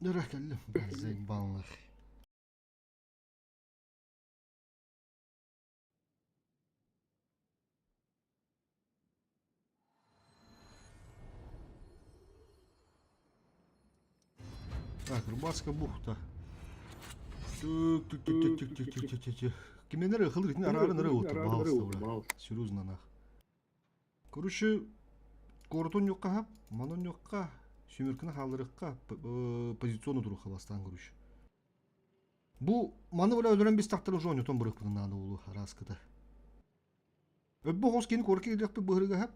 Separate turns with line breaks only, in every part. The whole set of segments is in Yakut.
Нөрө кэллим. Заебал нахуй. Так, Рыбацкая бухта. Түк, түк, түк, түк, түк, түк, түк, түк, түк. Кимнер ыхылыр итин арарын ыры отыр, пожалуйста, бля. Серьезно нах. Короче, коротун юкка, манон юкка, сүмүркүнэ хаалларыкка, позициону туруха бастаан короче. Бу маны бля өлөрөн бистахтар уже онньотон бырыхпытын наада улу араскыта. Өббө хос кини корки илиэхпит быһырыгаһа.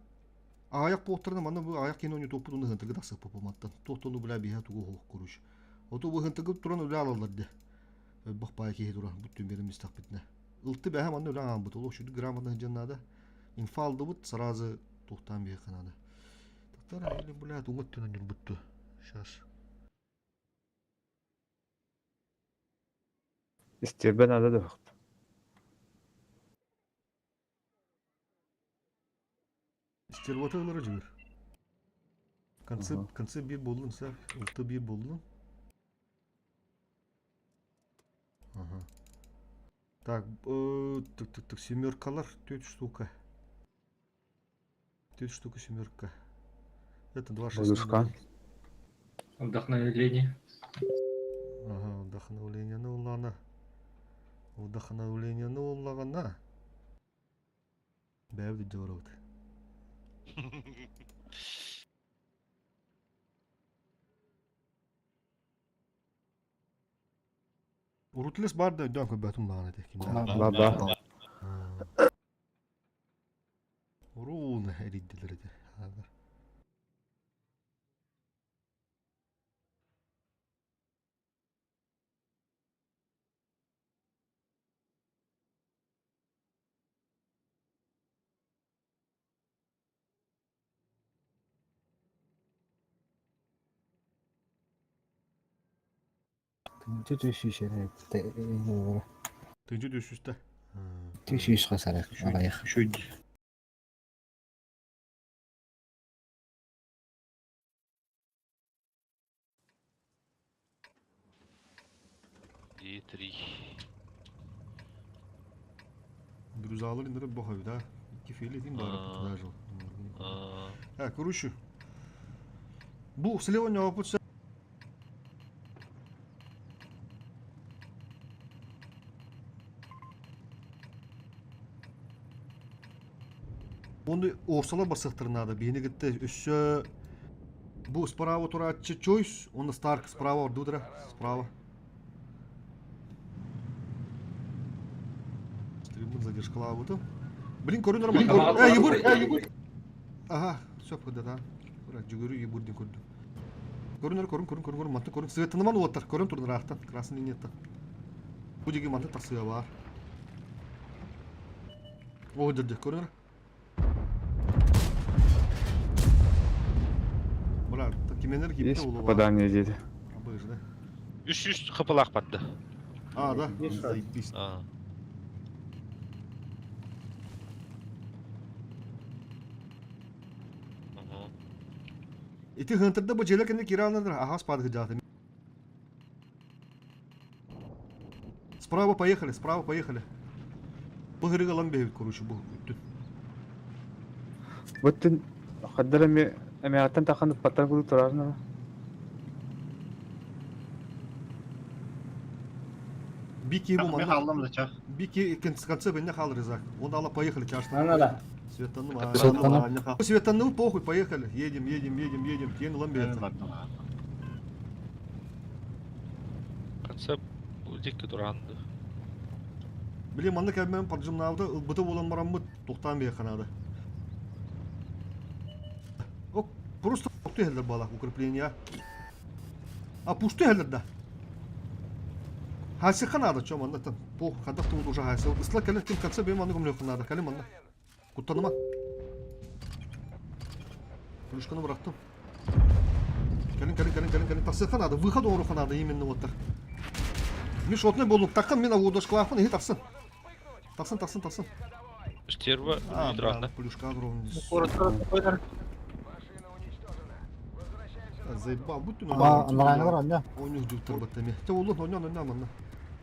Аҕайах буолтарына манна бу аҕайах кини онньотуоппут уну ыһынтыгы тахсыппыт мантан. Туохтону бля биһэ тугу хоох короче. Оту бу ыһынтыгы туран үлэ алаллар де. Өлбөх баай киһи туран бүттүн берин бистахпитинэ. Ылты бэһэ манна үлэ аамбыт. Олох шүдү грамотно сылдьан наада. Инфа алдыбыт, сразу туохтаан биһиэхэ наада. Тахтар или блядь, уҥа өттүнэн ньурбутту. Сейчас.
Истиэрбэ наада да
Стервота ылара дьүгүр. Концепт, концепт биир буоллун, сэр. Ылты биир буоллун. Ага. Так, тык тык тык семеркалар төрт штука. Төрт штука семерка. Это два шесть.
Подушка.
Вдохновление.
Ага, вдохновление ну ладно. Вдохновление ну ладно. Бэйэбит илдьэ барабыт. Урутлес баар да өйдөөн көрбөтүм даҕаны этэ кимнээх.
Баба.
Уруун эрийдилэр этэ.
Тыынча түс эрэ
Тыынча түс
Түс үс хас аҕыйах.
Е3.
Брюзалар индирip бохой да. Икки фили дим бары даже. А, короче. Бу слева не опыт Оны орсалар басықтыр надо. Бейні кітті өссө Бу справа турааччы Чойс, уонна Старк справа ордуудара, справа. Стриммын задержкалаабытым. Блин, көрүн Роман. Э, Егор, э, Егор. Ага, все, да, да. Жүгүрү Егор дин көрдүм. Көрүнөр, көрүн, көрүн, көрүн, көрүн, манты көрүн. Светыныман уоттар, көрүн турун ыраахтан, красный линияттан. Бу диги манты тахсыа бар. О, дьэ, көрүнөр. Бля, кименер кимте
Есть
улуга.
попадание диэти.
Абыж, да?
Үс үс хапылаах барда.
А, да? Заебись.
А. Ага.
Ити хынтырда бу дьиэлэр кэннэ киирэ алыннар, аһаас падыгы дьааты. Справа поехали, справа поехали. Быһырыга ылан бэйэбит, короче, бу күттүн.
Буттун хаддар эми эмээҕиттэн тахан ыппаттан курдук турарына.
Бики бу
Мен
манна.
хааллым да чах.
Бики конце бенне хаал рызак. Он дала поехали чашта.
Надо.
Светанным,
Светанным.
Светанным похуй, поехали. Едем, едем, едем, едем. Тен ылан бэйэтэ.
Концепт дикки тураанды.
Били манна кэлмэн поджимнаабыта ылбыта буолан бараммыт тухтаан биһиэхэ наада. О, просто тохту иһэллэр буолла укрепление. А пусту иһэллэр да. Хасиха надо, чё манна там пох, хадах туут уже хасил. Ысла кэлэн ким конце бэйм манна көмөлөххө наада, кэлин манна. Куттаныма. Плюшканы бырахтым. Кэлин, кэлин, кэлин, кэлин, кэлин. Тахсыахха наада, выход оҥоруохха наада именно вот так. Миш отной болук таххан мин авудошкалаахпын иһи тахсын. Тахсын, тахсын, тахсын.
Стерва
А,
ядранна.
бля, плюшка огромный. Заебал, будь
Ама анарааҥҥылар онньо.
Ойнух дьуттар батта эми. Те уллун онньон онньон манна.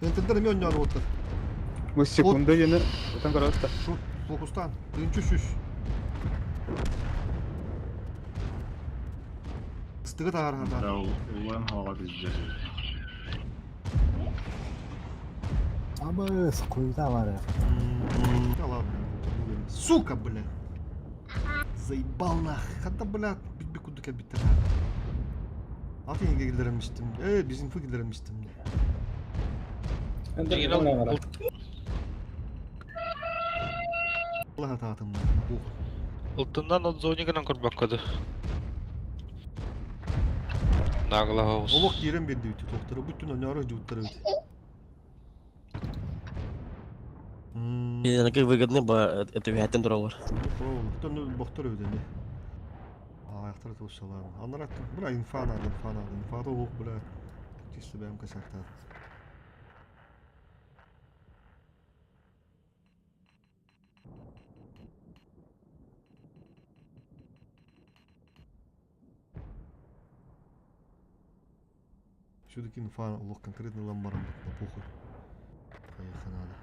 Ынтырдар эми онньон оттар.
Бу секунда диэни ытан көрөттө.
Шут, фокустан. Тыынчы сүс. Ыстыгы таһар хата.
Да, улан хаҕа пиздец.
Абыс хуйта бары.
Да ладно. Сука, бля. Заебал нах. Хата, бля, бит кудук кэлбиттэр. Атын киллэреммистим. Э, бизнфы киллэреммистим. Аллах атаатым.
Ылтыннан отзонигынан көрбөккө Наглаха
Олох киирэн биэрдибит тохтору бүттүн онньоро дьууттары бит.
Кинилэргэ выгодны ба это үһэттэн тураллар.
Тонну бохтор өдөнү. Аяқтар туссалар. Анарат бля инфа надо, инфа надо, инфа то бля. Чисто бэм косяктар. Все-таки инфа лох конкретно ламбаром на похуй. Поехали надо.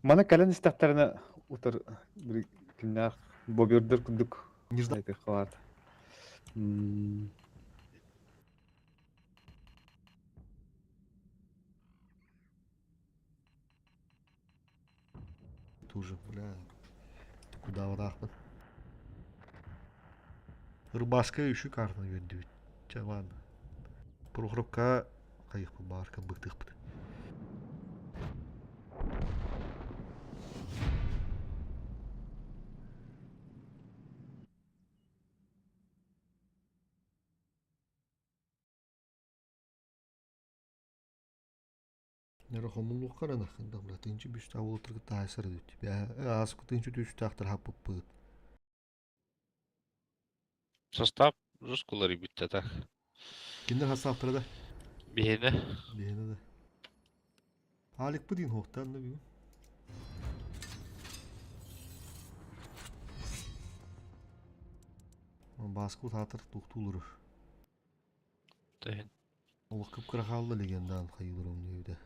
Мана кэлэн истэхтэринэ утар били кимнээх бобердер курдук
Неждан.
халаат.
Тоже, бля. Куда вот ахмат? Рыбаска еще карта көрдүбүт. Чэ, ладно. Прохоровка хайыхпыт баар кылбыктыхпыт. Нера хомуллуохха эрэ нахында бля тыынчы бүстээх уолаттарга таайсар эбит. Ааспыт тыынчы түстээхтэр хаппыппыт.
Состав рускулары бүтте так.
Кинилэр хасаахтара да?
Биһиэнэ.
Биһиэнэ да. Аликпыт диин хуохтаан да бүгүн. Бааскы утаатар туохтуулурur.
Тэһин.
Олох кып-кыра хаалла легендаан хайыылар диэбитэ.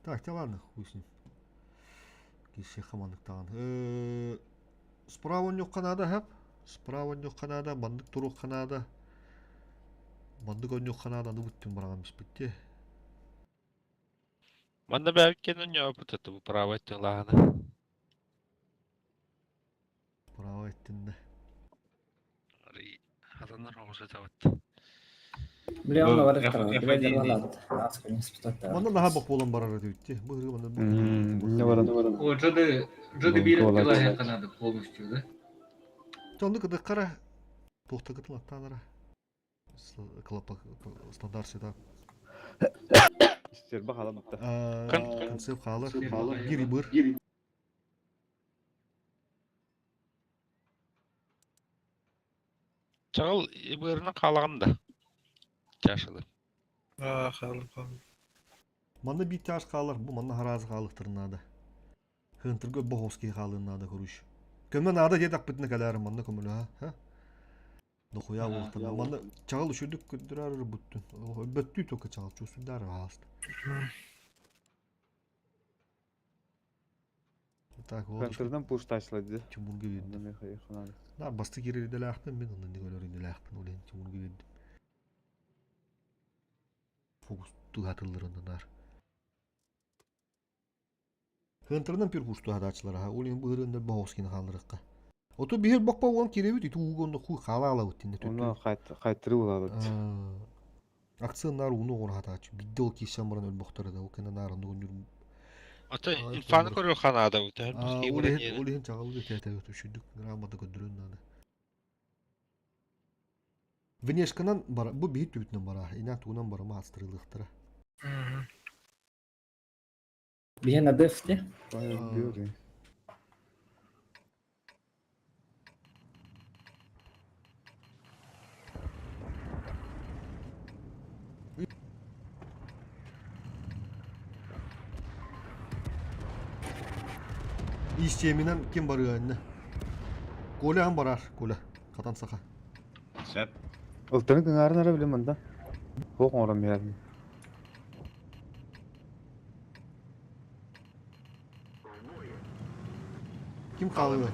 Так, те ладно, хуй с ним. Киһиэхэ маннык даҕаны. Справа онньуохха наада хэп. Справа онньуохха наада, маннык туруохха наада. Маннык онньуохха наада, аны бүттүн бараҕан биспитти.
Манна бэйэбит онньообут это бу право эттин лааһына.
Право эттин да.
Хатанар оҕус этабыт.
Бля, он говорит,
Манна наһаа бох буолан барар этибитти. Бу ырыы манна
Не баран.
О, Джоды, Джоды биир Канада полностью, да?
Онну кыдыккара туохтагытын аттаанара. Стандарт сета.
Стерба хаалан бутта.
Концепт хаалар. Гири быр.
Чаҕыл ыбыырынан хаалаҕын да. Чашылы.
Аа, хаалым хаалым.
Манна биир чаас хаалар, бу манна хараазы хаалыктарын наада. Хынтырга боховский хаалыын наада көрүш. Көмө наада диэтэхпитинэ кэлээр манна көмөлөһө. Ха? Дохуя буолтана. Манна чаҕыл үчүрдүк көрдөрөр буттун. Өлбөттүү только чаҕыл чувствуйдар ааста. Так, вот.
Контрдан пуш ташлады.
Тимурга бердим. Нар басты кирерделээхпин мен онно нигөлөр инделээхпин улен Тимурга бердим. Фокус тугатыллар нар. Хынтырынан пир пушту хадаачылар аха. Улин быһырында бохоскин хаалырыкка. Ото биһир бокпа уон киребит иту угонно хуй хаалаала уттинне
Оны кайттыры булабыт.
Акция нар уну оҕор хатаачы. Бидде ол кисэн баран өлбөхтөр да. Ол кэнэ нар онну гүнүр.
Ата инфаны көрөр Канада бу.
Ол иһин чаҕылга тээтэбит үчүдүк грамота көрдөрөн наада. Внешканан бара бу биһит түбүтүнэн бара. Ина тугунан барама астырылыктара.
Биһэн адефте.
Истиэминэн ким барыа иннэ? Коля ан барар, Коля. Хатан саха.
Сөп.
Ылтаны кыҥаарын эрэ билим манда. Суох оҥорон биэрэрим.
Ким хаалыа?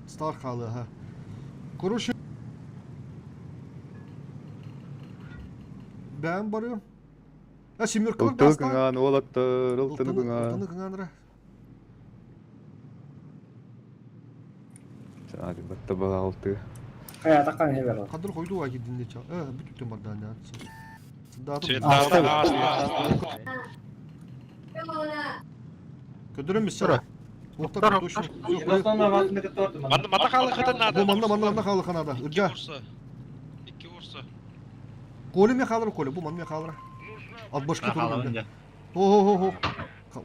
Стар хаалыа, ха. Короче, бэйэм барыам. А семеркалар
Ылтаны
даастаан.
кыҥаан уолаттар, ылтаны
Ылтаны
кыҥаан.
ылтаны кыҥаан эрэ.
Саати батта балаалтыы.
Хайа тақан хебер.
Кадыр хойду ва кирдин ча. Э, бүтүттэн бардаан я. Сыдаатым.
Светлана ааста.
Көдөрөм миссара. Оттар точно.
Манна мата хаалыхытын наада.
Бу манна манна манна хаалыха наада.
Икки
Ырдьа.
курса. Икки курса.
Коля ме хаалар Коля, бу манна ме хаалар. Атбашка турар.
Хаалабын дьэ.
Хо-хо-хо.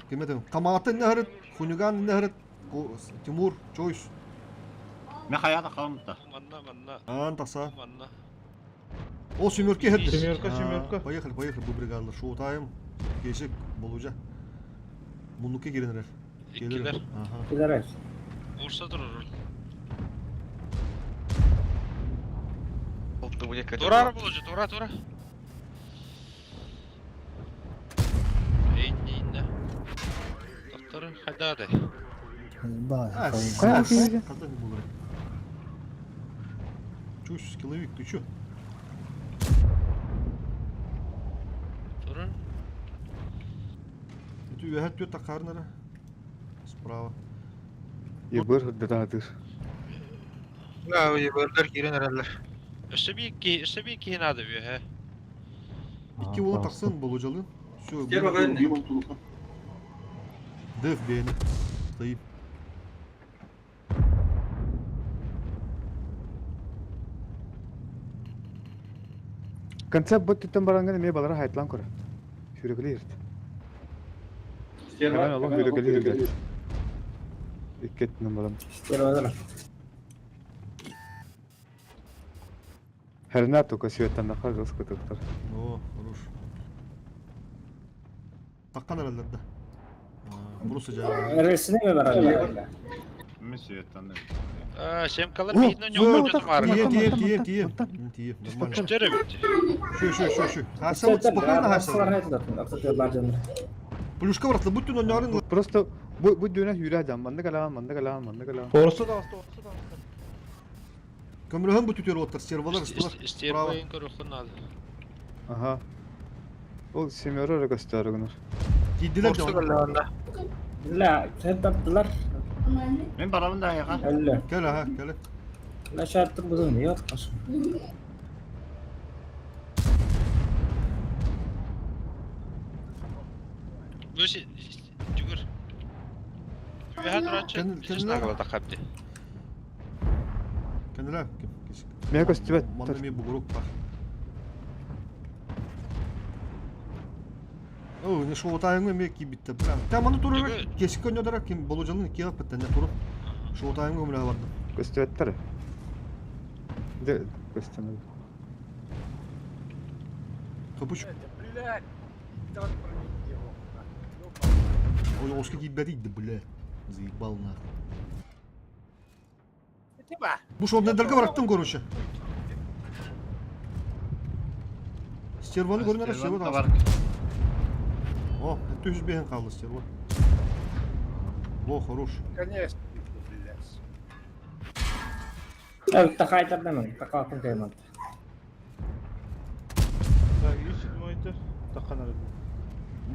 Ким этим? Камаатын нәһәрит, Хуниган нәһәрит, Тимур, Чойс.
Мен хайа да хаалымта.
Манна манна
Аан таса.
манна.
О, семерки херди.
Семерка, семерка.
Поехали, поехали, бу бригадалар. Шоутайм. Кешик, Болужа. Муннукка киренерер.
Иккилер.
Ага.
Килер.
Курса турur. Турар болужа, тура тура. Эйнне инне. Доктор хайдады.
Да,
Кая киирдэ?
Когда не булар? Чусь, скилловик, ты чё?
Турар.
Это үөһэ түө такарнара. Справа.
Ебыр хырдатаатыр.
Да, ебырдар киирэн эрэллэр.
Өссө bir ки, өссө bir ки надо бүйэ.
Икки уола тахсан болужалын. Все,
Стерва кэллэ.
Деф бэйэни. Стоим.
Концепт бөттүттэн баранган эмиэ балара хайтлаан көрө. Сүүрэкэлии ирт.
Стерва.
Мен олох сүүрэкэлии ирдэ. Икки өттүнэн баран.
Стерва.
Хэрнаа тука сүйэттэн жос кытыктар.
О, хорош. Таккан эрэллэр да. Буруса жаа.
Эресине ме барар.
Мен сүйеттен
Семкалар
О,
биһинен
Всё,
ньоҥ дьон
Тие,
баар.
тие, тие, тие. Тие, нормально.
Үстер эбит.
Шө, шө, шө, шө. Харса вот спокойно харса. Плюшка баратла бүттүн оннорун.
Просто бу бу дүүнэ хүүрэ жан манна калаан манна калаан манна калаан.
Орса да аста, орса да аста.
Көмрөһөн бу түтөр оттар сервалар ыстылар.
Стервайын көрөххүн надо.
Аха. Ол семеро эрэ көстөөрү гынар.
Кийдилер
Орса
жан.
кэллэҕинэ.
Ла, хеттаттылар.
Мен барабын да айга.
Әлле.
Кел аха, кел.
Ла шартыр бузун yok.
Бөсе жүгүр. Үһэ турачы.
Кен-
Кеннелер.
кеннелер.
Нагала тахапты.
Кенелер ким? Кесик.
Мэ көстүбэт.
Манна ми бугурук бар. О, не шоутайыңы ме кийбитте. Бра. Та маны турар
Түгү.
кесик көнөдөрө ким болужалын киэп беттен туруп. Шоутайыңы өмүлө барды.
Көстүбэттэр. Дэ көстөнөр.
Капуч. Ой, оска кийбети идди, бля. Заебал нахуй. Бу шоу недерге бараттым, короче. Стерваны көрүнөр, стерва
бар.
О, это бehen калды стерва. О, хорош.
Әл тахайтардан, тақатын кайман.
Так, 307 таққан арады.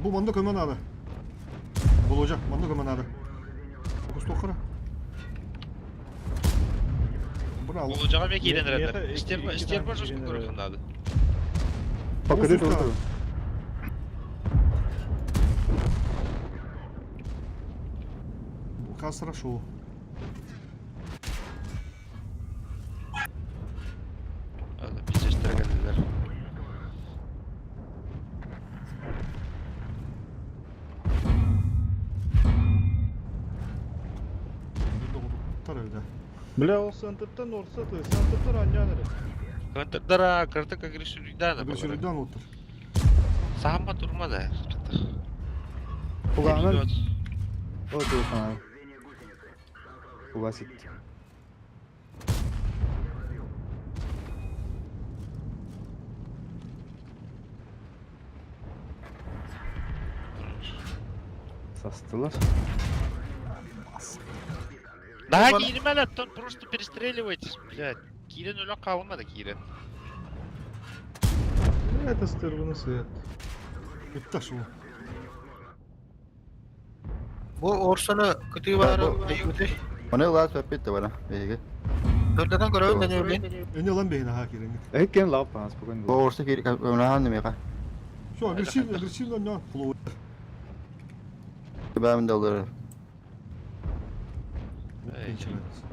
Бу манда көмө надо. Боложа, манда көмө надо. Фокус тохара. Браво.
Болужаға ме киирен
Меха
эрэллэр.
икки-
Стерва
икки
стерва
танк
жоско
киирен
көрөххүн
эрэллэр.
надо.
Покажи
сука.
толту.
Хасра шоу.
Аны пиздестер келдилер.
Тар öyle.
Бля, ол сантыптан орса ты, сантыптар аньян эрэ.
Кантардара кыртык агрессивдан.
Агрессивдан отыр.
Саама турма да.
Угаанан. Ол туухана. Кубасит. Састылар.
Да, кииримэн оттон просто перестреливайтесь, блядь. Киирэн өлөн хаалыма да киирэн.
Это стерваны свет.
Ытта шул.
Бу Орсону кытыы баара айыыты.
Оны лаас өппит бара биһиги.
Төрдөтөн көрөбүн да нөрлин.
Эне ылан бэһин аха кииреҥҥит.
Эһиккен лаап паас бүгүн.
Бу орса киир көмөлөһөн немеха.
Все, агрессивно, агрессивно, но флоу.
Бэм доллар.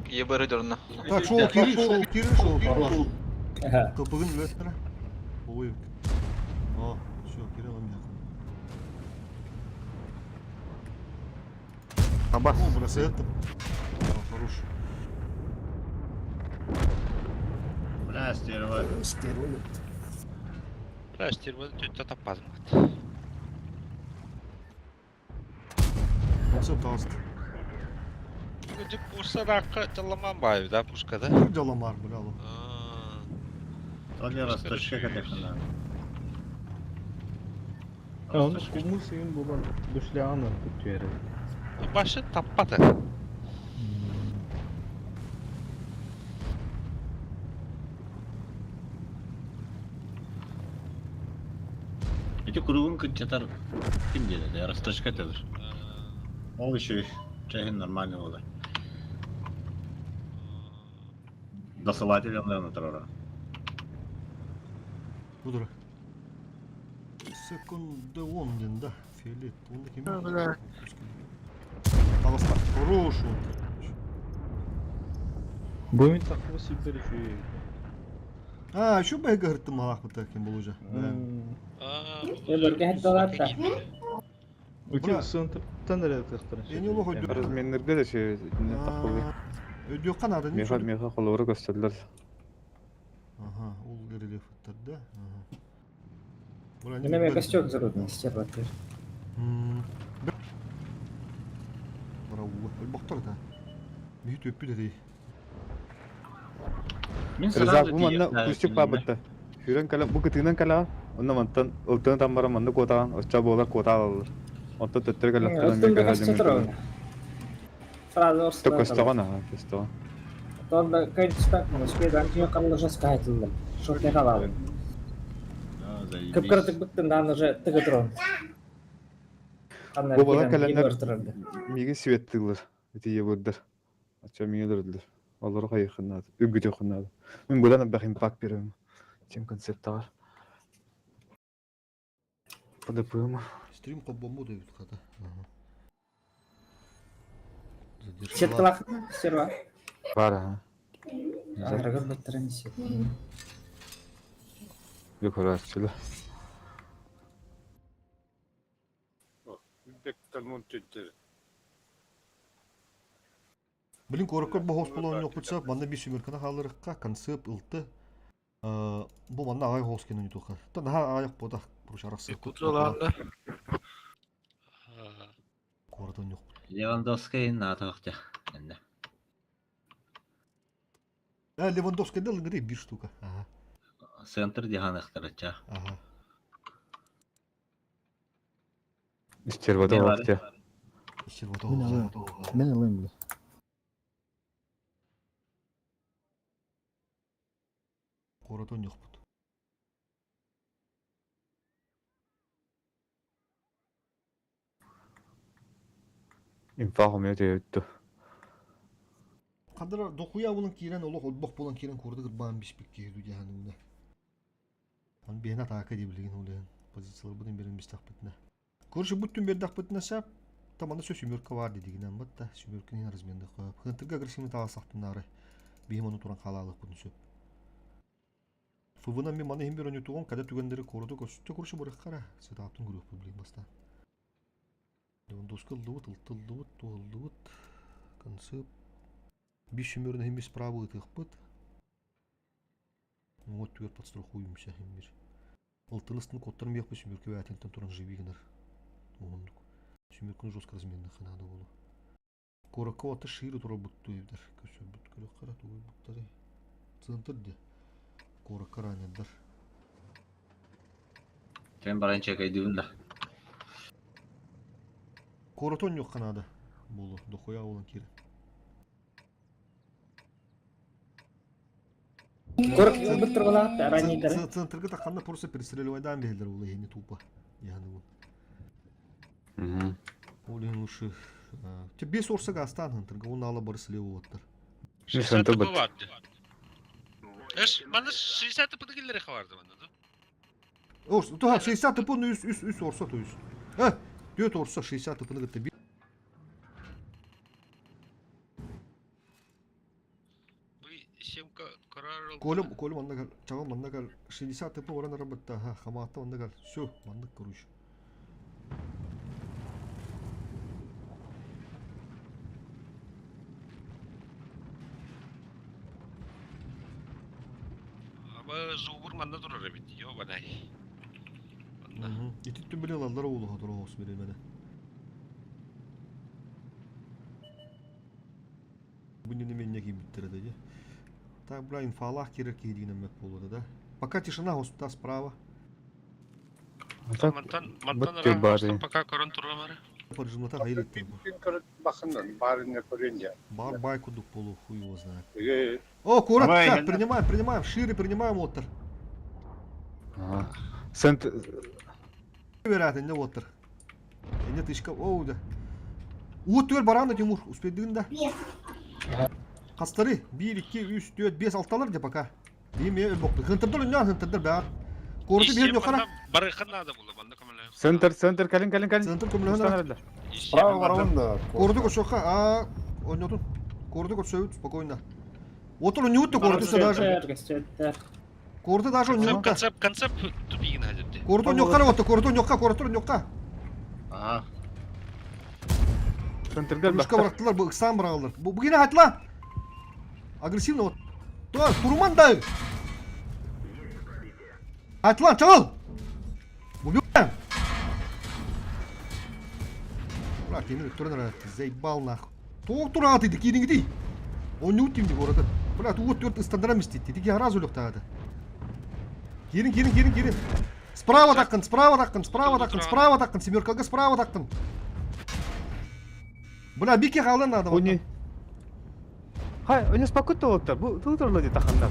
Ебары дөрнө.
Так, шоу кири, шоу кири, шоу кири. Кылпыгын үлэттэрэ. Ой. О, все, кири ылан бэһин.
Абас.
О, бросает. Хорош.
Бля, стерва.
Бля, стерваны төттө таппадым.
Все, пожалуйста.
Бүгүн курса дьалламан баайы да пушкада.
Дьаламар, бля.
То ли расточка катехана.
Onu kumu suyun bulan düşleğini tutuyor.
Башы таппады.
Эти кругун кытчатар ким диэдэ, расточка этэлэр. Ол еще чайын нормальный болды. Досылатель онлайн тұрара.
Будура. Секунды он ден, да. Фиолет. Он ким?
Бля.
Пожалуйста. Хорош.
Бу мин такы супер şu.
А, еще бы я говорит, малах вот таким был уже. Да.
Бөргө да.
Үти сынтыптан эрэ
Я не лохо
Разменнерге де şey не тақылы.
Өдө надо не
Меха меха холору көстөлөр.
Ага, ол рельеф да. Ага.
Неме костер зарудный, стерва.
Браво. Бохтор да. Михи төппү дей.
Мен
Рызак бу манна күстүк бабытта. Хүрен кала бу кытыгынан кала, онна мантан ылтын тамбара манны котаган, очча болар кота алалар. Онто төттөр калаттан
Оттон да костер. Сразу орсо.
Көстөгөн ага, көстөгөн.
Тонда кайчтак, успеет антио калла жестко Шорт не халалы. Кыпкыртык быктын дан уже тыгытрон.
Бу бала календар миги светтылар. Ити ебурдар. Ача миги дөрдүлөр. Олор хайыхыннады, үгүт хыннады. Мен будан бахим пак берем. Тем концепт бар. ПДП.
Стрим коббому да хата.
Сеткалах стерва.
Бар ага.
Аргы быттырын сет.
Юкорасчылы.
Блин, корокор бу хос болон yok бутса, манна би сүмөркана халырыкка концепт ылты. Бу манна агай хос кенен ютуха. Та наха аяк бода бурушараксы. Кордон yok.
Левандовский натахтя. Энде.
А, Левандовский дал гри бир штука. Ага.
Центр диханахтарача.
Ага.
Истервада вакте.
Истервада.
Мен алайм. Мен алайм бля.
Кордон yok бут.
Инфа хомё төттү.
Кадыр докуя булан кирен олох олбох булан кирен курды гырбан бишпик киһи дьяһанымна. Ан биһин атака дии билигин улахан позициялар бутун берин бистах битна. Көрүшү буттун бердах битна сап тамана сө сүмөркө бар дидигинен батта сүмөркүнүн разменде коюп. Хынтырга агрессивный таласактынары биһим ону туран халаалык бутун сөп. Фывына ми маны хим бир онютугон када түгендери корду көстө көрүшү барык кара. Сетаптын көрүп билин баста. Левандовский ылдыбыт, ылтылдыбыт, туылдыбыт. Концепт Биш сүмөрүн хим бис правы ытыхпыт. Оңот түгер подстрахуемся хим бир. Ылтыныстын коттарын бияқпы сүмөркө бәтинтен туран живигинер. Оңундук. Сүмөркүн жестко разменный ханада болу. Куоракка уота шире турарбыт эбитэр. Көсөрбүт көрөххө тугуйбуттары. Центр де. Куоракка раннердар.
Тэн баран чекайдыбын да.
Куораты онньуохха наада буолуо, дохуя буолан киирэн.
Куорат ылбыт тургалаах раннейдары.
Центрга тахханна просто перестреливайдаан биһэллэр ол иһини тупо. Яһаны Ол иһин лучше Те бес орса гастан хантырга он ала бар слева оттар.
60 тп барды. Эш, мана 60 тп киллери хабарды мана да.
Орс, туха 60 тп ну үс үс үс орса то есть. Э, 4 орса 60 тп ны гытты. Колем, Колем манна кал, чаҕын манна кал, 60 тп баран арабытта, ха, хамаатта манна кал, все, маннык короче.
Аба зубур манна турар эбит, ёбанай. Манна.
Ити түн биле лаллар оолуха тура оос биремene. Бу не менне кийбиттер да Так, бля, инфалах кирер киһи мөк буолуо да. Пока тишина госпта справа.
Так,
Мантан, мантан
быт бары.
пока корон турламары.
Паржымната хайыр бу.
Бахыннан барына көрүн
Бар бай кудук полу, хуй его знает.
я.
О, курат,
Давай,
так,
Гена.
принимаем, принимаем, шире принимаем оттар.
Центр
Вероятно, не оттар. Не тышка, оу да. Уут түгел баран Тимур, успедың да. Хастары, 1, 2, 3, 4, 5, 6-лар де пока. Деме өлбөктү. Хынтырдар үннен хынтырдар баар. Корты бир нөхара.
Барыхан надо было, манна камала.
Центр, центр, калин, калин, калин.
Центр көмөлөһөн.
Справа барабын да.
Корды көрсөккө, а, ойнотун. Корды көрсөбүт спокойно. Отур үнүттү корды даже. Корды даже
Концепт,
үнүттү.
концепт, концепт тупигин хазырды.
Корды нөхара отты, корды нөхка, корды нөхка.
Ага.
Центрге
Ручка бырактылар, бу ыксан бырагылар. Бу бугина хатла. Агрессивно вот. То, турман да. Атлан, чагыл. Убиваем. Бра, темир турнера заебал нахуй. Тоқ тура атыйды, кийдиңди. Он не утимди городын. Бля, туут төрт ыстандыра мистейді. Тиги раз өлөк тагады. Кирин, кирин, кирин, кирин. Справа таққын, справа таққын, справа таққын, справа таққын, семеркага справа таққын. Бля, бике қалын надо.
Уни. Хай, уни спокойно оттар. Бу туутурлар ди тахандар.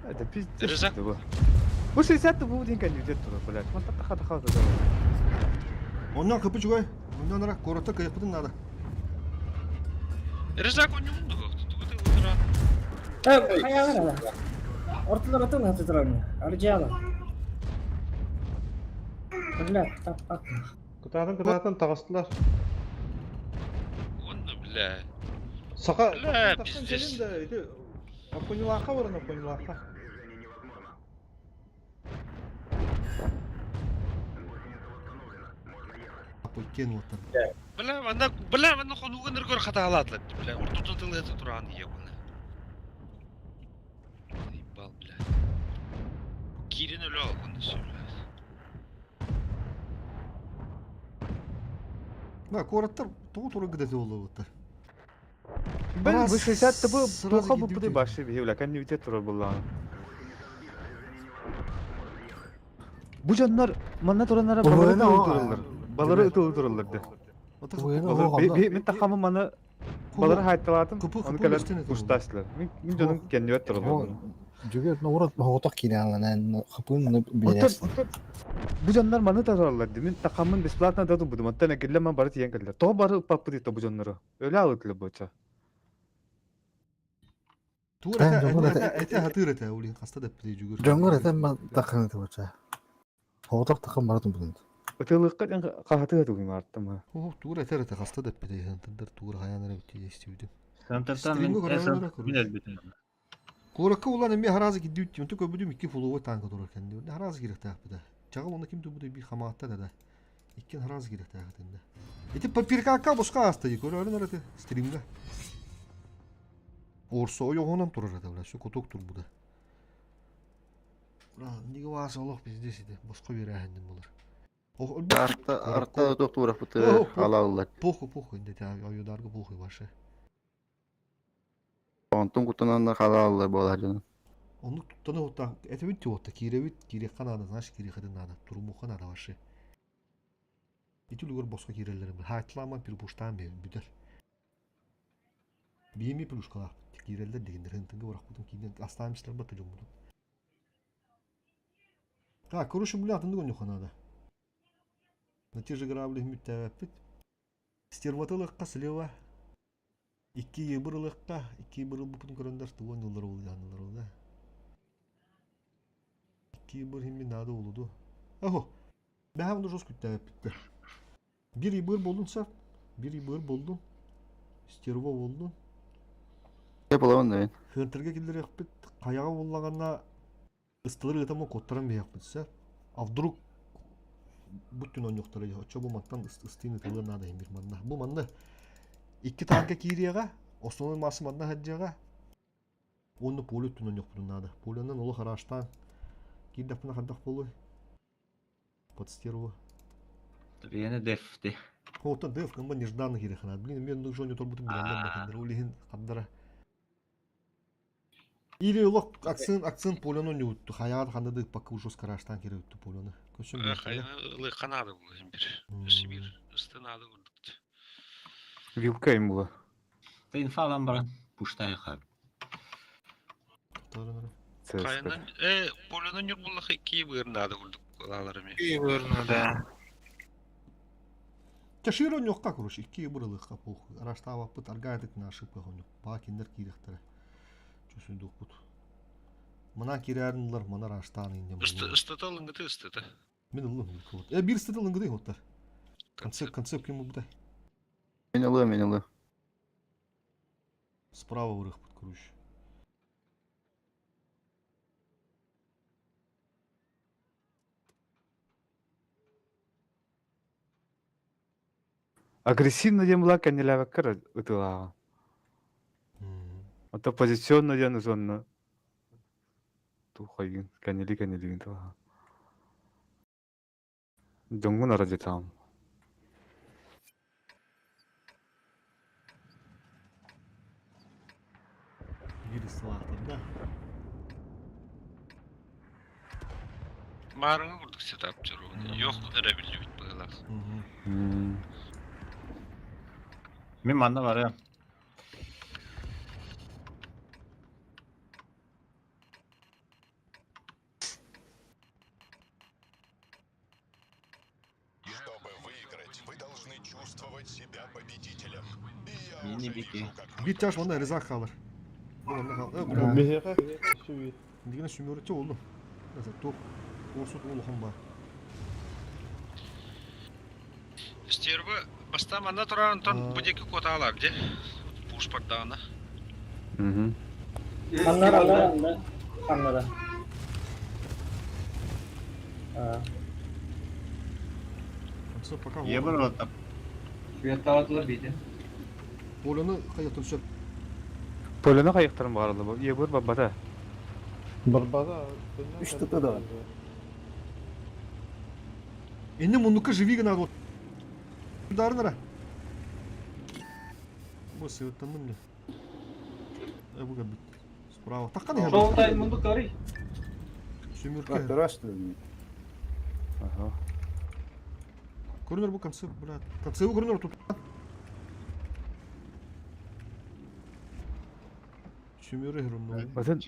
Это пиздец.
Рызак.
Бу. Бу 60 бу дин кән үтет тура, блядь. Ман таха таха да.
Оннан кыпы чугай. Оннан ара, коротта кыйыппытын надо.
Рызак он не умный как-то, тугы утра.
Э, хайалар. Орталар атыл хатыраны. Аржала. Бля, так, так.
Кытаатын кытаатын таҕыстылар.
Он, бля.
Саха
Бля,
тахсан
пиздец.
кэлин да ити Оппуньулаахха баран оппуньулаахха.
Апойкен оттар.
Бля, манна, бля, манна хонуган ыргор хатаалатлар, бля. Ортотун тылы это туран ебаны. Заебал, бля. Кирин өлө алган все, бля.
Бля, короттар тоғы тура гыдаты олы оттар.
Бен бу 60 бу
Сразу
туха бу
кидип
буды башы би, бля, кән үтет тура булла. Бу жаннар манна тураннара балары туралар. Балары туралар да. Мен тахамы мана балары хайтталатым. Оны кэлэн устаслар. Мин жаным кәннүөт туралар.
Жүгер, ну урат боготок кираланан хапын билес.
Бу жаннар маны таралар. Мин тахамын бесплатно даду буду. Маттан килле ман бары тиен кэллер. То бары паппы то бу жаннары. Өлө алытлы боча.
Тур это это хатыр это улин хаста деп жүгөр.
Жоңгор это ма тахын это Боготок тахын баратын будун.
Ытылыкка ден кахаты тугун арттым.
О, тур это это хаста деп хантырдар тур хаянара бити естибидим.
Центртан мен
Стримге көрөмөр
мен элбитим.
Коракка улан эми харазы кидүүт үнтү көбүдүм икки фуловой танка турар кенди. Харазы керек таапыда. Чагыл оны ким тубуду би хамаатта да да. Иккен харазы керек таахытында. Ити папиркакка бушка асты көрөрүн араты стримге. Орсо ойогонан турар да бля, кутук тур буда. Ра, ниге васа олох пиздец иди, боско берәһендим булар.
Арта арта туохтуураппыты алаллар.
Похуй, похуй, дете аюдарга похуй ваши.
Онтон куттананнар халааллар буолар дьону.
Оннук туттаны ута этебит тиотта кииребит киириэххэ наада, знаешь, киириэххэ наада, турумуохха наада вообще. Ити үлүгэр босхо киирэллэрин хаайтылааман перепуштаан бүтэр. Биэми плюшкалаахпыт киирэллэр дигиннэр хынтыгы барахпытын киинен астаан бата дьоммутун. Так, короче, бля, атыннык онньуха наада. На те же грабли мүттээбэппит. Стерваты ылыахха слева. Икки ебыр ылыахха, икки ебыр ылбыппытын көрөндөр тугун ылар ол яһанылар ол да. Икки ебыр химми наада олуду. Ахо, бэһэм да жос күттээбэппиттэр. Бир ебыр болдун сап, бир ебыр болдун. Стерва болдун.
Кеп оламын да мен.
Хынтырга киллэриэхпит, хайаҕа буллаҕына ыстылар ыытаммын куоттаран биһиэхпит сэр. А вдруг бүттүн оонньуохтара дии. Оччо бу мантан ыстыын ытылыан наада иһин бир манна. Бу манна икки танка киириэҕэ, основной масса манна сылдьыаҕа. Уонна поле өттүн оонньуохпутун наада. Поленан олох араастаан киирдэхпинэ хайдах буолуой? Под стерву.
Биэни дефти.
Оттон деф кымба нежданно киириэххэ наада. Блин, мен жоню торбутум билэллэр бакыннар. Ол иһин хандара Или олох акцент акцент поляны ньуутtu хайаҕар ханна да ыппакка уже скараштаан кире үттү поляны. Көсөм
Ылыхха наада булла бир. Сибир ысты наада курдук.
Вилка им була.
Та инфалан баран пуштай хар.
Хайынан поляны ньур булла ки быр наада курдук лаларами.
да.
Чаширо ньохка короче икки быр ылыхха похуй. Араштаабаппыт аргаатык на ошибка хоню. Баа киндер киирехтере. Чөсүндүкпут. Мына кирээрин мана раштаан инде.
Ыстата ылынгыты ыстата.
Мен ыллым вот. Бир ыстата ылынгыты хоттар. Концепт концепт ким будай.
Мен ылы, мен ылы.
Справа вырыхпыт короче.
Агрессивно диэн була кэннилээбэккэр ытылааҕа. Ото позиционно диэн узонно тухайгын кэннили кэннилигин тылаха. Дьоҥҥун арадьытаам.
Биир ысталаахтар да.
Маарыҥа курдук сетап чоруун. Yok эрэ биллибит быһыылаах.
Мен манна барыам. Мини бики.
Бир чаш онда резак халар. Бу онда хал. Бля.
Миһиэхэ сүбүй.
Дигene сүмөрүчө oldu. Mesela топ орсут улахан бар.
Стерва баста манна турар онтон бу диэки куотаалар дии. Пуш бардаҕына.
Ханнара анна ханнара.
Концепт пока.
Ебыр оттап.
Светтаватылар бейді.
Поляны хайатын сөп.
Поляны хайыктарын баарылы бу. Ебыр бабата.
Барбада.
Үч тыты да бар.
Энне муннука живига надо вот. Ударнара. Бу сыттанным мне. Бу бит. Справа. Таккан я.
Шоутай мунду карый.
Сүмүркө.
Ага.
Көрүнөр бу концепт, блядь. Концепт көрүнөр тут. Сүмүрү хөрүннү.
Атын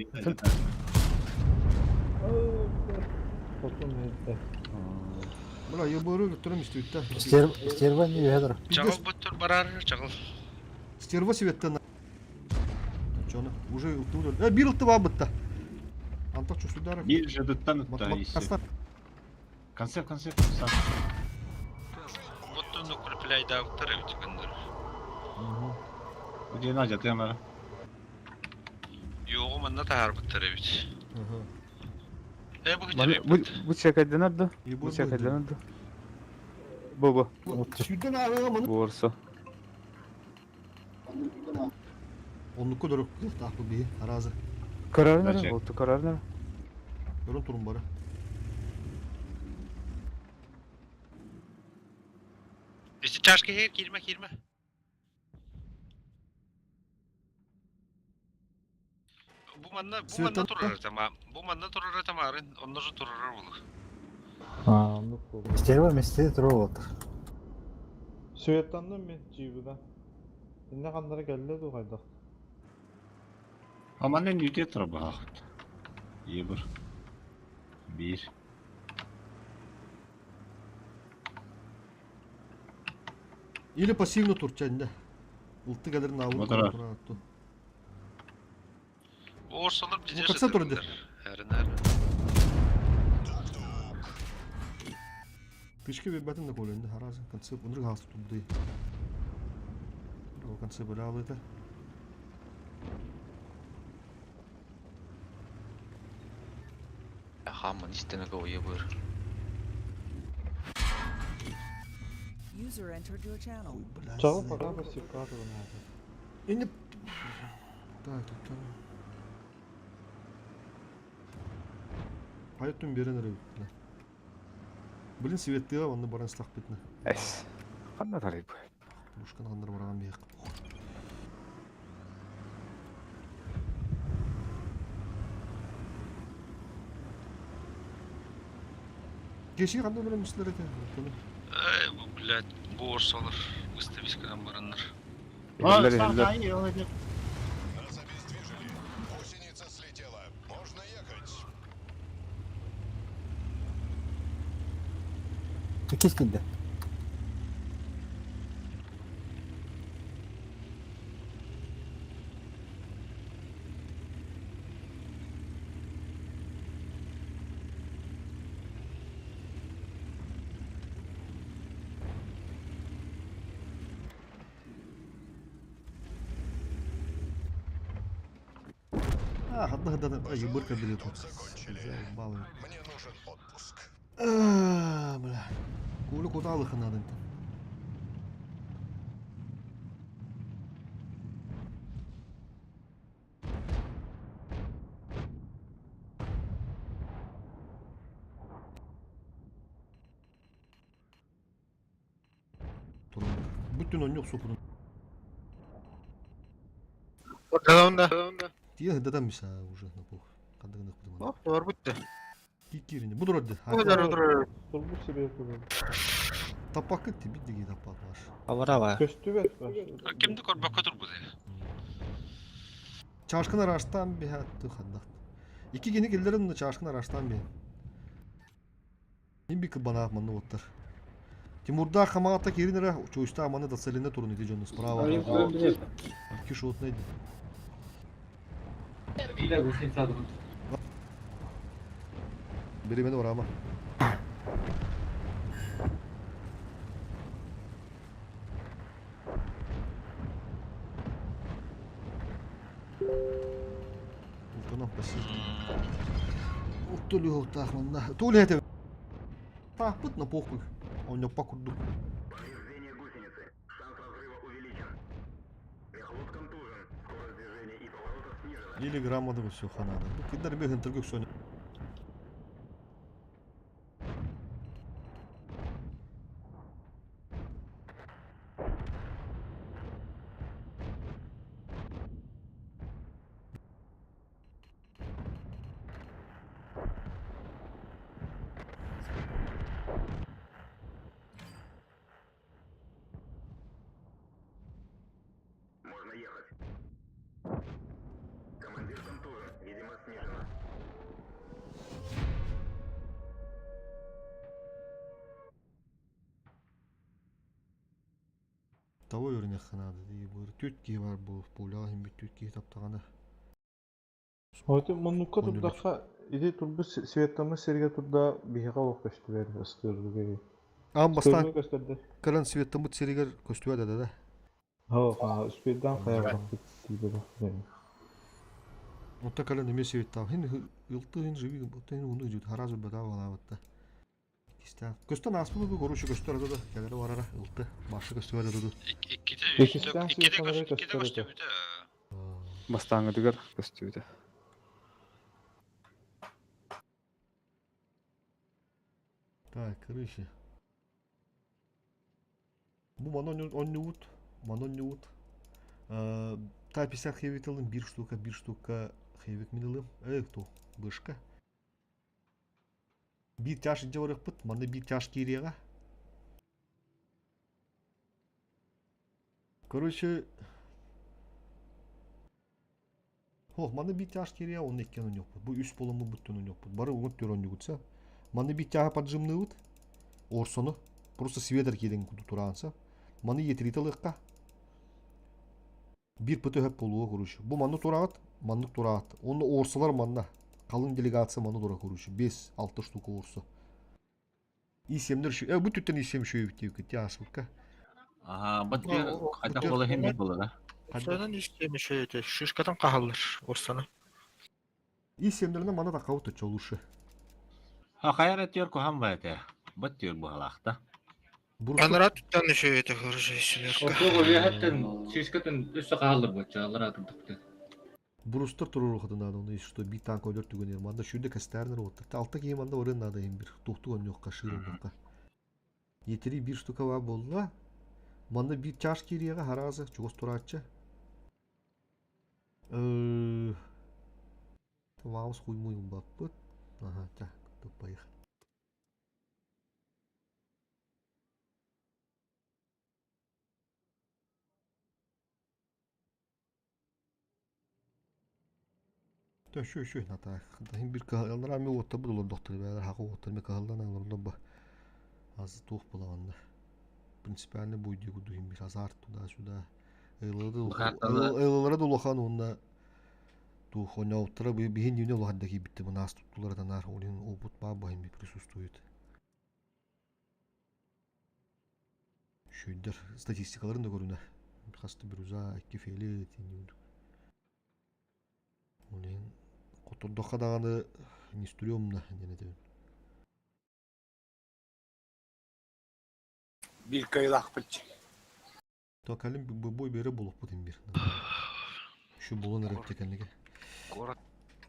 Потом это.
Бля, я бөрү көтөрөм истүттэ.
Стерва не үһэ
Чаҕыл буттур барар чаҕыл.
Стерва светтен. Чоны уже ылты. Бир ылты бабытта. Антах чусудара.
Бир жыдыттан ытта исси. Концепт, концепт. Сам.
Буттун укрепляйдаабыттар эбит гыннар.
Бу диэн ажатыам
Йоҕу манна таһаарбыттар эбит. Бу
Бу бу чекайданар да. Бу чекайданар да. Бу бу.
Сүдден ағыға маны.
Бу орса.
Оннуку дөрөк кылтаах бу биһи аразы.
Карарнар, болту карарнар.
Көрөн турун бары.
Чашка иһигэр киирмэ, киирмэ. Бу манна, бу манна
Света-
турар этэ, бу манна турар этэ маарын, онно же турар буолур.
А, ну буолуо.
Стерва местеде туруп отыр.
Светтанным мен джибida. Инне ханнара кэллэ дуу хайдах?
А манна нүтэ турабаахыт. Ебір. Биир.
Или пассивно турчанна. Улты кэлэрин аабыт
Мотора.
тураатту.
Орсалар
Ну, как турды?
Эрин
Тышка бербэтин да коленде харазы конце унрыг хаасы турды. О конце балалыта.
Хамман истене ойы быр.
User entered your channel.
Ой, блядь.
Чао, пока пассивка надо.
Инде Так, тут там. Hayatın берен эрэ битнэ. Блин, светтыга онны баран слах битнэ.
Эс. Ханна тарый бу.
Пушканы ханнар бараган биэх. Кеши ханна баран мислер эте.
Эй, бу, блядь, бу орсалар выставись бараннар.
Иһиллэр иһиллэр.
Иккис килде.
А, хадна хадна ай бырка билет. Баллы. Мне нужен отпуск. А, бля. Кулю куталы ханадын. Бүтүн онньук супунун. Тиэ хыдатан миса уже на пух. Хандыгын ыкпытым. Кикирини. Бу дурады.
Турбут себе турар.
Тапакы тиби диги тапак ваш.
Аварава.
Көстүбэт
Кимди көрбөккө турбут.
Чашкын араштан биһатты хандак. Ики гини келлерин чашкын араштан би. Ним би кыбана манны оттар. Тимурда хамаата киринere чуйста аманы да целине турун иди жонус справа. Кишот найди. Бери мени орама. Ултанан пассив. Уттулю тахманна. Тули это. Тахпыт на похуй. Он не покурду. Или грамотно все ханада. Бу кидар бехен түргүк соня. Того өрүнэх ханада дии бу түт киһи бар бу пуляға хим бүт түт киһи таптаҕана.
Оти муннукка
Он
турдахха иди турбут светтамы серге турда биһига ох көстүбэр ыстырдыгы.
Аан бастаан
көстөрдө.
кэлэн светтаммыт сиригэр көстүбэт этэ да.
Хо, ха, успедан хаябат тиибе.
Онто кэлэн эмиэ светтаах хин ылты хин живи хин уну жут харазы бата балаабатта. Кистään. Көстөн ааспыт бу короче көстөр да кэлэрэ барара ылты башы көстүбэт этэ
Икките
Иккистэн
икките
светтанары
икките
көстөр этэ.
көстүбүтэ.
Бастааҥҥытыгар көстүбүтэ.
Так, крыша. Бу маны онньуут, маны онньуут. Та 50 хевик ылым, бир штука, бир штука хевик мин ылым. Эй, ту, бышка. Биир чаш илдьэ барыахпыт, манна биир чаш киириэҕэ. Короче, Ох, манна биир чаш киириэҕэ, онно иккиэн онньуохпут. Бу үс буоламмыт бүттүн онньуохпут. Бары уҥут түөр онньугутса. Манна биир чааһы поджимныыбыт. Орсону. Просто сведер киирэн курдук тураанса. Маны етрите ылыахха. Биир пыты өһөп буолуо короче. Бу манна тураҕыт, маннык тураҕыт. Онно орсалар манна. Халыҥ делегация манна тура короче. 5-6 штука орсо. Исемнер şu. Бу түттен исем шөйүк диэбиккит ааспыкка.
Аха, бат хайдах буола иһин бит буолара.
Орсанан истиэм үчүгэй шишкатын хаһаллар орсаны.
Исемнеринен мана такабыт оччо лучше.
Ха хайар этиэр куһан ба этэ. Бат түөр быһалаахта.
Анараа туттан үчүгэй этэ хороший семерка.
Ортоҕу үөһэттэн шишкатын өссө хааллар буочча аллараа турдахта.
Брустар туруоруохатын наада, оны что биир танк өлөр түгэнигэр манна сүүрдэ кэстээрнэр уоттар. Алта киһи манна барыан наада иһин бир туохтук онньуохха, шыыр онньуохха. Етери биир штука баар буолла. Манна биир чаш киириэҕэ хараазы чугас турааччы. Маус хуймуй баппыт. Ага, так, поехали. Шү шү ната хин бир кыһаллар ами уоттар бу олордохтор бээлэр хака уоттар ми кыһаллан олордор ба аз туох булаганна принципиально буйдии курдук хин бир азарт туда-сюда ылылара да улахан уонна туох онньоуттара биһин дьүнэ улахан да киирбитте мынаас туттулара танаар ол иһин опыт баар бу хин присутствует Шүйдер статистикаларын да көрүнэ. Хаста бируза, икки фиолет, Ол иһин хоттордоххо даҕаны не стрёмно диэн этэбин.
Биир кыайылаахпыт.
То кэлин бой бере булукпут имбир. Şu булун эрэ кэннигэ.
Город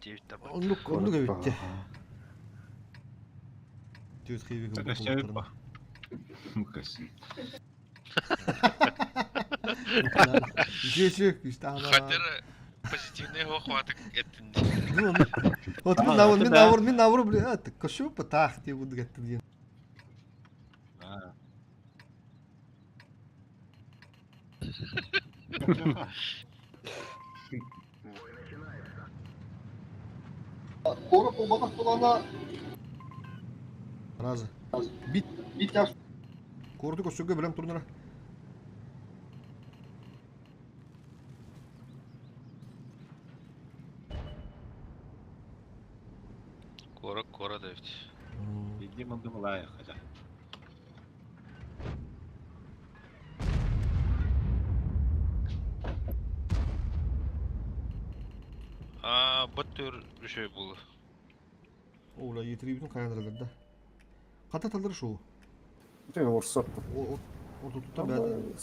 девять
Оннук оннук эбитте. Түөт хиби
Хотя позитивный его хватит
Вот мин навыр, мин навыр, мин навыр, бля, көшү пытах деп буду кеттим диэн. Разы. Бит, бит яш. Корду көсөгө билем турнара.
Кора, кора да ведь.
Иди мандымылай хотя.
А, баттыр үчүгэй буолла.
Ола етрибитин хайаныралар да. Хата талыр шоу.
Ты орсоп.
Ортотута бәді.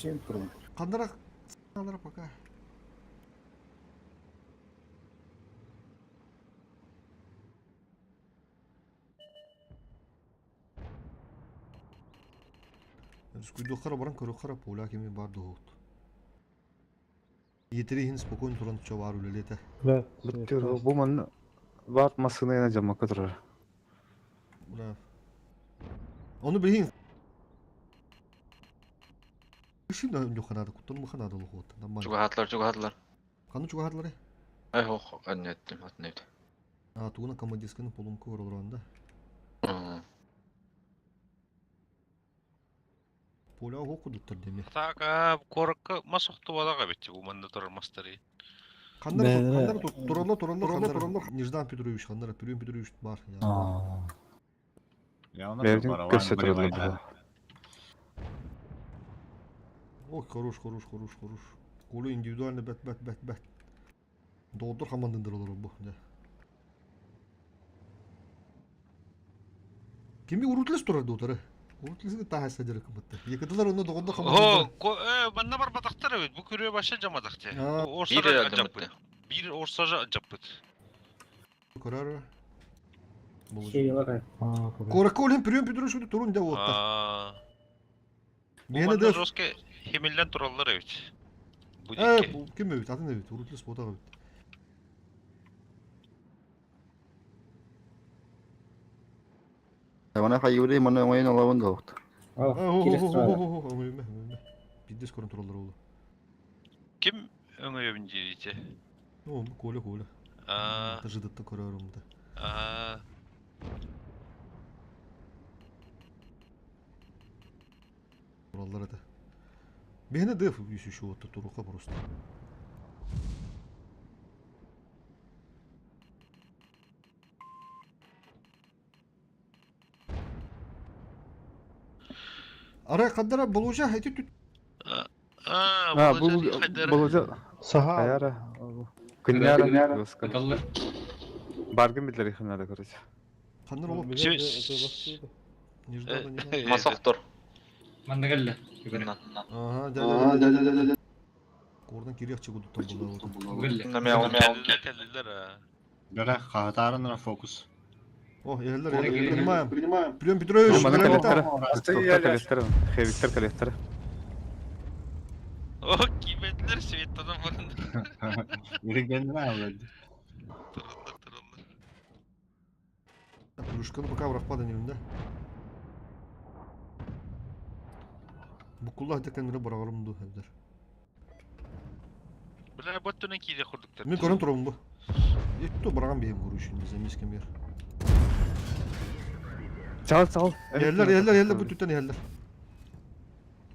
Чем турун.
Қандырақ пока. Скуйдохара баран көрөхара поля кеми бар дуһут. Етери хин спокойно туран чо бар үлелете.
Бүттүр бу манна баат массыына жаммакка турар.
Бра. Оны билин. Шин да куттан муханада лохот.
Чугаһатлар, чугаһатлар.
Каны чугаһатлары?
Ай хох, аннеттим, атнет.
А, тугуна командирсканы полумка көрөлөр Поля хокудуттар деме.
Так, а корокка мас охтубалага битти бу манна турар мастары.
Кандар кандар туралла туралла туралла Неждан Петрович хандар Петрович Петрович бар.
Бэйбитин көрсө тураллар
Ой, хорош, хорош, хорош, хорош. Колу индивидуально бәт бәт бәт бәт. Долдур хамандындыр олар бу. Да. Кими урутлес турар доутары? Урутлес таһа садыр кымытты. Екытылар оны доғонда
хамандындыр. О, манна бар батақтар бит. Бу көрүө баша жамадак те. Орсага жаппыт. Бир орсага жаппыт.
Көрөр. Кораколин прием Петрович турун да отта. Миэнэ
Манна
да
жестко химиллэн тураллар эбит. Бу
Э,
диэки.
бу ким эбит? Атын эбит. Урутлес буотах эбит.
Мана хайыырый мана оҥойон олабын да оҕут.
О, киирэ тураллар.
Өҥөйүмэ, өҥөйүмэ. Биирдэ скорон тураллар оҕолор.
Ким өҥөйөбүн диирите?
О, бу Коля, Коля.
Аа,
Тажыдытта көрөрүм да.
аа.
Тураллар это. Биһине деф еще вот туруха просто. Арай хаддара болужа эти түт
Аа,
А, бу
Болжа хайдары.
Болжа
Саха.
Аяра. Күннәра.
Кыталлар.
Баргын билер ханада короче.
ханнар олоп нежданно не надо.
Масохтор.
Манна кэллэ. Күбэрэ.
Ага, да да да да да. Кордан кириэхче кудуттан булла.
Кэллэ.
Кэллилэр, кэллилэр аа.
Бара хаатаарынра фокус.
О, ехеллер,
Ой,
принимаем. Принимаем. Прием Петрович,
Мана
прием
калектара. Калектара. Хевиктер калектара.
О, кийбэтилэр Светадан барын.
Үргеннер алды.
Тураллар, тураллар.
Плюшканы пока врахпада не да. Букулла декенре барагарым ду хәдер.
Бля, бот түнен кире курдуктар.
Мен көрөн турам бу. Ето бараган бейм көрүшүн замескем бер.
Чал чал.
Ерлер, ерлер, ерлер бу түттен ерлер.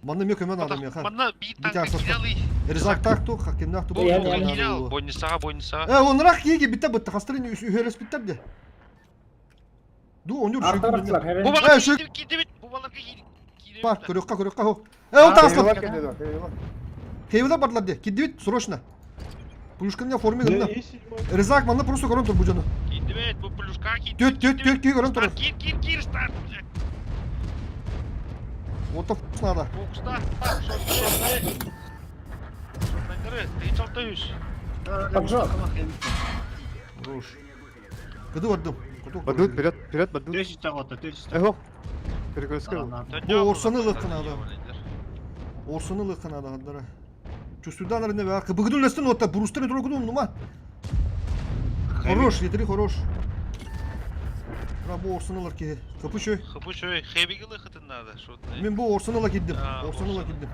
Манна мен көмөн адам яхан.
Манна бир
Бит
танка
арсаста.
кире алый.
Резак так ту, хакимнах ту.
Ой, ерлер.
Кире ал, бойнисаға, бойнисаға.
Э, онрах киги битте битте хастырын үхелес битте де. Ду онюр
Арта бардылар,
Бу
хәбәр.
балар
Э, şu-
кире бит, бу баларга кире кире.
Бар, көрөккә, көрөккә хо. Э, ол тагыслар. Хейвелер бардылар де. Киддибит срочно. Плюшканы форме гында. Резак манна просто көрөн тур бу жону.
Киде бит, бу плюшка киде.
Төт, төт, төт ки көрөн тур.
Старт, кир, кир, кир, старт.
Вот фокус надо.
Фокуста, шотнайдары. Шотнайдары, ты чалтаюш.
Поджог.
Хорош. Кыды бардым.
Бадут вперед, вперед, бадут.
Төш тагота, төш.
Эхо. Перекрестка.
Бу Орсаны лыккын ада. Орсаны лыккын ада хаддара. Чувствуйдан арында бә. Кыбыгдын лестен отта бурустан тур кудум нума. Хорош, етери хорош. Бра бу Орсаны лык ки. Капы чөй.
Хыбы чөй, хебиги лыкытын надо, шотнай.
Мен бу Орсаны лык киддим.
А,
Орсаны лык
Орсаны.
киддим.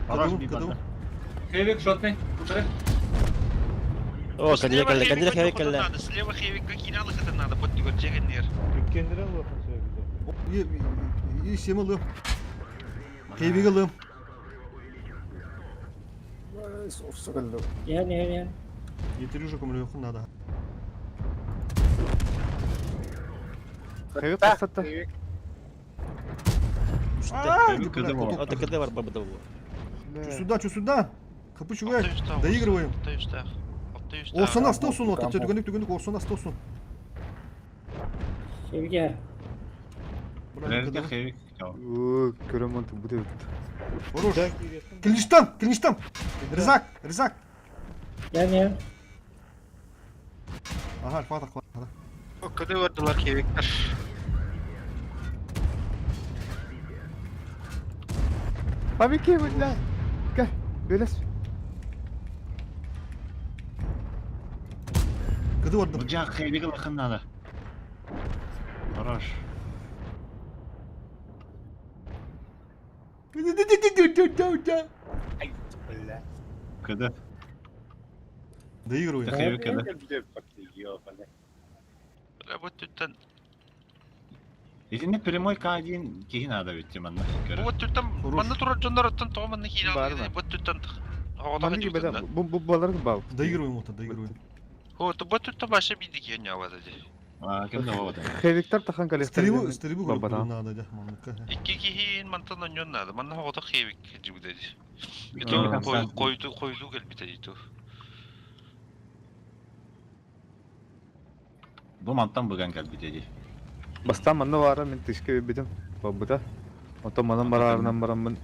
Хорош
Кыдым,
би
кыдым.
банда.
Хевик шотный. Кутары.
О, кандида
Слева
кэллэ, кандида
хевик
хевик
лыкытын
кэллэ.
надо, слева хевик кире лыкытын надо, бот түгөр жегеннер.
Иккендere алып
И и семи лым. Хейбиги лым.
Ян, ян, ян.
Етери уже көмөлө надо.
Хевик кастатта.
А,
Кыды бар.
О, кд бар бабыда бу.
Сюда, чу сюда. Капы чугай. Доигрываем. Орсаны асты olsun o. Түгөнүк түгөнүк Орсаны асты olsun.
Хәбәр.
Бра, кыдым.
Хевик.
Көрөм онту бу деп.
Хорош. Клинчтам, клинчтам. Резак, резак.
Ян, ян.
Ага, альфа так ладно.
Кд бардылар хевиктер.
Памики, бля. Гel. Белес.
Кыды бардым.
Бу жак хевик лыкын надо. Хорош. Кыды.
Доигрываем.
Хевик кыды.
Бля, бот түттен.
Итинне прямой К1 кихи надо бит манна.
Бу бот түттен, манна турар жоннор оттан тоҕо манна кире
Бар
алый,
ма.
бот түттен. Оҕотоҕо
Маны
түттен.
беда. Бу бу балар бал.
Доигрываем вот, доигрываем.
О, то бот түттен баша биди киен явады ди.
А, ким да вот.
Хевиктер тахан калектар.
Стрибу, стрибу
Бабадан.
группу надо, да, манныка.
Икки киһиин мантан онньон надо, манна оҕото хевик жибуде ди.
А.
Ито койду койду келбите ди ту.
Бу мантан буган калбит эди.
Бастан манна бара мен тышка битим. Бабыда. Ото манан барарынан бараммын.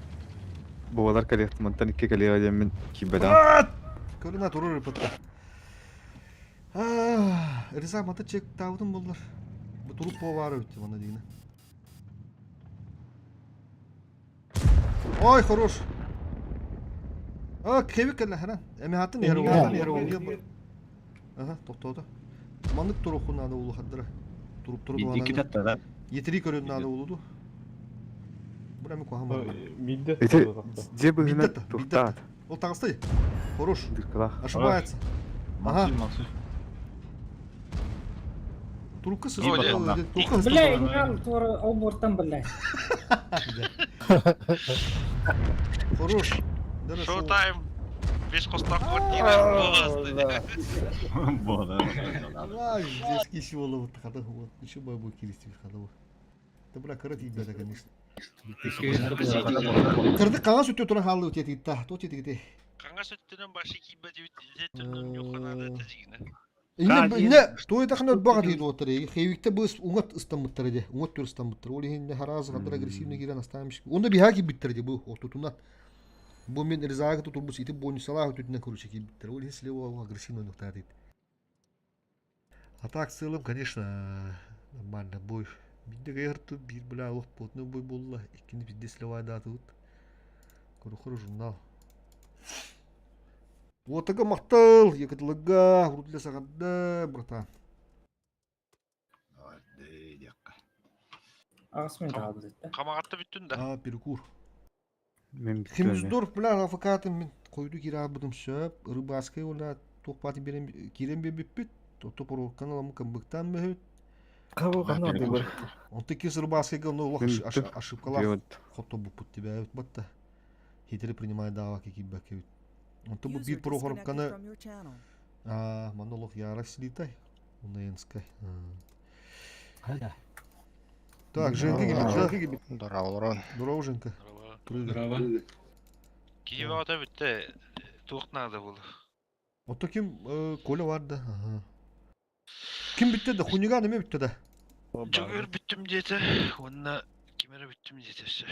Бу балар калектар мантан икки калега мен кибеда.
Көрүнө турur репетта. Резак мата чек табытын болдулар. Бу туруп по бары битти мана дигине. Ой, хорош. А, кебик кэллэ, хара. Эмиһатын иһэр уол. Аха, тохтоото. Маннык туруоххун наада улахаддара. Туруп туруп
Икки таттара.
Етири көрөн наада улуду. Бу эми куһаҕан барда.
Бидде
Ити дьиэ быһыынан
Бидде
тухтаат.
Ол таҕыстай. Хорош.
Дыркалаах.
Ошибается. Ага.
Молодцы, молодцы.
Трубка
Ой,
Трубка
Бля, играл туора олбортан, бля.
Хорош.
Showtime. Беш костак квартира буоласты.
Бода.
Здесь киси боло вот хада вот. Еще бабу киристи хада вот. Да бля, кырат ибеде, конечно. Кырды қаңа сүттө тура халды өте тиитта. То тетигите.
Қаңа сүттүнөн башы кийбе деп түннөн юханады тежигине.
Инне инне той тахна бага дейdi оттар. Хевикте быс уңат ыстамыттар эде. Уңат түр ыстамыттар. Ол хинне харазы кадыр агрессивный кирен астамыш. Онда биха кийбиттер де бу ортотунан. Бу мен ризага тутурбус итип бонусалах өтүнөн короче кийбиттер. Ол хин слева агрессивный нукта дейт. А так в целом, конечно, нормально бой. Бидде гайырты бир бля олох плотный бой болла. Иккини бидде сливай датыбыт. Көрөхөр журнал. Уотага мактал, якытлыга, урутля сагадда, братан.
Ағыс мен тағабыз етті.
Камагатта бүттүн да.
А, перекур.
Мен бүттүм.
Химздорф, бля, афакатын мен койду кирабыдым сөп, рыбаскай ола тохпатын берем кирен беппит, тото пороккан аламы камбыктан мөһүт.
Кабы кана дыбыр.
Он таки с рыбаскайга, ну, лох
Мен бүттүм.
ошибкалар
Вот.
хотто буппут тебя батта. Хитри принимает дава какие баки. Он то бу
User
бир
disconnected
прохоропканы
from your channel.
а монолог яра слитай. Уненскай.
Хайда.
Так, Женка гибит, да?
Здорово,
Здорово, Женка. Прыгай.
Кийип ата бүтте. Туох надо было.
Ото ким Коля бар да. Ага. Ким битте да? Хунига неме битте да?
Жөгөр бүттүм дети. Онна кимере бүттүм дети.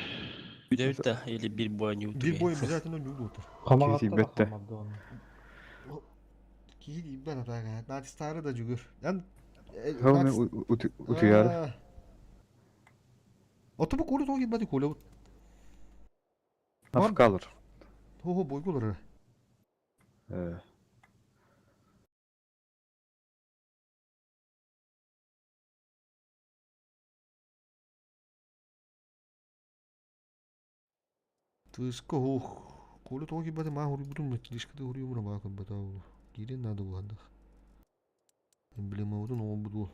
Бүтэ бүтэ или бир бой не
Бир бой обязательно не удутар.
Камагатта да
бетте.
камады оны.
Киһи иббен атага. Натистары да жүгөр. Ян
Хау мен утуяр.
Ото бу Коля тоги бати Коля.
Афкалыр.
Хо-хо бойгулар.
Э.
Тыска хох. Коля тоги бати ма хури бутун метлишка да хури умра бакын бата. Кирен надо буландах. Эмблема бутун о буду.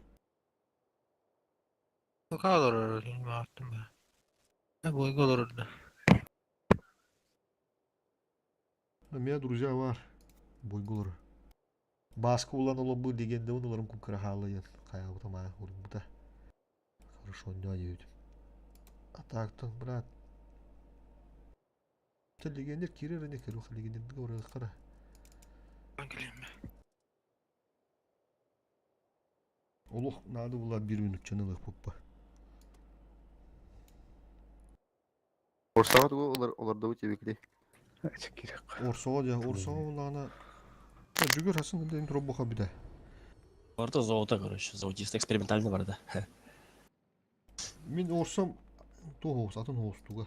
У меня друзья бар. Бойгулар. Баска улан олобу дегенде оларым кукара халайын. Кая бутама хури бута. Хорошо, не дают. А так-то, брат. Ты легионер кирер не киру, легионер говорю, кара. Олох надо было бир минут чанылых поппа.
Орсаға тугу олар оларда өте бекли.
Чекирек.
Орсоға дия, орсоға улана. Жүгөр хасын ден тробоха биде.
Барда золото, короче, золотисто экспериментальный барда.
Мен орсам то хоус, атын хоус туга.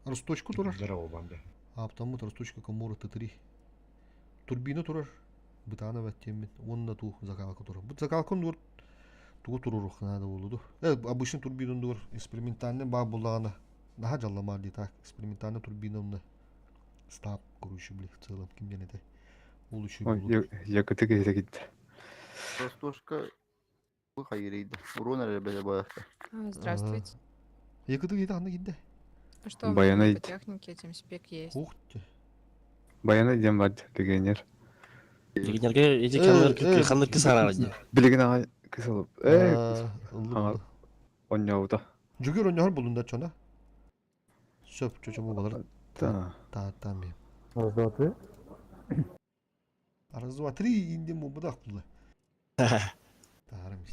Росточку турар.
Здорово, банда.
А потому росточка комора Т3. Турбина турар. Бытана ваттемин. Онна ту закалка турар. Бут закалкон дур. Тугу турурух надо болуду. Э, обычный турбина дур. Экспериментальный ба булана. Наха жалламар ди так. Экспериментальный турбина мна. Стап, короче, бли, в целом. Кимден это? Ол еще
Ой, якыты киһи китте.
Ростошка бу хайырыйды. Урон әрі бәле баяқта.
Здравствуйте.
Якыты кейді анда кейді.
А Что у меня
Баян
по технике TeamSpeak есть?
Ух ты.
Баяна дем бар легионер.
Легионерге эти
Э,
ханныр
э.
ханныр кысарар ди.
Билеген ага кысылып. Э,
Ага.
онняута.
Жүгөр ойнор булунда чона. Сөп чочо болар.
Та.
Та та ми.
Раз, два, три.
Раз, два, три, инде мубудах булла. Тарым.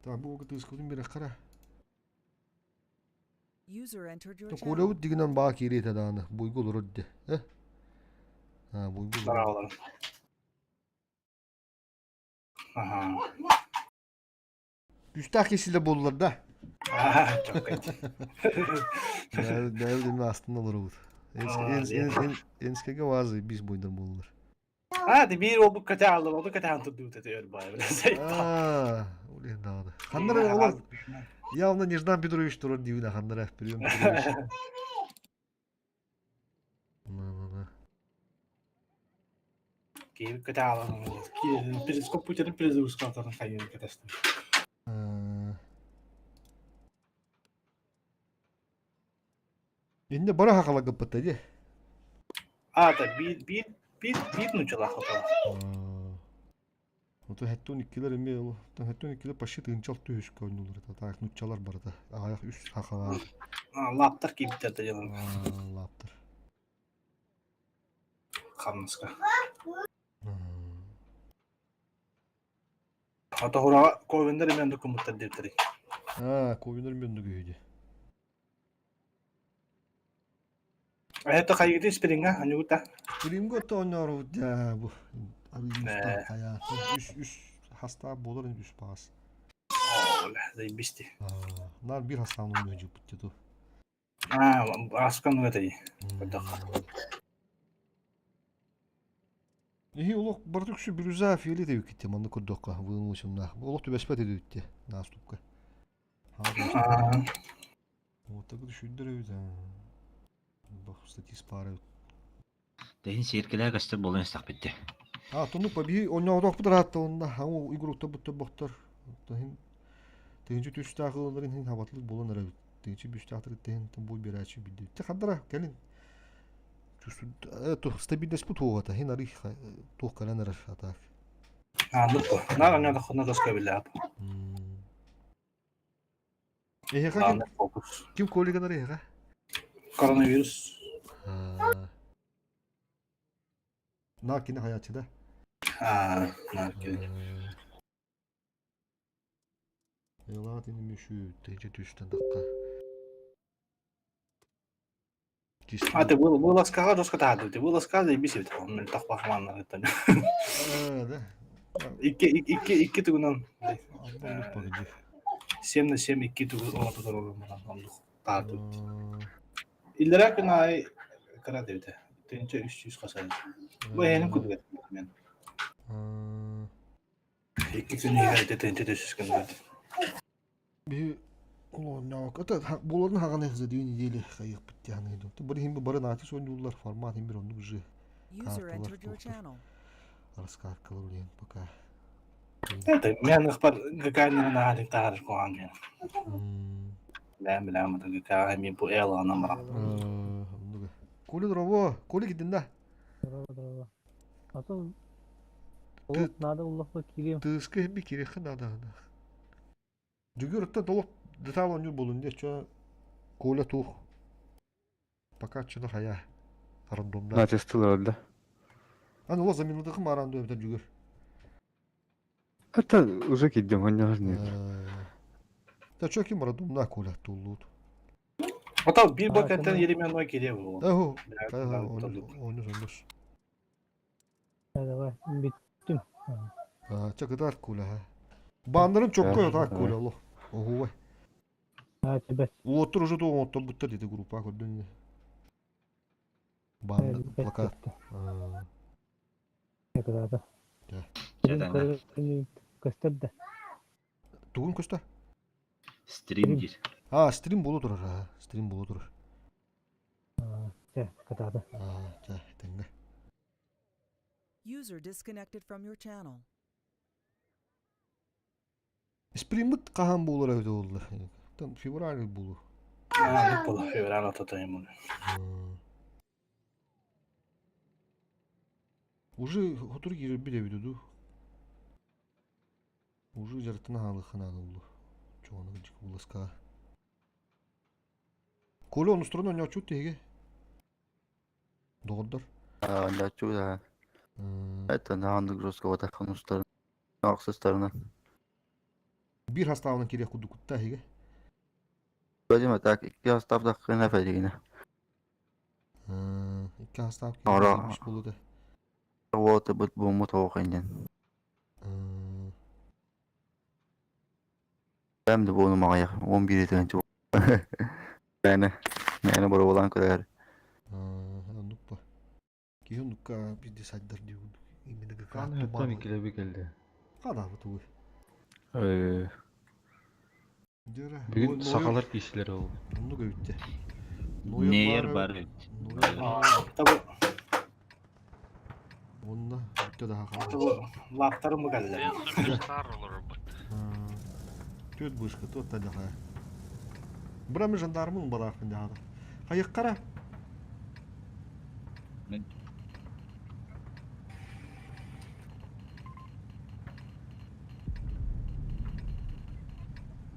Так, бу кытыс кудун бир кара.
User entered your channel.
Колебут дигинен баа кирете дааны. Буйгул родде. Э? А, буйгул.
Здорово. Ага.
Күстах кесиле болдулар да.
Аа, чоккай.
Бэйэбит эмиэ астына олоробут. Энскэгэ вазы бис бойдар буоллар.
Аа, ти биир уолбут кэтээн ол кэтээн турдубут этэ өр баай.
Аа, улин даҕаны. Ханнара олор явно Неждан Петрович турар диибин ханнара Прием Петрович. На-на-на.
Киһи кэтээн перископ путин перезагрузкаларын хайын кэтэстим.
Инне бара хахала гыппыта дии.
Аата биир биир биир биир нучалаах хотон.
Ото хэттон иккилер эмиэ ол хэттон иккилер почти тыынчал түһүскэ ойнулар это так нуччалар барыта аҕайах үс хахалаах.
Лаптар киирбиттэр да дьонум.
Лаптар.
Хамнаска. Отоһураҕа ковеннар эмиэ оннук гыммыттар диэбиттэрий.
Аа, ковеннар эмиэ оннук үһү дии.
Это хайыгыты спринга, анюгута?
Спринга то оонньоорубут даа бу арыймыстан хайаа үс үс хастаах буолар үс паас.
Оля, заебись
Наар биир хастаан оонньуу дьыппыт ту.
Аа, аскан этэй.
Иһи олох барыта үксү бирюза фиолет эбиккитте манна көрдөххө вымученна. Олох түбэспэт эдүтте наступка. Вот так düşürdür эбит. Бах статист пара эбит.
Тэһин сиэркилээ көстөр буолан истэхпитти.
А, тону побиһи оннооҕдоохпут ыраатта онно хаҥу игрокта буттар бохтор. Тыһын тыһынчы түстаах ылаларын хин хабатлык буолан эрэбит. Тыһынчы бүстаахтар тыһын бу биэрээччи билди. Те хандара кэлин стабильность туоҕата хин ары туох кэлэн эрэр атаак.
А, ну то. На, на, на, доска билээп.
Эһиэхэ ким, ким коллегалар эһиэхэ?
Коронавирус.
На кини хаяччы да?
Аа, на кини.
Елаат ини мүшү тэжи түстэн дакка.
А ты был был ласкага доска таады. Ты был ласкага и бисит. Он мен тахпахман это.
Да.
Икки икки икки тугунан. 7 на 7 икки тугу оҥото турар оннук тааты. Иллэрээ күн аайы кыра диэбитэ. Тыһыынча 300 хас Бу эһэнин курдук мен. Икки күн иһигэр ити тыһыынча 400 гыннар.
Биһи олоонньоок это буоларын хаҕана за две недели хайыахпыт диэн Бары хим бары наатыс оонньууллар формат хим бир оннук же
User entered your channel.
раскаркалар үлээн пока.
Это мен ыхпар ГК-ны наадык таарыш куһаан диэн. Билэм билэм это ГК эми бу эл анан баран.
Оннуга. Коля дорово, Коля кидинна.
Здорово, здорово. А то надо уллахпа кирием.
Тыыска химби кириэххэ наада. Дьүгүр оттон толук детал оонньуур буолун диэ чо Коля туох пока чына хайа рандомда.
Начастылар да.
Аны ол заменудахым арандо эбитер Дьүгүр.
Это уже киддем, он не
Та чо ким рандомна Коля туллуут.
Ото биир бакантан еременной кириэ буолуо.
Аху, оонньуус оннус.
Давай, бүттүм.
Ча кытаар Коля. Бааннарын чокко так Коля олох. Оһуой.
А, тебя.
Уоттур уже туох оттор диэти группа көрдүн. Баан плакат.
Кытаата. Көстөр да.
Тугун көстөр?
Стрим диир.
А, стрим буолу турар, а, стрим буолу турар.
Чэ, кытаата.
А, чэ, тэҥҥэ.
User disconnected from your channel.
Сприммит хаһан буолар эбитэ буолла? Там февраль буолуо.
Аа, буолуо, февраль ортото юм.
Уже хотур киирэрбит эбитэ дуу. Уже дьарыктана хаалыахха наада буолуо. Чоҕону буласкаҕа. Коля онустуран оонньооччут тиһиги. Доҕордор.
Оонньооччу да. Это нааннык жестковато хонустарын арахсыстарынан.
Биир хастаабынан кириэх курдуккутта эһиги.
Вадим, так икки хастаабдах кына фэригинэ.
Икки хастаап
Ора.
киирбит буолуо
Вот бут бууммут оох иннин. Бэм да буону маҕайах 11 тыһыынча Мээнэ мээнэ боруобалаан көрөөр.
Оннук ба. Киһи оннукка биирдэ сайдар дии курдук. Именно
Хаан өттөн иккилэби кэллэ.
Хадаабыт угуй.
Э,
Дьара.
Бүгүн сахалар киисилэр ол.
Оннук эбитте.
Нейер бар эбит.
Табы
Онна бүтте daha
табы лаптарым бу кэллэ.
Мен суперстар олорор бут.
Түөт бышка, туот та дьаха. Бырами жандармын балаахпын дьаһада. Хайыккара.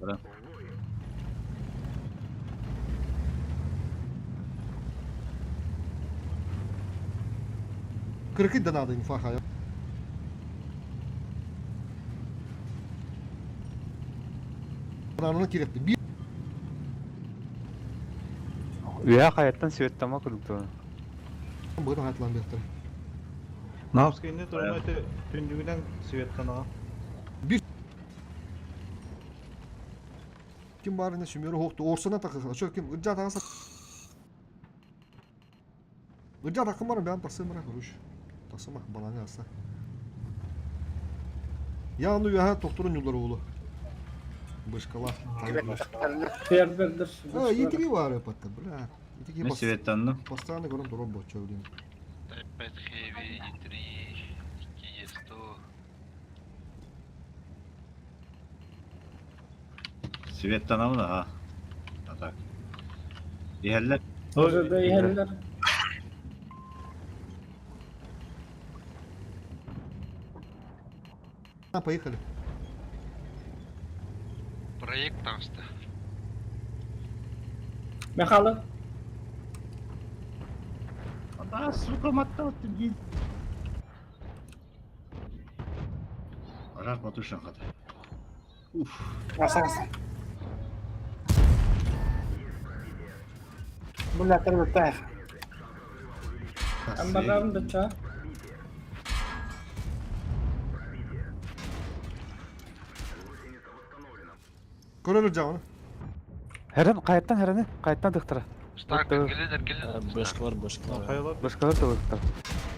Бра.
Кыркый да надо инфа хая. Ананы керек. Bir
Үһэ хайаттан светтама курдук.
быны хатлан бертер.
Навскийни турма эти түндүгүнэн светтанаға.
Bir ким барына сүмөрү хокту орсона такы. Ошо ким ыржа тагаса. Ыржа такым бар бән тасымыра коруш. Тасыма баланы аса. Яны яха тохторун юллары улу. Бышкала.
Фербердер.
А, итиги бар эпатта, бля. Итиги
Мен светтанным.
Постоянно көрөн турам бочо блин.
Type 5 Heavy, 3, 2, 100.
Светтанамын аха. А так. Иһэллэр.
Уже да иһэллэр.
А, поехали.
Проект таҕыста.
Михайло.
А, сука, маттааттым кийин. Ажар батушан хата. Уф.
Аса аса. Бу латтар баттаах.
Амбарам да ча.
Көрөр жагын.
Хэрэн хайаттан хэрэни хайаттан тыктара.
Старк келедер келедер.
Бышкалар, бышкалар.
Башкалар тыктара.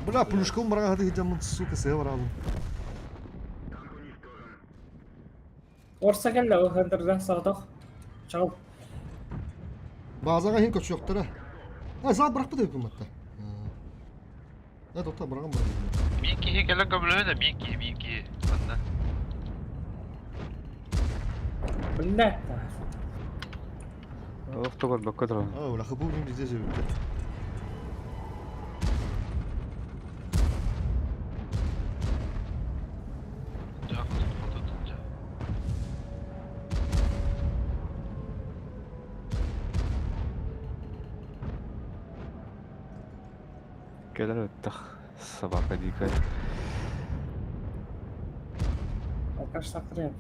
Бля, плюшком барга хаты жамын, сука, сэ баралым.
Орса кэллэ ол хандарда саҕатах. Чал.
Базага хин көчөктөрө. А, зал быракпы деп кыматта. Да, тоқта барган бар.
Мин киһи кэлэн көмөлөһөн да мин киһи мин киһи. Манна.
Биллэ.
Охтогор бакка турар.
А, ула хапу бин бизде себепте.
Кэлэр өттөх собака дикая.
Алкаш сактырыам.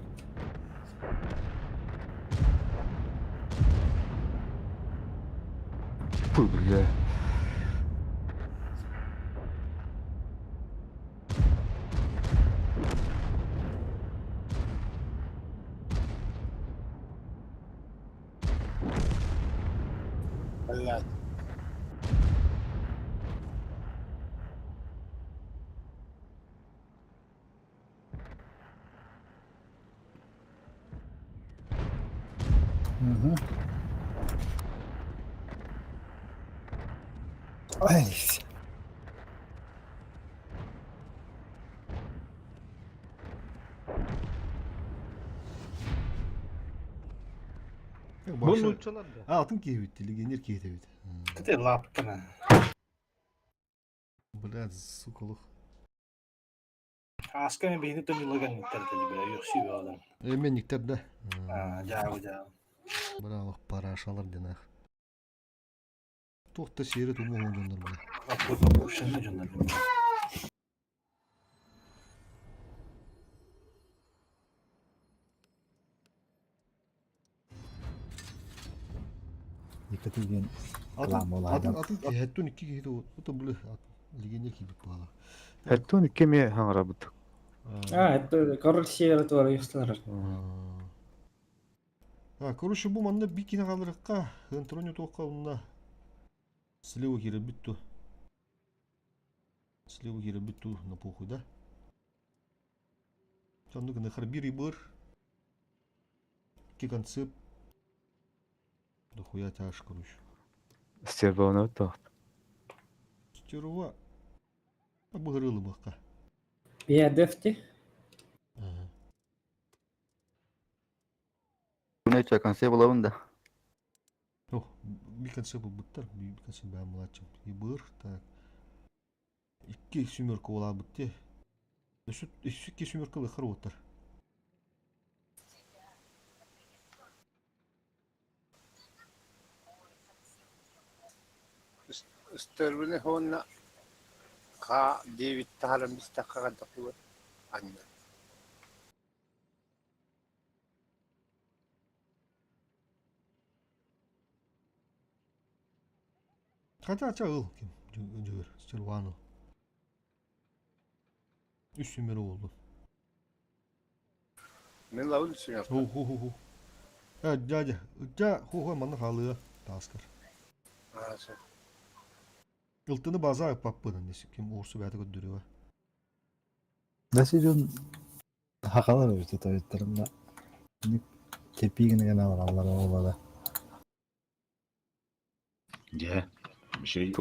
Фу, бля.
Блядь.
Угу. Ай.
Бу нууччалар да.
А, атын киһи легионер киһи бит.
Ты лаптана.
Бля, сука, лох.
Аска мен бихини төнүлөгөн ниттер деді бля, юкси бе адам.
Эмен никтер да.
А, жабы жабы.
Бля, лох парашалар динах. Тохта сири туму хондоннор бля.
Аппушын жондар.
Екатерин
Атын атын атын хэттүн икки киһи ото бля легионер киһи баала.
Хэттун икки ме хаңарабыт.
А, это король севера туар юсталар.
А, короче, бу манна бикини хаалырыкка, ынтырын утуохха уонна слева киирэрбит ту. Слева киирэрбит ту на похуй, да? Оннук гына биир ыбыр, икки концепт. Дохуя тяж, короче.
Стерваны тоқ.
Стерва. Быһырылыбыкка.
Пиадефти.
Bunu ча конце булабын да.
О, bir конце булбуттар, bir конце бэм младшим. Ибыр, так. Икки сүмөркө булабыт те. Өссө икки сүмөркө лыхар уоттар.
Стервини хонна ка Дэвид тахаран бистакка кантакуга анна.
Хотя ча ыл ким жүгөр Стервану. Үс сүмөрү болду.
Мен лавын сүңөр.
Ху ху ху ху. Э, дядя, дя ху ху манна халыа таскар.
Ааса.
Ылтыны база паппынан десе ким орсу бәті көддүрү.
Дәси дьон хакалар эбит тоюттарында. Тепигин гына алалар олада.
Дьэ. Şey,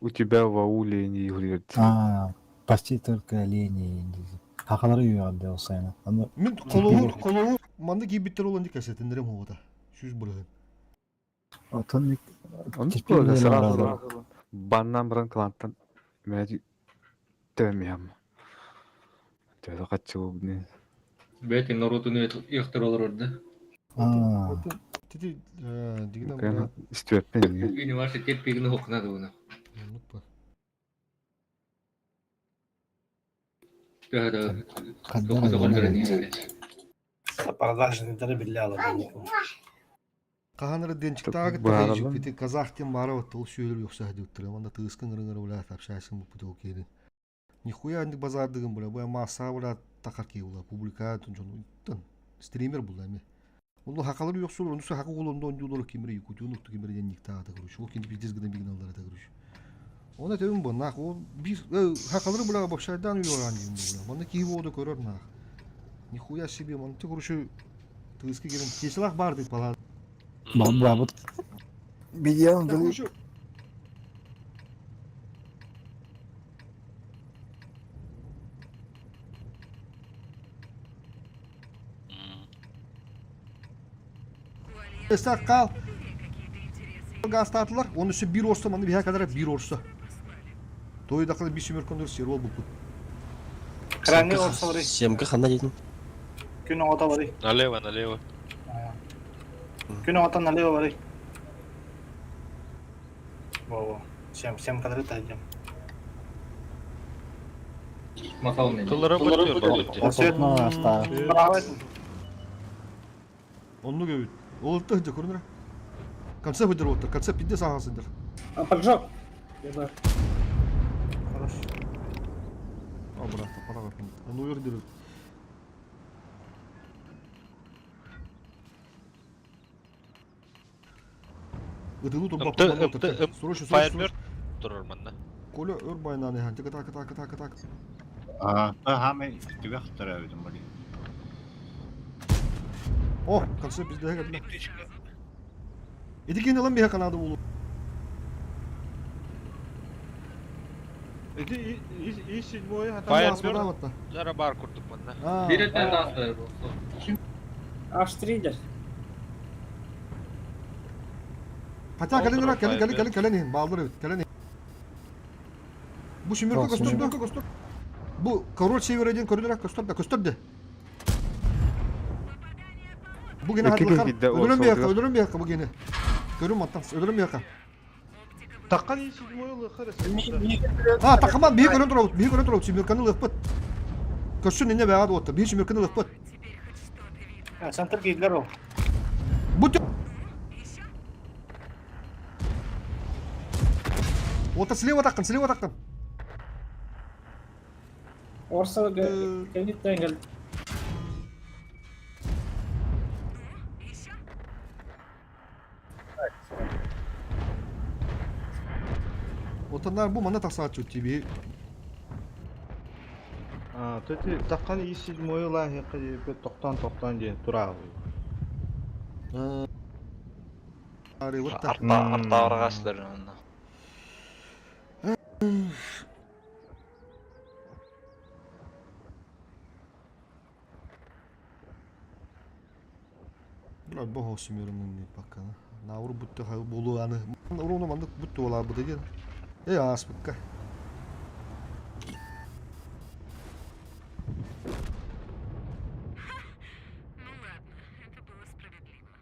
У тебя в ауле не говорит.
А, почти только олени. Хакалар үйгәндә olsayna. Аны
Мен колову колову манны кийбиттер олон дик кәсетиндерем хода. Сүз бырыгын.
Отон
Он
Терпение
тоже сразу
надо.
баннан баран клантан мәди төмям. Төдө катчы бу.
Бәти народун ихтер олар орды.
А,
Тити дигинен
Истүөппен.
Үні ваша терпегini хокнады оны.
Нукпа.
Төһөдө.
каддар
Продажныйдары билле алар.
Каханыры денчиктагы
Бааралар.
тахайжук бити казах тем бара вот ол сүйөлөр юкса диуттыр. Манда тыыскын ырыңыр була тапшайсың бу путел келин. Нихуя андык базардыгын була. Буя масса була такар ки була. Публика тун тун стример була эме. Онду хакалар юксулар, онду хакы колондо ондулар кимири якутюнук кимири денник тагы короче. Ол кинди пиздец гына бигналар это короче. Оны төбүм бу нах ол бир хакалары була башайдан үйөран дейм була. Манда кийип оду көрөр нах. Нихуя себе, манда короче тыыскы келин кесилах бар деп бала.
Бабыт. Видео
Короче, Эстак кал. Гастатылар, оны үсі бір орса, маны бия кадара бір орса. Той дақылы bir сүмөр көндөр сервол бұпы.
Крайний орса барый.
Семка хана дейтін.
Күн оғата барый.
Налево, налево.
Күн оғата налево барый. Во-во. Всем, всем кадры тайдем.
Макал мен.
Тыллары бөтүөр
Свет. Браво.
Онну көбүт. Ол та жа көрүнөр. Концепт өдөр оттар, концепт пидде сағасындар.
А поджог. Ебар.
Хорош.
А, брат, пара бар. Ону өрдүр. Ыдылу турба. Срочно, срочно.
Firebird турар манна.
Коля өр байнаны хан. Так так так так так.
А, хаме түгэх тарабытым бали.
О, концепт бизде хәгәт. Эдикен алам бия канады болу.
Эти и седьмой
Firebird зара бар курдук манна.
Бир өттен астар.
H3 дер.
Хотя кален кален кален кален кален балдыр бит кален. Бу шимирка көстөр көстөр. Бу король север один коридор көстөр да көстөр де. Бу гене хатлыкар. Өлөрөм бияка, өлөрөм бияка бу гене. Көрүм аттан, өлөрөм бияка.
Таккан и седьмой лыхар.
А, такаман бии көрөн турабыт, бии көрөн турабыт, шимирканы лыкпыт. Көссүн эне бага отта, бии шимирканы лыкпыт.
Центр кейдлер ол.
Бу Ота слева таққын, слева таққын.
Орса кәнит тәңгәл.
Отоннар бу манна тахсааччы тебе.
А, төти таххан и седьмой лааһыахха диэбиппит тохтоон-тохтоон диэн тураабый.
Арта
Артаарҕаслар онно.
Бля, бог сümөрүмүн пока. Науру бутты болу аны. Уруну мандык бутты болар деген. Э ааспыкка.
Ну ладно, это было справедливо.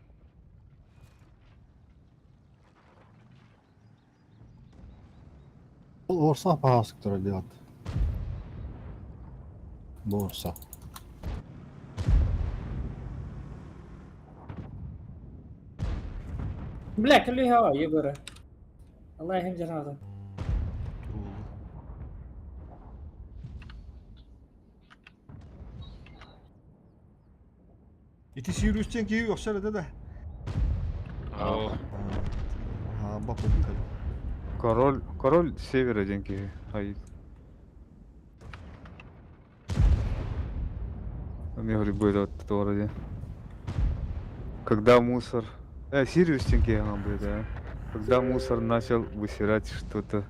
Орса паасыктара делать. Борса.
Бля, кэлиһэ Егора. Аллахим жараҕын.
Ити сүүрүүстэн киһи өхсөр этэ да.
Король, король севера диэн киһи. Ай. Мне говорит, будет вроде. Когда мусор... Сириус диэн киһи аҕам будет, да? Когда мусор начал высирать что-то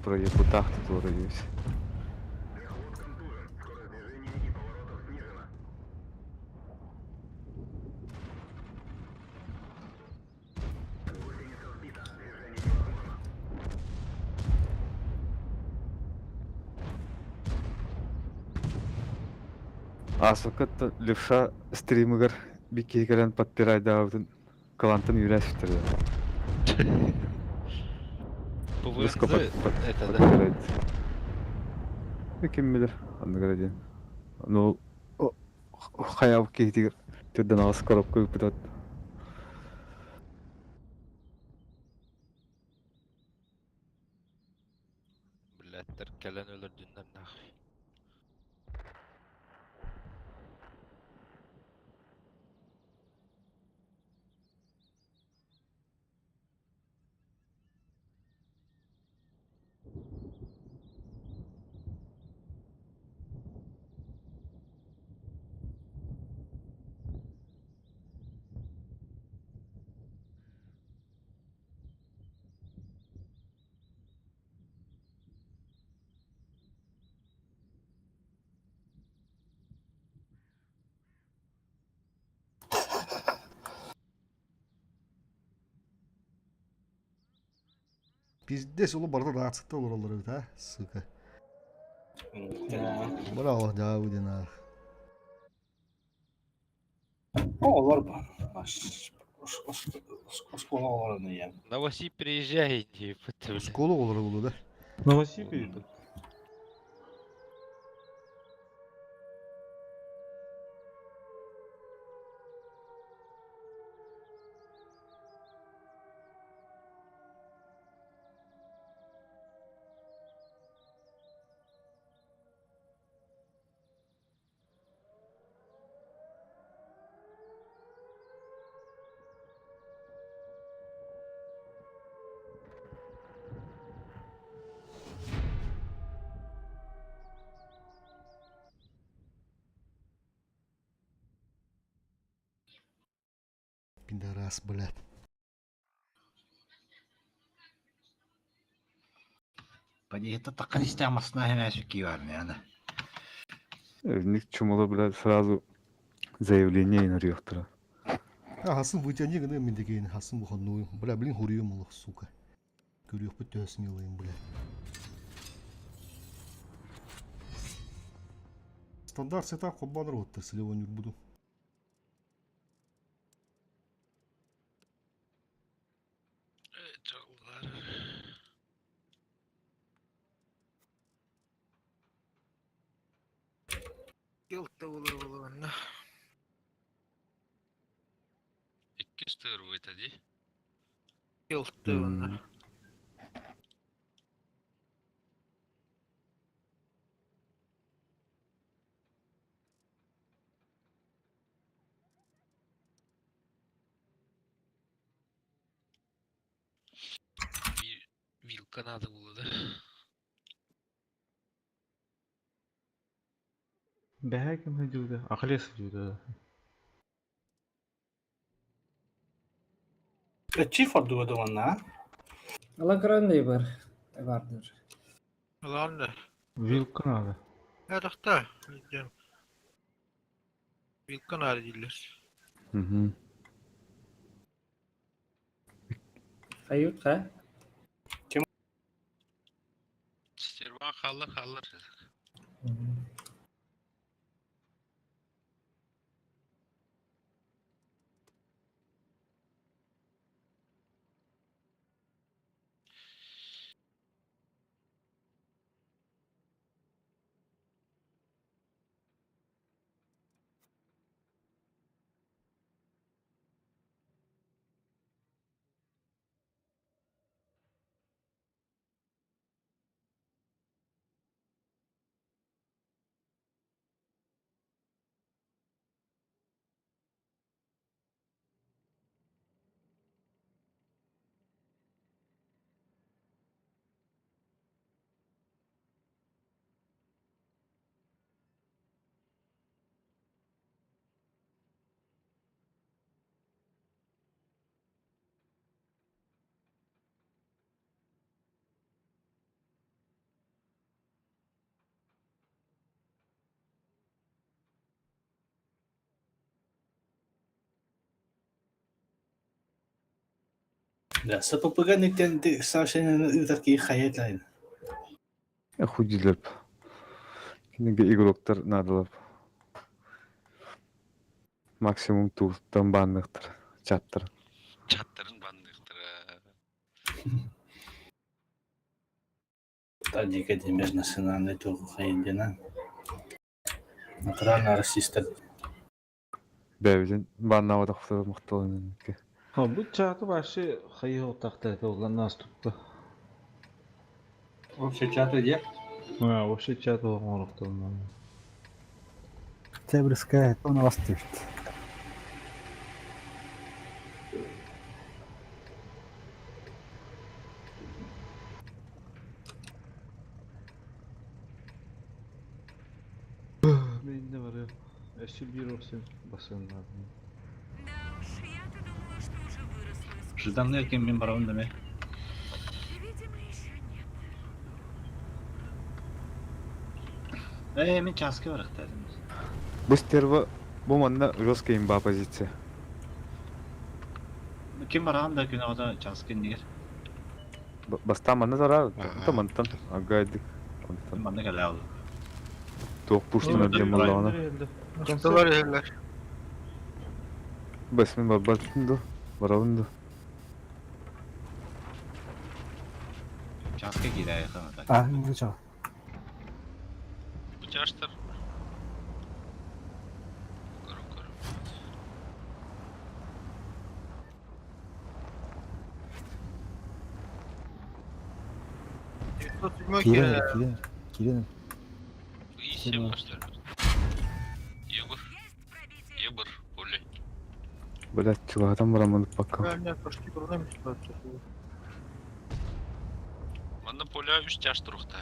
про якутах тут вроде. Асыкыт левша стримыгар бикки кэлэн подпирайдаабытын кылантан үүрэ сүтэрэ.
ПВНЗ это да.
Ким билэр, оннугар диэн. Ну, хайа киһитигэр түрдэн аҕыс коробка ыыппытат.
Блядтар кэлэн өлөрдүннэр нахуй.
Пиздец, улу барда рацикта олороллор эбит, а, сука. Браво, да, удина.
Оҕолор бар. Оскуола оҕолорун ийэм.
Новосиб приезжай, иди, бля.
Школа оҕолоро буолуо да?
Новосибирск.
Пидорас, блядь.
Подъехта таққан исте амасына хэмэсү киеварны ана.
Ник чумала, блядь, сразу заявление инарыахтара.
А, хасын вытяни гына мин дегейн, хасын буханную. Бля, блин, хурьем олох, сука. Көрүөхпүт төһө смелыйым, бля. Стандарт сетап хоббаныр оттыр, силевон буду.
Иккис тыырбыта дии. Биир
Вилка надо было, да?
Бэһэ ким сылдьыбыта? Ахиллес сылдьыбыта.
Чиф ордуга дуганна.
Ала бар. Бардыр.
Ладно.
Вилка надо.
Это Вилка надо дииллэр.
Мгм.
Хают ха?
Стерва халлар халлар.
Да, СППГ нектен сообщение ыытар киһи хайа
Худилер. Кинигэ игроктар надалар. Максимум туустан баанныктар, чаттар.
Чаттарын банныктара.
Таджика диэн межнациональный туох хайдена. Натурально расистер.
Бэбитин бааннаабатахтар махталын.
Бу чаты вообще хайы тахта нас тутта.
Вообще чаты где?
А, вообще чаты оҥоруохтарын.
Октябрьская, это у нас тут.
Мен не бар. Өссө биир орсен басыннар.
Да уж, я-то думала, что уже выросла из
Жиданны кем мен барабын деме.
Видимо, еще нет.
Э, мен часка барахта.
Бу стерва бу манна жесткая имба позиция.
Ким бараган да күн ада часка нигер.
Бастан манна зарар, тамантан агайдык.
Манна кэлэ алды.
Туох пуштун өддем боллаҕына.
Ustalar yerler.
Бас мен барбаттым ду, барабын ду.
Часка киирэ хана.
А, ну что?
Bu çarşılar. Көрө көрө.
Кирен, Кирен, Кирен.
Исем başlar. Егор. Егор, поле.
Блять, чугатан барамын пока.
Манна поля 3 чаш турукта.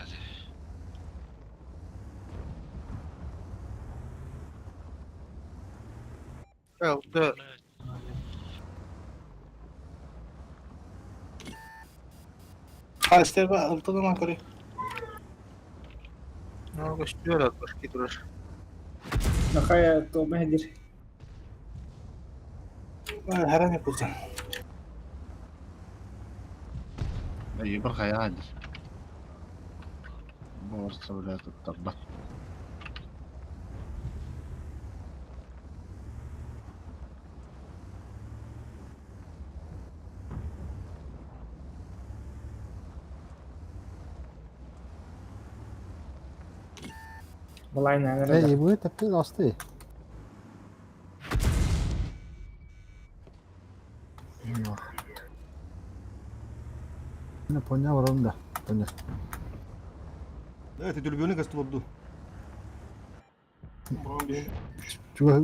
Да. Ha, стерва ылтылынан көрө.
Нахая то мехдир.
Харани кузан.
Ебір хая адыр. Борса бля туттарбат.
Балайна
Эй, будет ты асты. Не понял, барабын да. Понял.
Evet, дүлбөнү кастылорду.
Чуга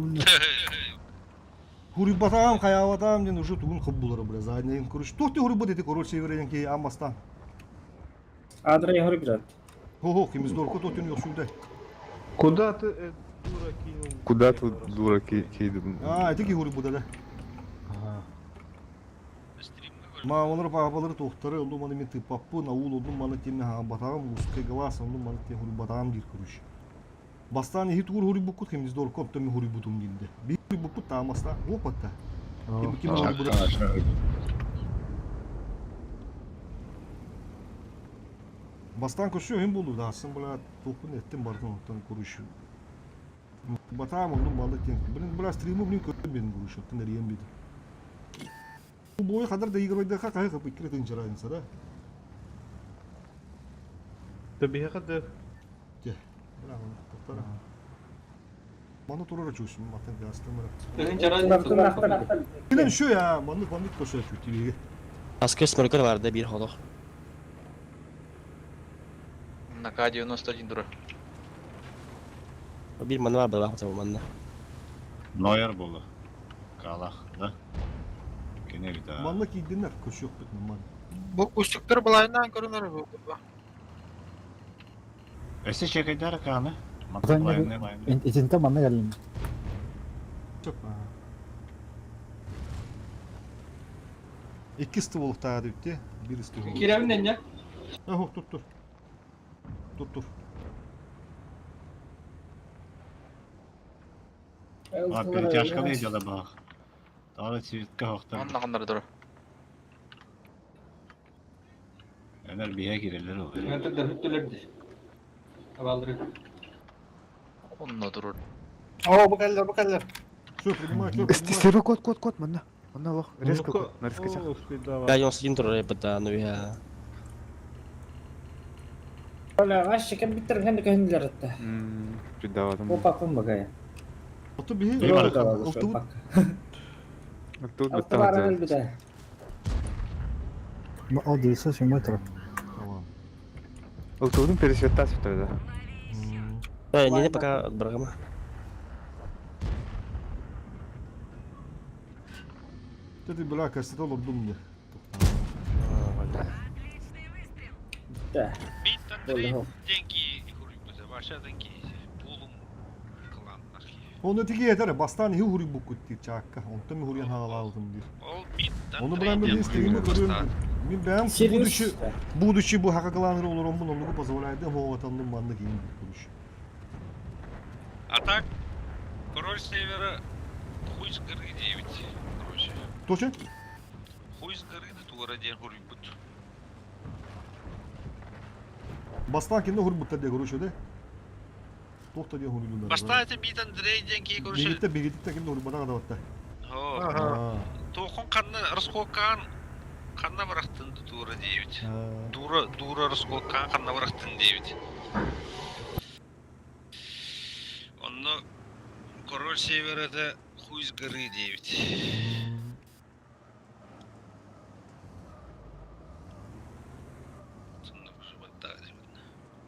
Хуруйбатаам, хаябатаам диэн уже тугун хып булара бля, задний. Короче, туох ти хуруйбат эти король северенки амбастан.
Адрей хоры билет.
Хо-хо, кимиздорко тотун йоксуйда.
Куда ты, дура, кинул?
Куда ты, дура, кидым?
А, это кихури буда да. Маамалар паапалары туохтары онну маны мен тыппаппын, аул онну маны тиэмэ хаамбатаҕым, узкий глаз онну маны тиэ хуруйбатаҕым диир короче. Бастаан иһи тугур хуруйбуккут химиздорко оттон мен хуруйбутум диирдэ. Биир хуруйбуппут таамаста, опатта. Ким ким хуруйбута? Бастаан көрсө өйүм буолуу даассын бля туохпун эттим бардым оттон короче. Батаам онну маны тиэн. Блин, бля стриму блин көрдüm мен короче, оттон эрийэн биди. Бу бой хадар да игройдаха хаһы хапы икки тыынча разница да.
Да биһиэхэ да
Те. Браво, тоқтара. Маны турар чувствую, матын гастымыра. Билен şu ya, маннык маннык koşuyor şu TV'ге.
Аскы смөркөр бар да бир ходох.
На К-91 дура.
Бир манна бар была хотя бы манна.
Нойер буолла. Калах, да? Кene бит а.
Маннык кийдинер көшөк бит ман.
Бу кустуктар былайынан көрүнөр бу.
Өссө чекайдар каны.
Итинтэ манна кэллим.
Сөп. Икки ствол таады үтте, бир ствол.
Киребин энне?
Ах, тут тур. Тут тур.
А перетяжка не дела бах. Тары цветка хохтар.
Анна кандар дура.
Энер бие кирелер ол.
Онно турur.
О, бу кэллэр, бу кэллэр.
Все, принимай, все, принимай.
Серега, кот, кот, кот, манна. Манна лох, резко кот, на резко чах.
Я 91 турар эппит ну я.
Оля, вообще компьютер хэнди көһүннүлэр этте.
Придаватым.
Бу папым багая.
Оту биһи
Бир бар.
Алтыбыт
Тут
Алты бары өлбүтэ.
Ол 907 турар.
Tamam.
Ылтыбытын пересветтас бүтэр да.
Не пока баргама.
Ты бля, кастет олордум мне.
Да.
Бит
Болду.
Андрей деньги хуруйбута. Ваша деньги булум кланнах.
Оны тиги етер, бастан хи хури букут ти чакка. Онтон ми хуриан хаалаалтым дир.
Ол бит
Оны биран мен стримы көрөм. Мен бәм будущий будущий бу хака кланыр олором бу онугу позволяет хо ватанным манны кийин короче.
А так, король севера хуй с горы 9, короче.
Точно?
Хуй с горы до тугара ден хуруйбут.
Бастан кинде хурбутта де короче де. Тохта де хурбутта.
Бастан это бит Андрей деньги, короче.
Бигитте бигитте кинде хурбутта да батта.
О. Тохон канна расколкан канна барахтын дура 9. Дура дура расколкан канна барахтын 9. Онно король севера это хуй с горы 9.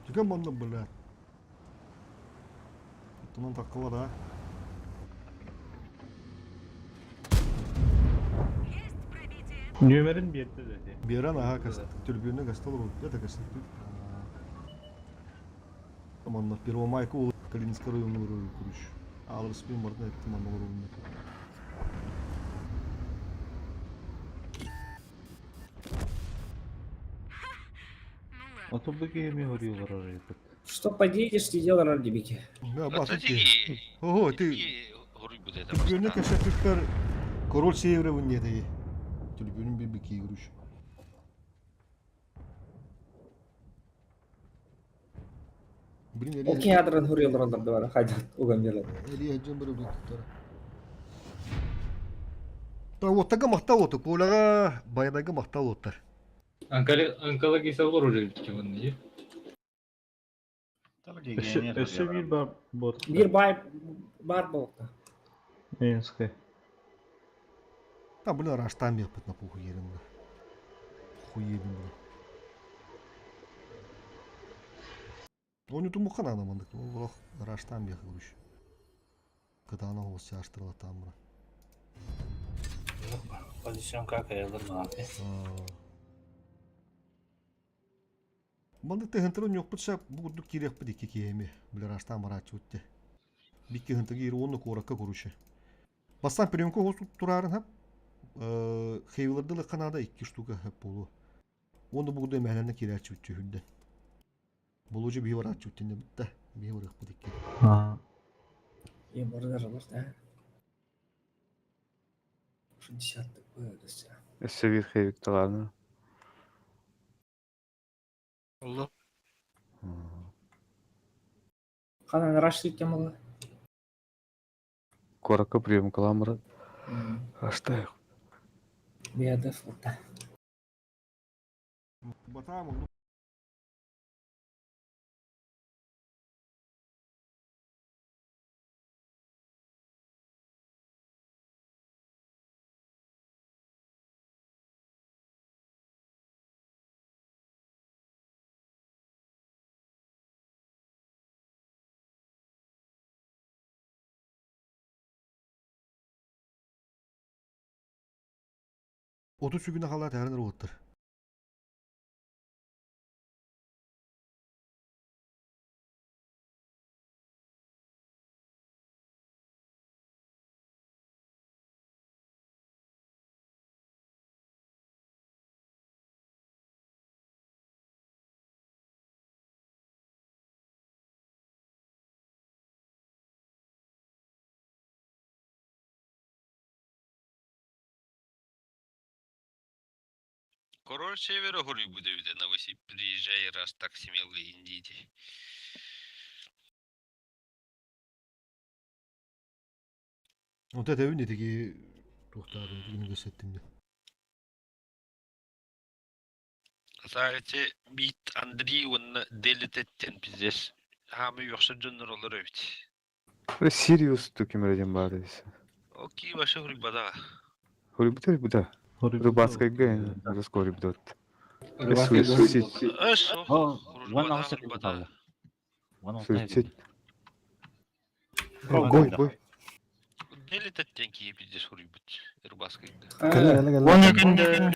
Түгөн манны бля. Туман таккыла да.
Нөмерин берді деді.
Беран аха каст төлбүнө кастал болуп это каст. Манна Первомайка ол Калининский районун рою короче. Алыр спин бардын этти манна районунда.
Ото бу кеми хориолар арайпыт.
Что поедешь, ты дело ради бики.
Да, бас ти. Ого, ты
Хуруйбут это
Түлбүнө кашаттыктар король севера вынне деги. Түлбүнүн бир бики короче. Блин,
Окей, адран хуриолар алдар бар. Хайда, угам берлер.
Эли хаджан бир блин туттар. Та вот тага мактал оту, колага баядага мактал оттар.
Онкология olur уже чего-нибудь.
Өссө бир бар бот.
Бир бай бар болду.
Энске.
Та блин, раштан беппит на пуху ерин бля. Хуебин бля. Оны туму хана мандык. Ол раштан бех короче. Кытана хос чаштырла там бра.
Позицион как аялыр мааты.
Маннык тыһынтырын ньуохпут сап бу курдук киириэхпит икки киһи Бля растаан барааччыбыт те. Бикки хынтыгы киир уонна куоракка короче. Бастаан приемка хос тураарын хап. Хейвларды лыкка наада икки штука хап буолуо. Уонна бу курдук эмэһэлэнэ киирээччибит чүһүрдэн. Болуочу биһи барааччыбыт тинне бутта. Биһи барыахпыт икки.
Я бардар да. 60
Өссө биир хейвик талааны.
Олло.
Ханан раш темалы.
Куоракка приемкалаан баран астайық.
Биядов да.
Батаам оннук. Оту сүгүнэ халаа тэһэрин уоттар.
Король севера Голливуда на Новосиб приезжай раз так смелые индийцы.
Вот это не такие тухтары, не гасеттим.
Саарете бит Андрей уонна Делитеттен пиздец. Хаамы үөхсэр дьоннор олор эбит.
Сириус тукимер диэн баар десе.
Окей, вообще хурибадаҕа.
Хорибута рибута. Рыбацкайга русского рибдот.
Эс,
Уон аҕыс секунда хаалла. Уон алта
Суицид. Бой, бой.
Делитеттен киһи пиздец хуруйбут рыбацкайга.
Кэлэ кэлэ кэлэ.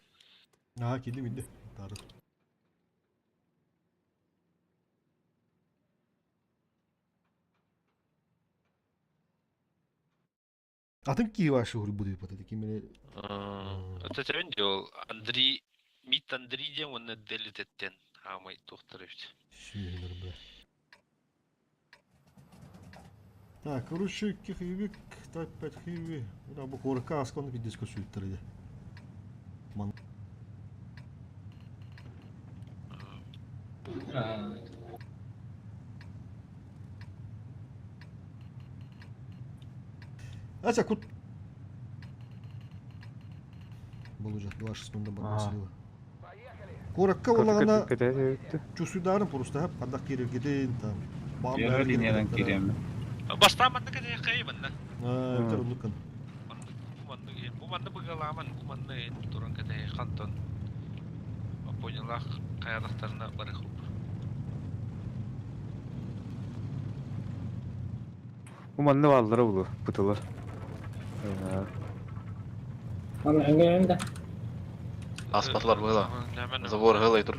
Аа, киирдим инде. Тары. Атын киһи вообще хурбут бата ким
Это делал Андрей Мит Андрей диэн уонна Делитеттен хаамай туохтар эбит.
Сүүһүнэр бля. Так, короче, икки хивик, так пять хиви. Бля, бу куоракка асконы пиздец сүүттэр иде. Ман. Ася, кут. Был уже 2.6 бар слива. Куоракка улаҕана чувствуйдарын просто хадах кирергедин там.
Первый линиядан кириэмин.
Бастаан манна кэтэ хайыбанна.
Аа, өтөр оннуккан.
Бу манна быгалааман, бу манна туран кэтэ хантон. Поняла хаялахтарына барыхуп.
Бу манна бааллара булur, бутылар.
Аны эңгән да.
Аспатлар было. Забор гылай тур.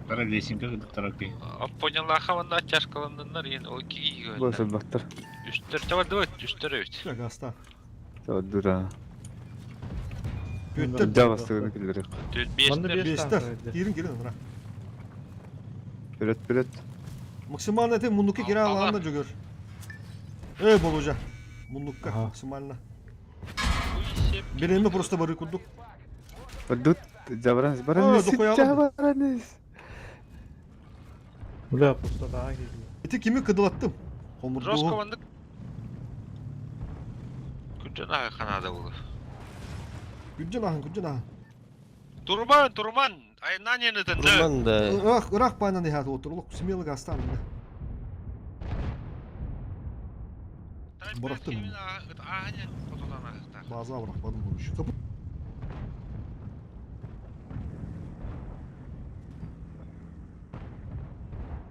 Бара лесенка кыдыктаракы.
Поняла хаванна чашкаланнар ен ол киги.
Босылбаттар.
Үстер тавар давай үстер эбит.
Так, аста.
Дура.
Бүттер.
Жабастыгын киллерек.
Бестер. Кирин кирин ра.
Вперед, вперед.
Максимально ты муннукка кире алаанда жүгөр. Эй, болужа. Муннукка максимально. Биреме просто бары курдук.
Дут, жабараныз, бараныз, жабараныз.
Бля, пустота келди.
Эти кими кыдылаттым? Хомурду.
Жестко вандык. Күнжен аға қанада болу.
Күнжен ахын, күнжен ахын.
Турман, турман. Айнан ені тінді.
Турман да.
Ырах, ырах байнан ихат отыр. Улук смело гастан. Бырахтым. База бырахпадым короче.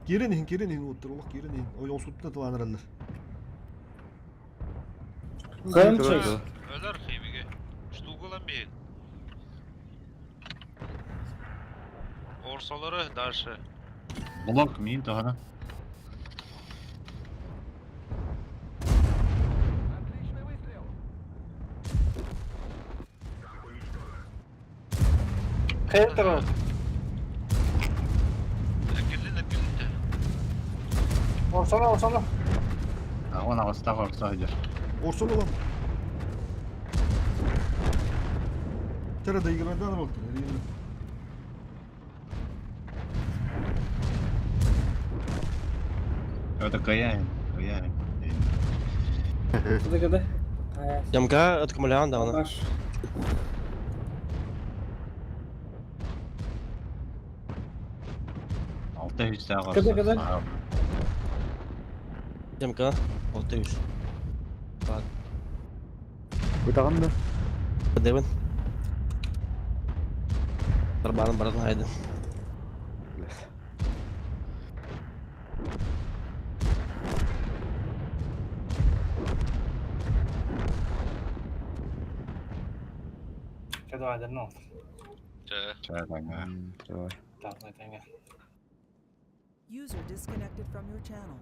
Кирин ихин, кирин ихин оттыр, улук кирин ихин. Ой, олсуттuna тыланыралар.
Кым чөйс?
Өлөр хейбиге. Штугулан бейін. Орсолары дальше.
Блок мин тоһана.
Хентер.
Эргиллин эргиллин.
Орсоно, орсоно.
Аҕан аҕыстаах орсо сылдьар.
Орсон olan. Тара дайгылардан oldu.
Это каяин, каяин.
Кыды кыды.
Ямка откумулян да она.
Баш.
Алта үстээх
Кыды
орсо.
кыды.
Ямка. 600.
Бытаҕын да?
Дэвин. Барбанын баратын хайдын.
Кыды айдын ол.
Чэ.
Давай.
Так, теңе.
User disconnected from your channel.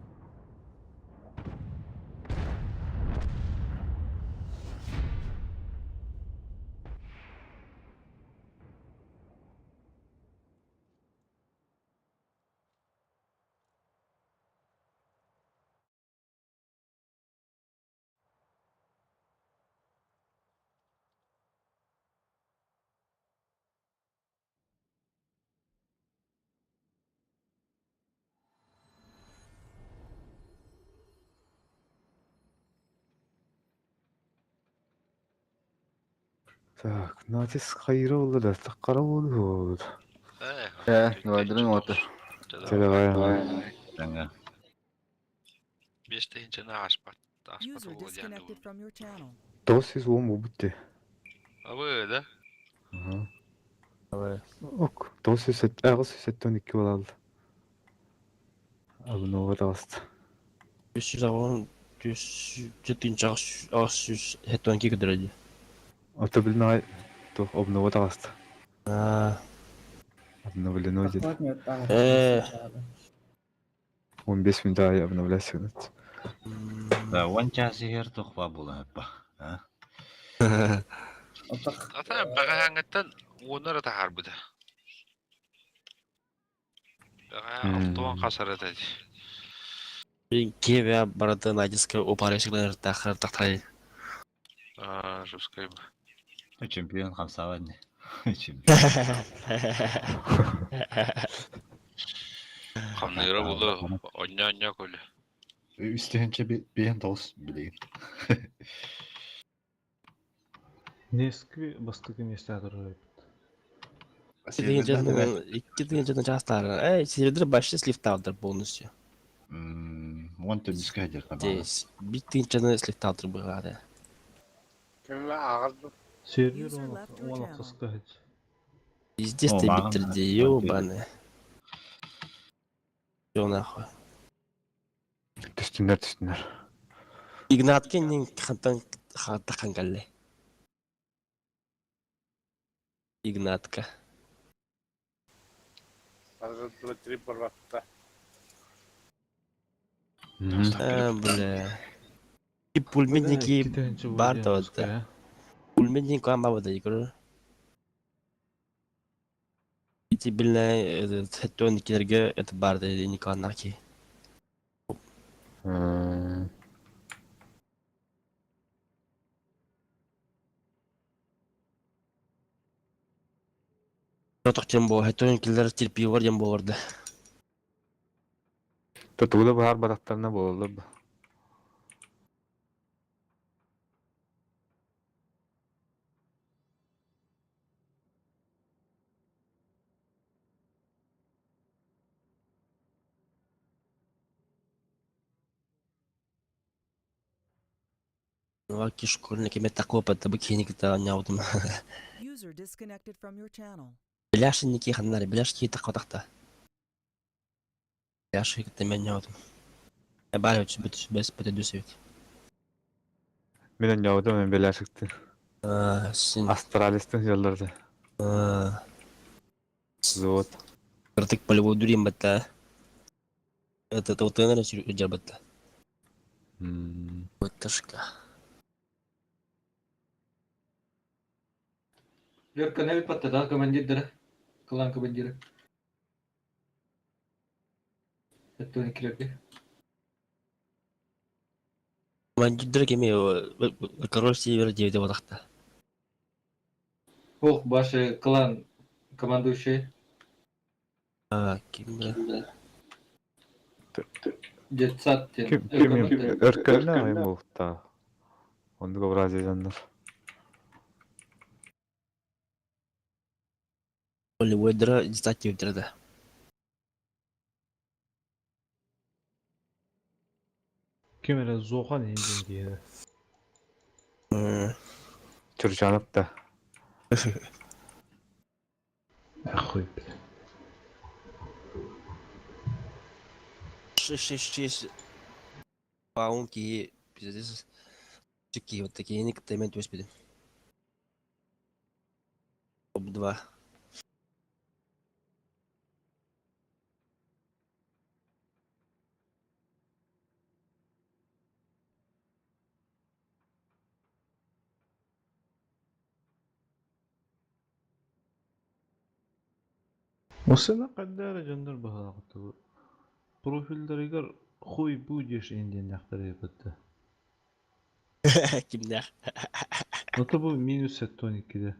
Так, натиск хайыра oldu да, қара oldu oldu.
Э, давай, оты.
Чэ, давай.
Таңа.
Бес тыһынчаны ааспат. Ааспат
User
буолуо диэн
disconnected from your channel.
910 бу бутты.
Абы да?
Ага. Ок, 907, 872 болалды. Абынова таҕыста.
310 7 кедерди.
Ото билин то обнова таҕыста.
А,
Обновлено где-то.
Э.
15 минут обновляйся.
Да, он час иһэр тохпа була аппа. А?
Ата бэҕэһээҥҥиттэн уоннара таһаарбыта. Бэҕэһээ алтуан хас эрэ этэ дии.
Киеве баратын натиска упарышыглар тахар тахтай.
Аа, жесткай ба.
Чемпион хамсаабат не. Чемпион.
Хамныыра булу, онньо-онньо көлө.
Үстүһүнчэ биэн тоҕус билигин.
Нески бастакы местә турар.
Икки тыгынчадан частар. Эй, середер башты слифталдыр полностью.
Он түнүскэ хадер табаҕа.
Здесь бит тыгынчаны слифталдыр быҕаады.
Кимме ағалды.
Сервер
User left your
он
channel.
охсоска хит.
Пиздец
О,
ты
маған
биттерди,
да,
ёбаный. Всё нахуй.
Түстүннэр, түстүннэр.
Игнатке нин хантан хантахан калле. Игнатка.
Раз, два, три, баратта.
А, бля. И пульменники бар да. Пульменник кама бада игры. Ити билне хэттон килерге это бар да никанаки. Тотох бо хэттон килер терпи бар дем болорду.
Татууда баар бататтарына бололор ба.
Ваки школьники ме такого под бикини та няудым.
User disconnected from your channel.
Беляшники ханнар, беляшки такотахта. Беляшки темен няудым. Баар бүт бес бөтөдүсүбүт.
Мен оñообутум мен беляшыкты.
Син
Астралистин жоллорду. Завод.
Кырдык полевой дурин батта. Это тоутенер сүрү батта. Батташка.
Өркөнөбүт баттата командирдара. Клан командира. Өттүн килерге.
Командирдер кеми король севера диэбитэ буолахта.
Ох, башы клан командующий.
А, ким да?
Детсад диэн.
Ким ким өркөннө ай буолта. Оннук образия дьоннор.
Полевойдара детсад диэбиттэрэ да.
Ким эрэ Зохан иһин диэн
Чурчанов да.
Ахуй.
Шесть паун киһи пиздец киһи вот такие кытта мен түбэспитим. Топ-2.
Осына каддара дьоннор баһалаҕыт профилдарыгар хуй будешь диэн дьахтар ыйыппытта.
Кимнээх?
Ото бу минус 72-де.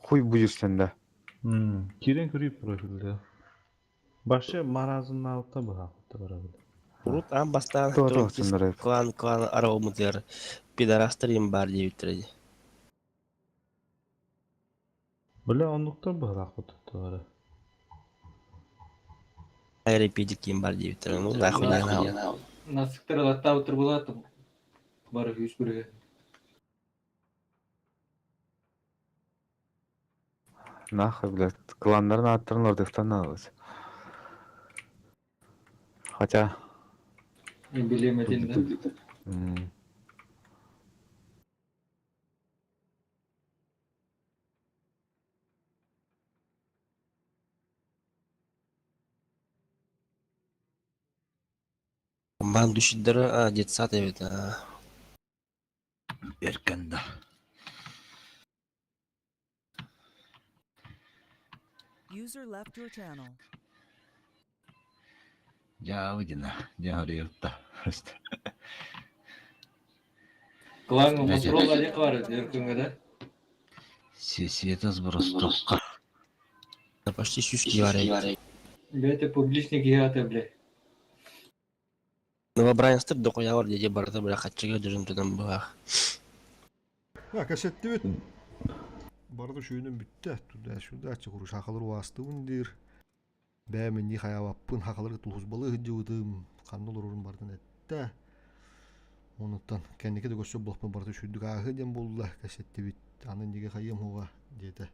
Хуй будешь сенде.
Кирен көрүй профилде. Башы маразын алта баһаҕытта барабыт.
Урут аан бастаан
Туох сыннарай.
клан клан араумутыгар пидорастар им бар диэбиттэрэ дии.
Бля оннуктар баһалаахпыт тутталара.
Айрепедик ким бар диэбиттэрэ. Ну нахуй нахуй.
Насыктар ылаттаабыттар булаатым. Бары үс бүрүгө.
Нахуй, блядь. Кланнарын ааттарын ордуктан алабыз. Хотя...
Билем этин да.
Ман душиддара а детсад эбит. а.
Эркен да.
User left your channel.
Дьаабы дина. Дьаһарыйылта.
Клан контрол али бар өркөнгө да.
Света сбростокка.
Почти сүүс киһи бар эбит.
Бете публичный киһи бля.
Новобранецтар дохуя диэти барыта бля хаччыга дьөрүн тутан быһаах.
Ha кэсэттибит. Барыта сүүнүн бүттэ. Туда сюда чукуру сахалар уастыбын диир. Бэйэм инни хайаабаппын хахаларга тулхусбалы сылдьыбытым. Ханна олорорун барытын эттэ. Онуттан кэнники да көрсө буолпун барыта сүүрдүк ааһы диэн буолла. Кэсэттибит. Аны иннигэ хайыам хуга диэтэ.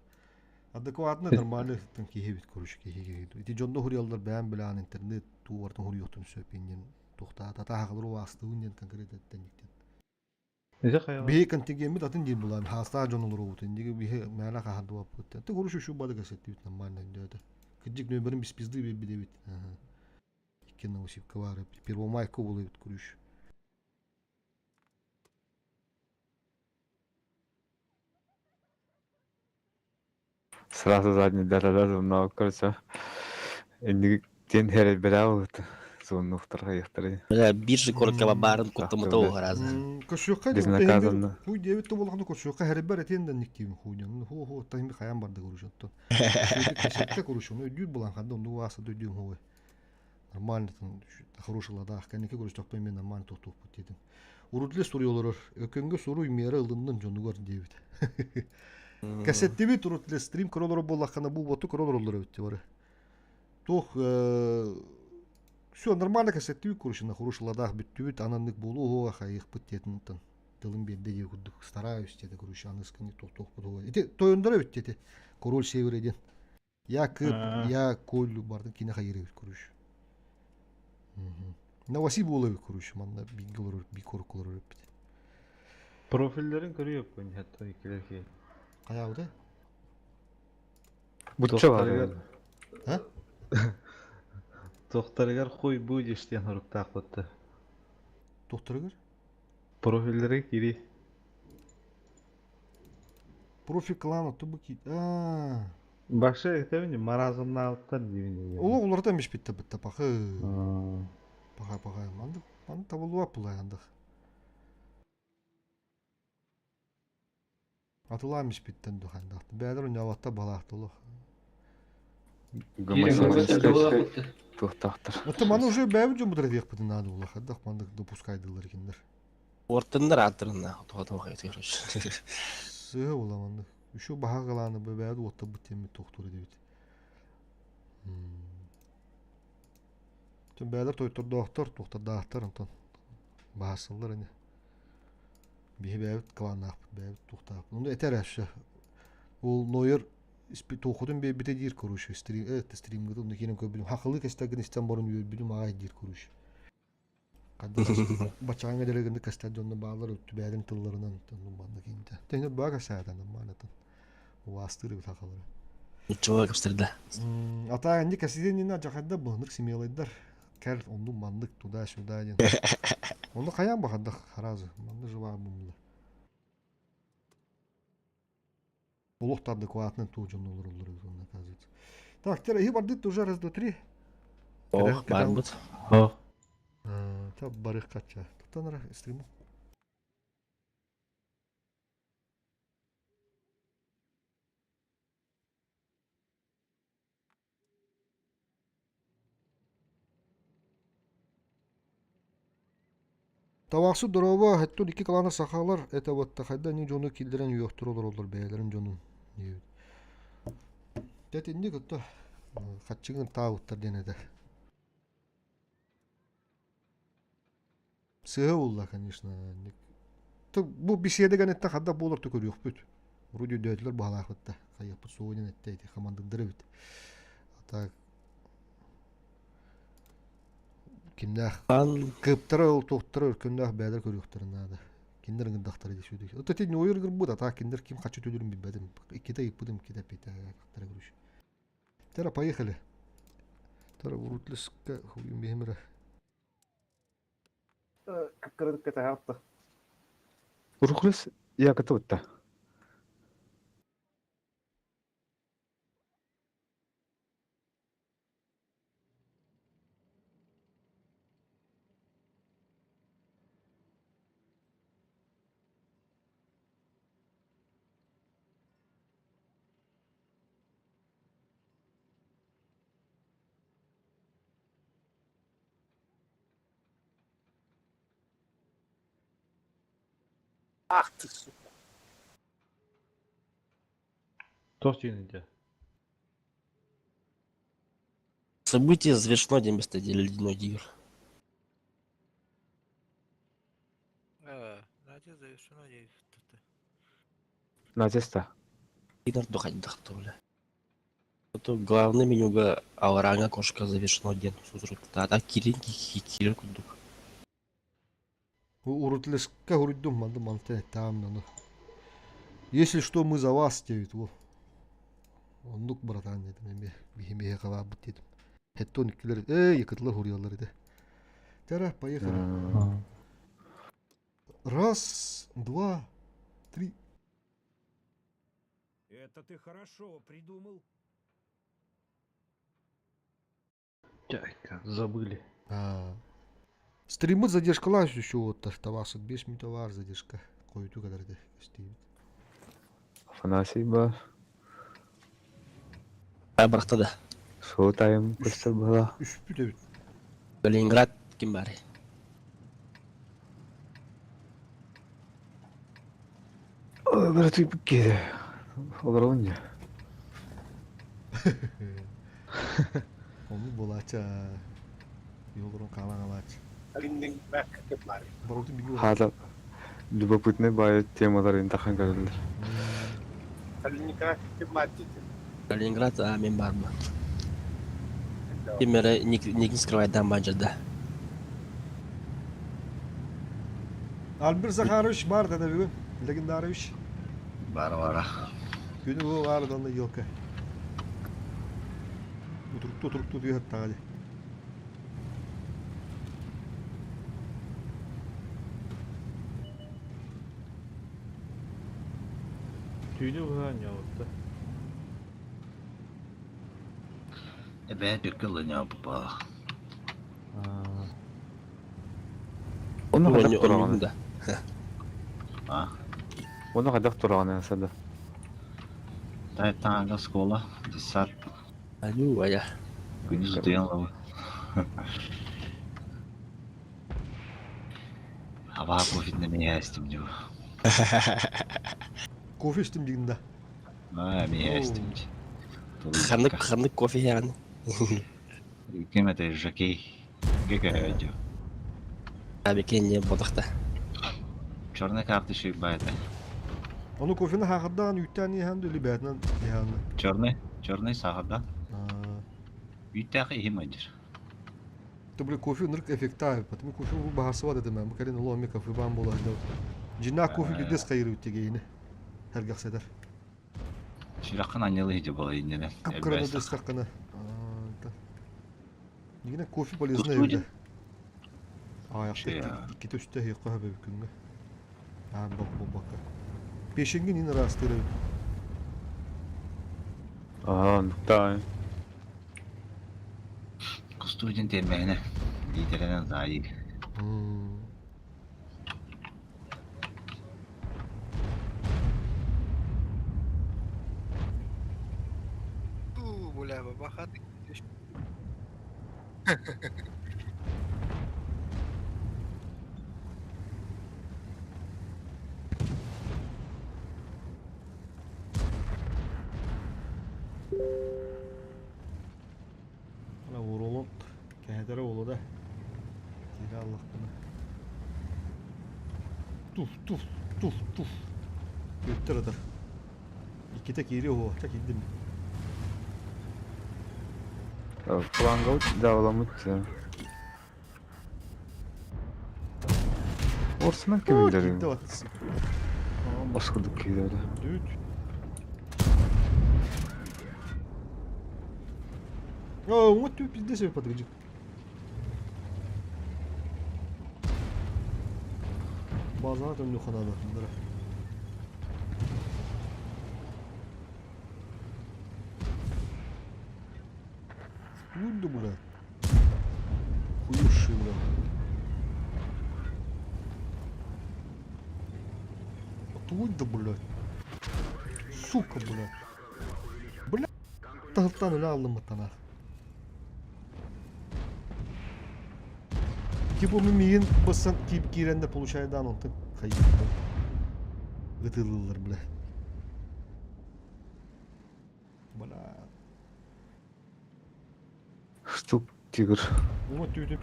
Адекватно нормально киһи бит короче киһи Ити дьонно хуруйаллар бэйэм билээн интернет туу бартын хуруйуохтун сөп иннин тухтаата хахалар уастыбын диэн конкрет эттен Биһи контингеммит атын диир булан хаастаах дьон олоробут инниги биһи мээнэ хаһардыбаппыт. Ты короче шу бады кэсэттибит нормально диэте. Кырдьык нөмерин бис пизды биэрбит Икки новосибка баар Первомайка буолабыт күрүш.
Сразу задний да-да-да, но короче. Инник ден херебера вот. Сууннуктар хайыктары.
Бля биржа коротко баарын куттамыта уһаразы.
Көрсүөххэ
Безнаказанно.
Хуй диэбит да буоллаҕына көрсүөххэ хэрибэр этиэн да никтиибин хуйнан. Ху ху тахим хайан барды короче оттон. Кэсэттэ короче, ну өйдүүр булан ханна оннук ааса өйдүүм хуй. Нормально там хороший ладах, кэнники көрүстөхпүн мен нормально тохтуохпут диэтим. Урутле суруй олорор, өкөнгө суруй миэрэ ылыннын дьонугар диэбит. Кэсэттибит урутле стрим көрө олорор буоллаххына бу боту көрө олороллор эбит бары. Туох все нормально кэсэттибит короче на хороший ладах бүттүбүт ананнык буолуо хайыхпыт диэтин тылын биэрдэ дии курдук стараюсь диэтэ короче аныскыны тохтуохпут Ити тойондоро эбит диэти король севера диэн. Я кып, я колю бардын кине хайыр эбит короче. Новосиб буола эбит короче манна бигге олорор би корок олорор эбит.
Профиллерин көрүөппүн хатта иккилер ки.
Хайаабыта?
Бучча бар.
А?
Тохтарыгар хуй будешь диэн хоруктаахпытты.
Тохтарыгар?
Профиллери кири.
Профиль клана тубу ки. Аа.
Башы этебин маразмнаабыттар диибин.
Олох уларытан биспиттэ бытта пахы. Паха паха. Манды маны табылуа пулай андах. Атылаан биспиттэн духандах. Бээлер уньалатта балаахта олох.
Туохтаахтар.
Это маны уже бэйбит дьон бутара диэхпитин наада буолла. Хайдах маннык допускайдылар кинилэр.
Уортаннар ааттарына тоҕо короче.
Сыа була маннык. Еще баһа галааны бэбээт уоттабыт диэммит тохтуур этибит. Бээлэр тойтордоохтор, туохтардаахтар онтон баһарсаллар ини. Биһи бэйэбит кланнаахпыт, бэйэбит туохтаахпыт. Ону этэр өссө. Ол Нойер туохутун биэрбитэ диир короче, стрим, стримгытын онно киирэн көрбүтүм. Хахылыы кэстэргин истэн баран үөрбүтүм аҕай диир короче. Бачааҥҥа дэлэгинник кэстэр дьонно бааллар түбээтин тылларынан манна кинитэ. Тэҥэ баа кэсээтэн маанатын. Убаастыыр эбит хахалары.
Ничего кэпсэрдэ.
Ата инди кэсиден жахайда быһыныр смелайдар. Кэл онду маннык туда-сюда диэн. Онду хайаан бахадах харазы. Манны жива бумла. Олох та адекватно туу дьон олороллор эбит онно оказывается. Так, теперь иһи бардыт уже раз, два, три.
Ох, барбыт.
Ох.
Та барых кача. Туттан стриму. Табахсыт дорообо, хэттун икки клана сахалар, это вот хайда ни дьону киллэрэн үөхтүр олороллор бэйэлэрин дьонун диэбит. Тэтинник отто хаччыгын таабыттар диэн этэ. Сыыһа булла, конечно. Бу беседа гэнэттэн хадда буолар көрүөхпүт. Вроде өйдөөтүлэр баһалаахпыт да. Хайыахпыт суоҕу диэн эттэ ити хамандырдар эбит. А так кимнээх кыптара ол туохтара өркөннөөх бээлэр көрүөхтэрин наада. Кинилэр ыҥырдахтара дии сүүдүк. Ото ти нойор ыҥырбыт, а так кинилэр ким хаччы төлүүрүн билбэтим. Иккитэ ыйыппытым, иккитэ эппитэ короче. Тара, поехали. Тара, урутлеска хуйум бихимира.
Кыккырын кэтэһэ Урукулес яката утта.
Ах ты, сука.
Туох дьиэнинде?
Событие завершено день без ледяной дигр.
Надя завершено
Надеста.
Инар духать бля. Это главное менюга аларанга кошка завершено день. Да, кирин кирин кудук.
Урутлеска хуруйдум манды манты там ну. Если что, мы за вас диэбит во. Оннук братан дедим эми биһи калаабыт дедим. Хеттон иккилер эй якытлар хуруялар иде. Тара, поехали. Раз, два, три.
Это ты хорошо придумал.
Чайка, забыли.
А. Стримы задержкалаах еще вот тавасыт 5 минут бар задержка. Койду кадарды стримит.
Афанасий бар.
Барахта да.
Шоу тайм көстөр была.
Үспүт эбит.
Калининград ким бары?
Ой, брат, кире. Олорон я.
Onu булача. Yolurun kalan алач.
Калининград ким бары?
Барутун биги
Хада любопытный бай темалар интахан көрөлдөр.
Калининград ким бар дейт?
Калининград, а мен бармын. Кимере ник скрывать банжада.
Альберт Захарович бар да бүгүн. Легендарович.
Бар бара.
Күнү бу бар да елка. Утурукту-утурукту утуйа сыттаҕа дии.
Түүнү быһа оонньообутта.
Эбээ түккэ ылыньаа попала.
Оны хайдах
Оонньуу
тураҕын?
да.
А?
Оны хайдах тураҕын сада?
Таҥаҥа школа, детсад.
Алю, ая.
Күнүс утуйан ылабын. Абаа кофетин эмиэ истим дуу.
Кофе истим дигин да.
Аа, эмиэ истим дии.
Ханнык ханнык кофе иһэҕин?
Ким этэй Жакей? Ге дьо.
Абикенне бодохта.
Черная карта шибайта.
Ону кофены хаахырдаан үүттээн иһэн да или бээтинэн иһэн да.
Черный, черный сахардан. Үүттээх иһим айдыр.
Ты бля кофе ынырык эффектаах потому кофе бу баһарсыбат этим бу кэлин олох эмиэ кофе баан буола сылдьабыт. Дьиннээх кофе биирдэс хайыр үттигейини сэргэхсэтэр.
Сүрэххин анньылы иһдьэ буола иннинэ.
Кып-кыраны дыстаххына. Дигинэ кофе полезный эбит. Аайахта иккитэ үстэ иһиэххэ сөп эбит күҥҥэ. Аан бок буолбакка. Пешенгин ин ыраастыыр эбит.
Аа, оннуктаа.
Кустуу диэн тиэрмэһинэ лиитэрэнэн заайыы.
Бля, бабаха
Ана уролон кэһэтэрэ буолуо да. Киирэ аллахпына. Туф, туф, туф, туф. Күөттэр ытар. Иккитэ киириэ уһуо, чэ киирдим.
Флангабыт дьаабыламмыт Орсунан кимиллэр
Киирдэ бат.
Бас курдук киирэр.
Дүт. О, вот ты пиздец себе подгадил. Базана төннү ханада. Уйду, бля. Хуюши, бля. Отуйда, блядь. Сука, блядь. Бля. Таһыттан өлө аллыммыттанах. Типа миигин быссан киип киирэн да получайдаан онтон хайыыллар. Ытыылыыллар, бля. Бля.
Штук тигр.
Уҥа түүтүм.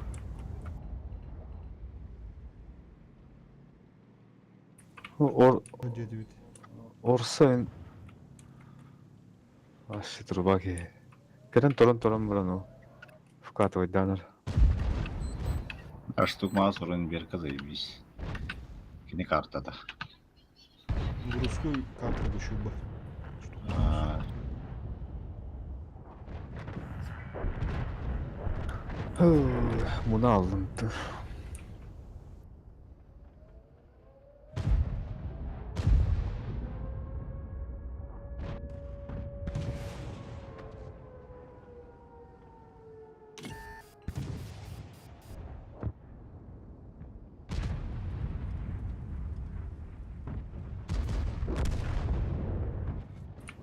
Ор
Диэтибит.
Орса Вообще труба киһи. Кэлэн туран-туран баран ол вкатывайдаанар.
А штук маас орон берка заебись. Кини картата.
Городской карта душуба.
Муна алдым.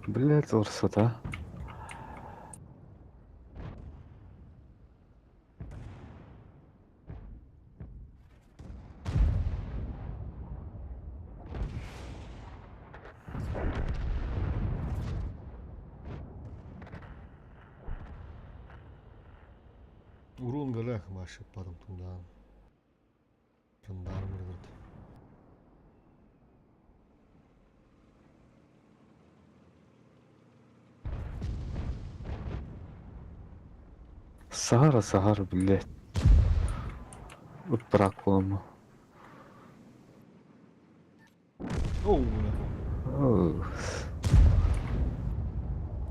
Блять, орсата.
Урун галах маши падам тундан. Жандарм рыгырд.
Сахара, Сахара, блять. Ыппыраак буоламмын.
Оу, бля.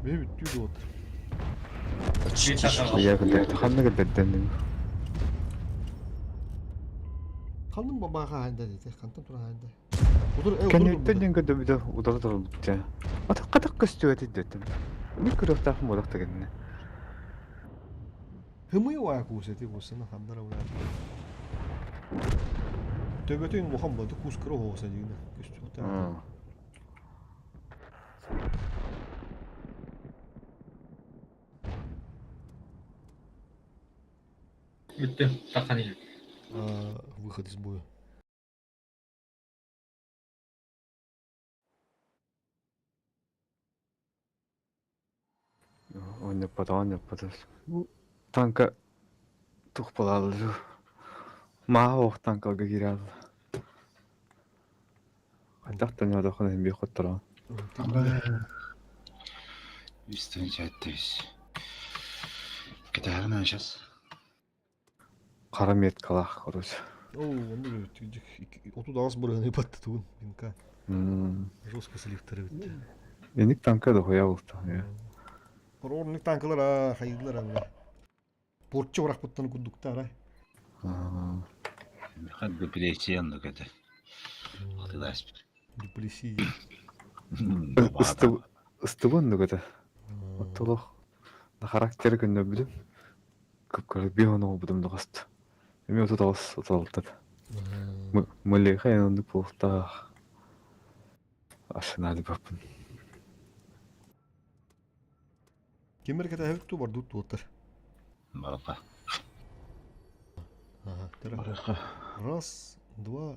Бэйбит түү дуот.
Я кэллэрдэ ханна кэллэрдэнним.
Ханным бабаға хайда деді, хантан тура хайда. Удур, э,
Кэнниттэн диэн көрдөбүтэ удары турбут. Атах катах көстүбэт иддеттим. Мин көрүөхтаахпын буолах да кэннэ.
Хымый уа куусети куусана хандара ула. Төбөтүн улахан болды, кус кыра хоса дигина. Көстүөхтаах.
Бүттү, таххан иһин.
Выход из боя.
Онньоппотоҕун Танка тух буолааллар Маа ох танкалга киирэ Хайдах да ньоодоххун иһин биир хоттороон.
Үстэн чэттис. Кэтэһэрин сейчас.
Хара меткалаах короче.
Оо, онно 38 бырыһыны батты тугун винка. Жестко сливтары битти.
Эник танка да хуя болта.
Орник танкалар а хайдылар а. Портчу барахпыттан курдуктар а.
Хат депрессия оннук этэ. Атыыласпыт.
Депрессия.
Ыстыбы оннук этэ. Оттолох характер көннөрбүтүм. Кыпкара биир ону оҥорбутум доҕост. Эмиэ 39 36 Мылеха эн оннук буолуохтаах. Ашынаадыбаппын.
Кимер кэтэһэбит туу бардут туоттар.
Барыха.
Ага,
Барыха.
Раз, два,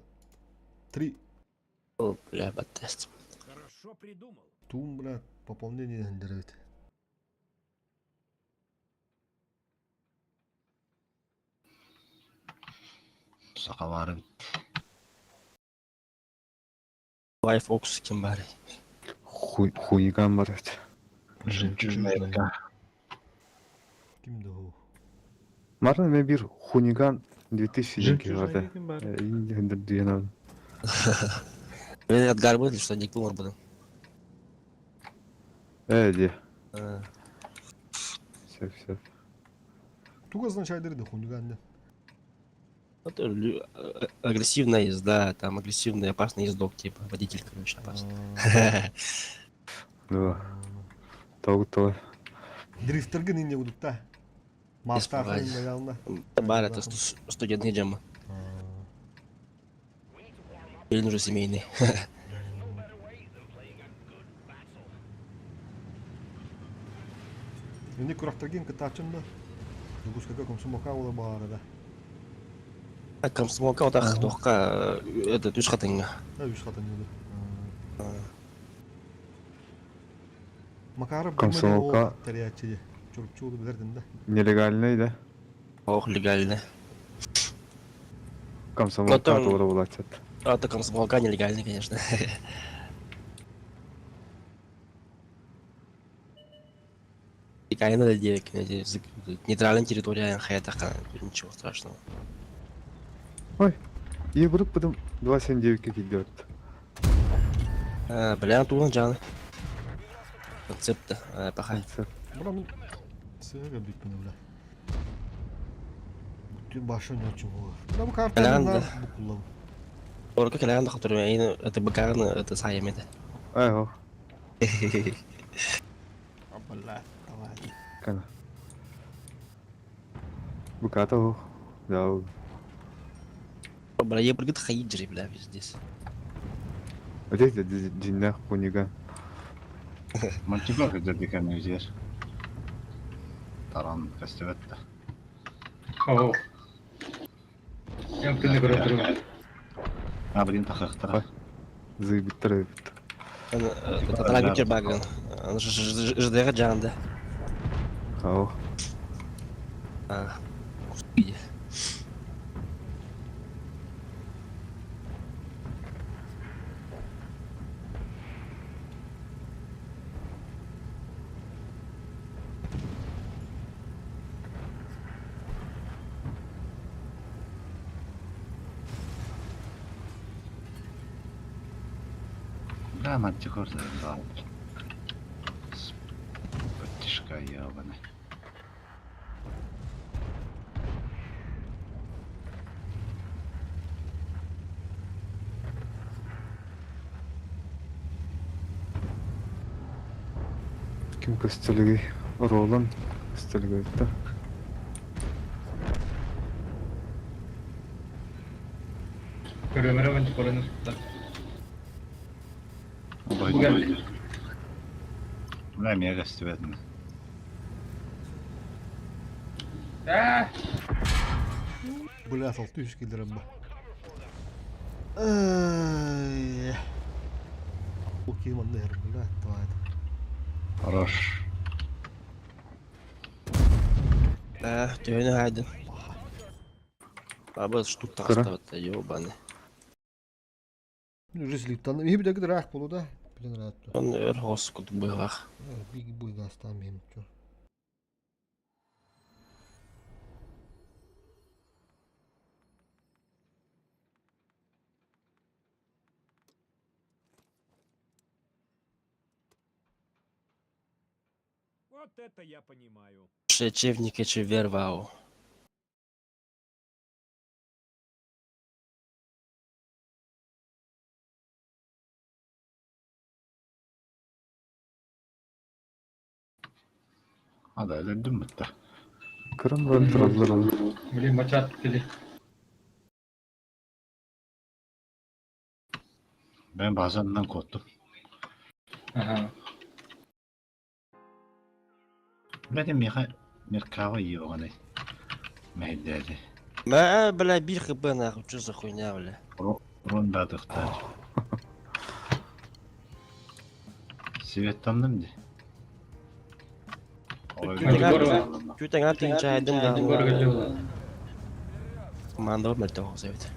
три.
О, бля, баттест.
Хорошо придумал.
Туум, бля, пополнение хендеребит.
Сахалары
Life Ox ким баар?
Хуйган бар эбит.
Жемчужная река.
Ким да ол?
Марна мен бир хуниган 2000 диэн киһи
Жемчужная
барды.
ким бар?
Индиан
Мен Эдгар был, что не был буду.
Э, де. Все, все.
Туга означает да хуниган да.
Это агрессивная езда, там агрессивный опасный ездок, типа, водитель, короче, опасный.
Да. Тогу-то.
Дрифтерге нинне кудукта. Мастахын гална.
Бар это студентный джема. Или уже семейный.
Инни курахтаргин кытаачым да. Дугускага комсомолка ола баара да.
А комсомолка вот ах, тохка, это үс хатыңга.
Да, үс хатын юды. Макаров
Комсомолка.
Терячи. Чурупчулу билердин да.
Нелегальный, да?
Ох, легально.
Комсомолка тура булачат.
А, то комсомолка нелегальный, конечно. Легально для девок, нейтральная территория, хаятака, ничего страшного.
Ой, я буду потом 279 идет.
А, бля, туган жаны. Концепт, пахай.
Бра мен сыга биппин бля. Бүтүн башын өчүн була. Бра бу картаны букуллам.
Орка кэлэн да хотор мен это бакарны это сайым это.
Ай хо.
Абла, давай.
Кана. Буката хо. Да.
Бля, я прыгает хаиджри, бля, здесь.
Вот здесь динна хунига.
Мантикор көдөрдү жер. Таран көстүбөт да.
О. Я күнү көрөп турам.
А, блин, тахактара.
Зыбиттер.
Татара баган. ЖДГ жанды.
Ау.
А, господи.
Да, мантикор да. Подтишка ебаный.
Ким көстөлүгүй? Ролан көстөлүгүттэ.
Көрөмөрө мен көрөнү тутта.
Бойду. Мына эмиэ көстүбэтин.
Аа!
Бля, 600 киллэрэн ба. Ай. Ол киһи манна иһэр, бля, тварь.
Хорош.
Э, төһөнү хаайдын? Баба штук
Кыра.
таҕыстабыт, ёбаны.
Уже слиптан. Иһи билэ ыраах буолу да. Билен ыраат.
Он өр хос курдук быһылаах.
Биг буйгастан бэм чо.
Вот это я понимаю.
Przeciwnik cię wierwał.
Ада өлөрдүм бутта.
Кырым баран тураллар ол.
Блин, мачат кели.
Ben bazenden korktum.
Ага.
Бәдем миха Меркава йоғаны. Мәйдәді.
Мә, бля, бир хп нахуй, что за хуйня, бля.
Рон бадықтар. Светтанным ди.
Күтәң атын чайдым да. Команда мөлтө хосебит.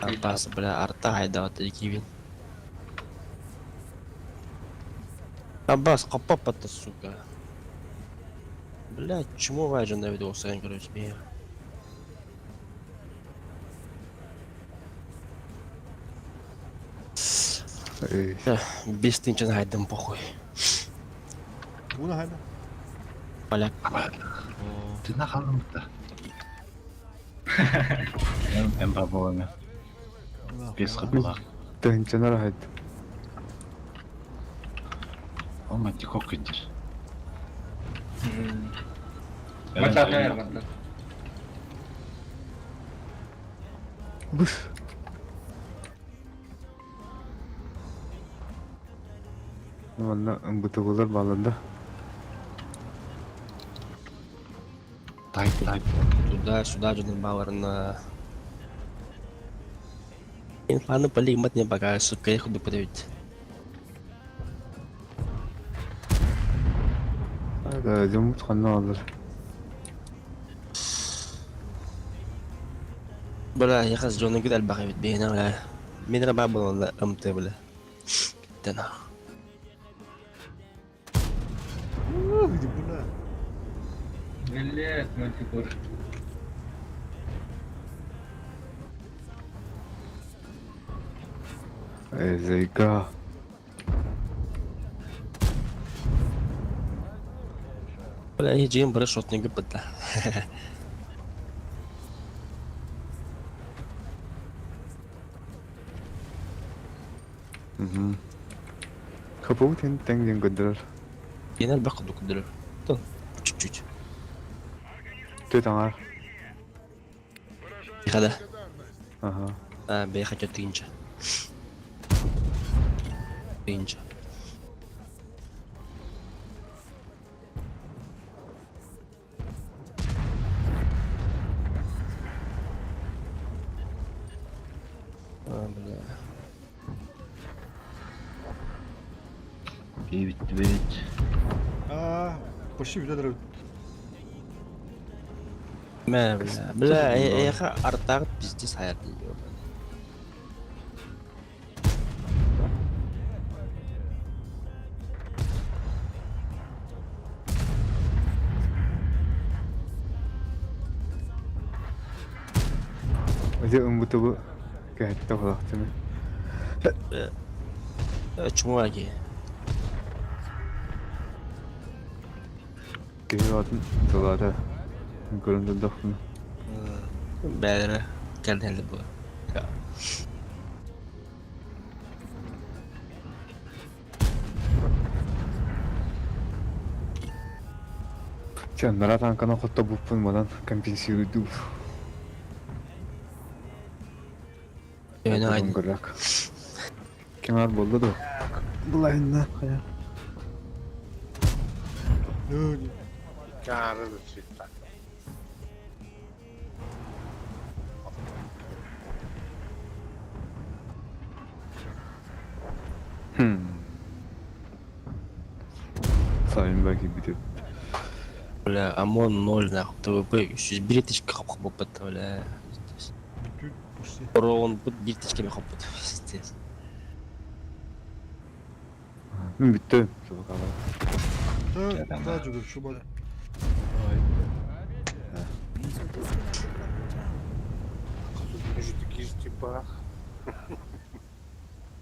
Апас, бля, арта хайдават кивин. Аббас, копап-то, сука. Бля, чему важен Давид Олсен, короче, бля. Без тынчан хайдам похуй.
Уна хайда.
Поляк.
Тына қалдым бутта. Эм баболами. Бес қыпылақ.
Тыһынчанар аһайд.
Ол мантикок күндер.
Мачат наверное.
Быс. Манна бытыгылар баланда.
Тай тай.
Туда-сюда, Джон Бауэр на... Инфаны полигмат не пока, сука, я худу подавить.
Да, дьоммут ханна алар.
Бля, я хас Джона Гидаль бахавит бейна, бля. Мен раба был на МТ, бля. Да нахуй.
Ух, бля.
Блять, мантикор.
Зайга.
Бля, я джим брошот не гыпыта.
Хапуут эн тэҥ көддөрөр.
Енер бак дукдырыр. Чуть-чуть.
Төт аңар.
Бихада.
Ага.
А, беха тынча. Тынча. А, бля.
Бейбит, бейбит.
А, почти биле
Мә, бля. Бля, эха артак пиздец хаярды, ёбаный.
Ити ымбытыбы кэһэтте холахтыны.
Чумаги.
Киһи атын тылата. Көрөн турдахпына.
Бәрі кәлдәлі бұл.
Чэ, нара танканы хоттобуппун манан компенсируйдуу.
Öyle
Көрөк. Кемар болду да. Булайынна хая.
Кары света.
Хм. Сайын баки битет.
Бля, ОМОН 0 нахуй, ТВП 301 тысяча хоппот, бля. Урон бут 1 тысяча хоппот. Пиздец.
Мен бүттү. Сабакала.
Та, та жүгір, шубада.
User disconnected from your channel.
Такие же типа.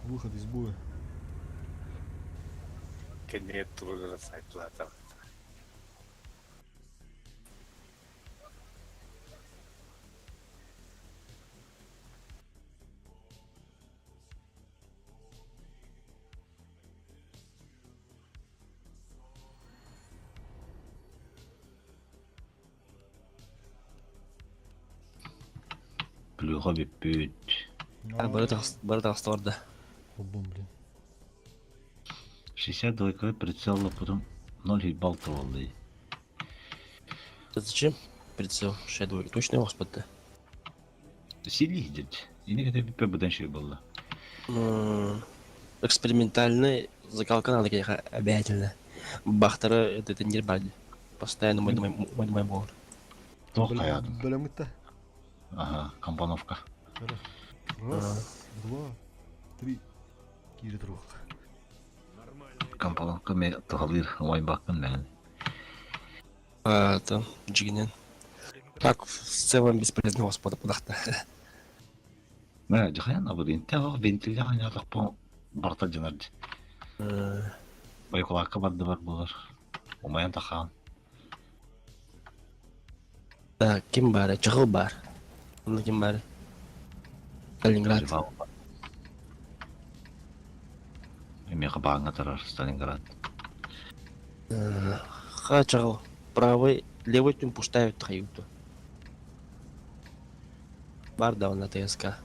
Выход из боя.
Кенет сайтлата.
Плюха бүппүт.
Бары тахсты да.
Обом, блин.
62 прицел, потом 0 балл болду.
Зачем? Прицел 62. Точно его господи.
Сильный идет. И не это бүппө шей болду.
Экспериментальный закалка надо, конечно, обязательно. Бахтары это не барди. Постоянно мой мой мой бол.
Тох каядым.
Бөлөмүтте.
Ага, компоновка.
Раз, два, три. Кири турук.
Компоновка ме тухалыр, ой бакын мен.
А, это джигинен. Так, в целом бесполезно господа пудахта.
Мә, жахаян абы инте ах вентиль жахаян по барта жанар. Байкулакка барды бар булар. Умаян тахан.
Так, ким бар? Чахыл бар. Онда ким бар? Калининград.
Эме кабаңа тарар Сталинград.
Ха, чахыл. Правый, левый түн пуштают хаюту. Бар да на ТСК.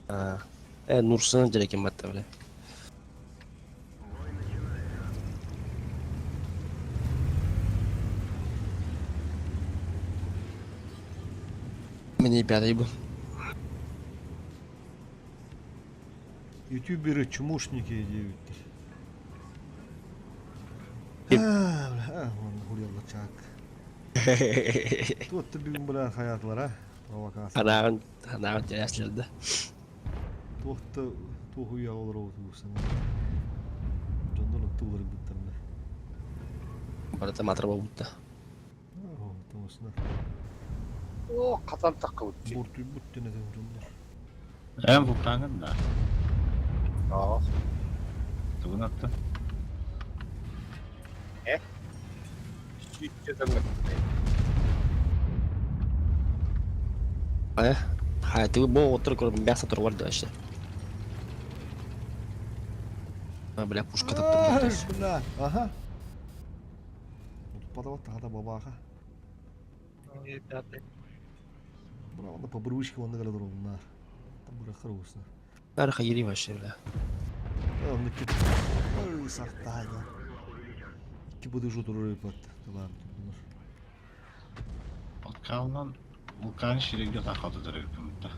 А, Нурсын жерекен батта, бля. Мне пятый был.
Ютуберы чмошники девять. А, бля, вон гулял чак. Тут ты бүгін бля хаятлар, а? Провокация.
Анағын, анағын теряслерді.
Туохта туохуя олар оутугусан. Жондон тулар буттар.
Барата матыр болбутта.
О, томосна.
О, катан такы бутти.
Бортуй буттен этен жондор.
Эм вулканын да.
Аа.
Тугун атты.
Э? Чүччөтөн.
Э? Ха, ты бо отыр көріп мясо тұр бар да вообще. А, бля, пушка таптым.
Бля, ага. Подават тахата бабаха. Бра, онда по брючке онда гала дуруннар. Там бура харусна.
Нар хайри вообще, бля.
Онда кит. Ой, сахтайда. Ки буду жутур рыпат. Ладно, bunlar.
Вулканнан вулкан ширегге тахаты дөрөкүмүттэ.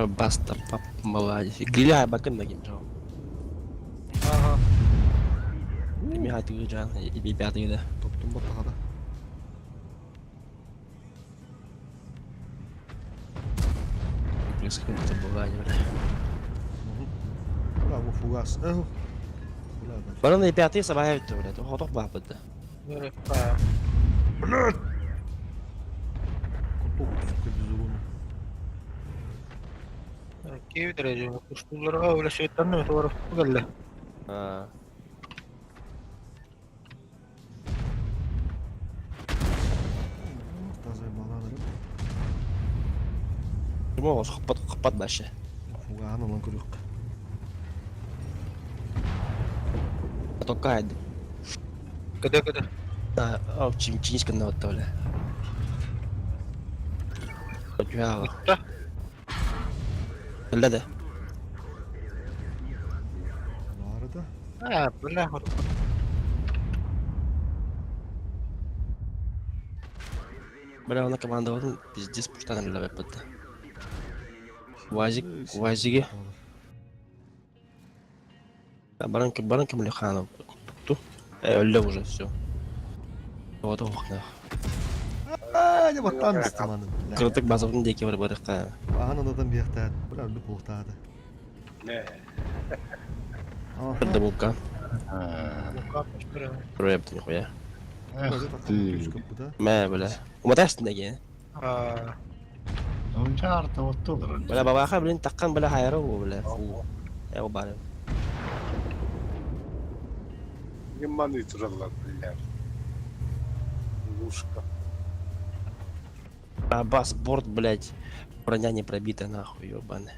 Баста, пап, молодец. Гриля бакын да ким жау.
Ага.
Эми хатыгы жан, и пятый да.
Топтум баттахада.
Плюс это бывает, бля.
Бля, бу фугас. Эх. Бля,
Баран и пятый сабай бля. Хотох бапыт.
Блядь! Куток, сука, без урона.
Киев derece. Kuşkullara öyle şeytan ne var geldi.
А.
Таза баланырым.
Оҕус хоппот хоппот вообще.
Фугаһын ылан көрүөххэ.
Только айды.
Көтө көтө.
Да, ол чинчинис гынна отта бля. Түһэ
Ытта.
Биллэ да.
Баарыда.
А, бля,
Бля, она командовала, пиздец, пуштан бля баппыт. Вазик, Вазиги. Баран баран кем ханов курдукту. Өллө уже все. Вот охна.
Аа, не баттан бистим аны.
Кырытык базабын диэки бар барыкка.
Ахан анадан биэхтаат. Бля, өллү буохтаата.
Не.
Кырды булка. Проект нихуя.
Эх
ты.
Мэ, бля. Уматас неге.
Онча оттулар.
Бля, бабаха, блин, таккан, бля, хайра, бля. Фу. Я барым.
Ниманы тураллар, бля. Лушка.
А бас, борт, блядь. Броня не пробита, нахуй, ёбаный.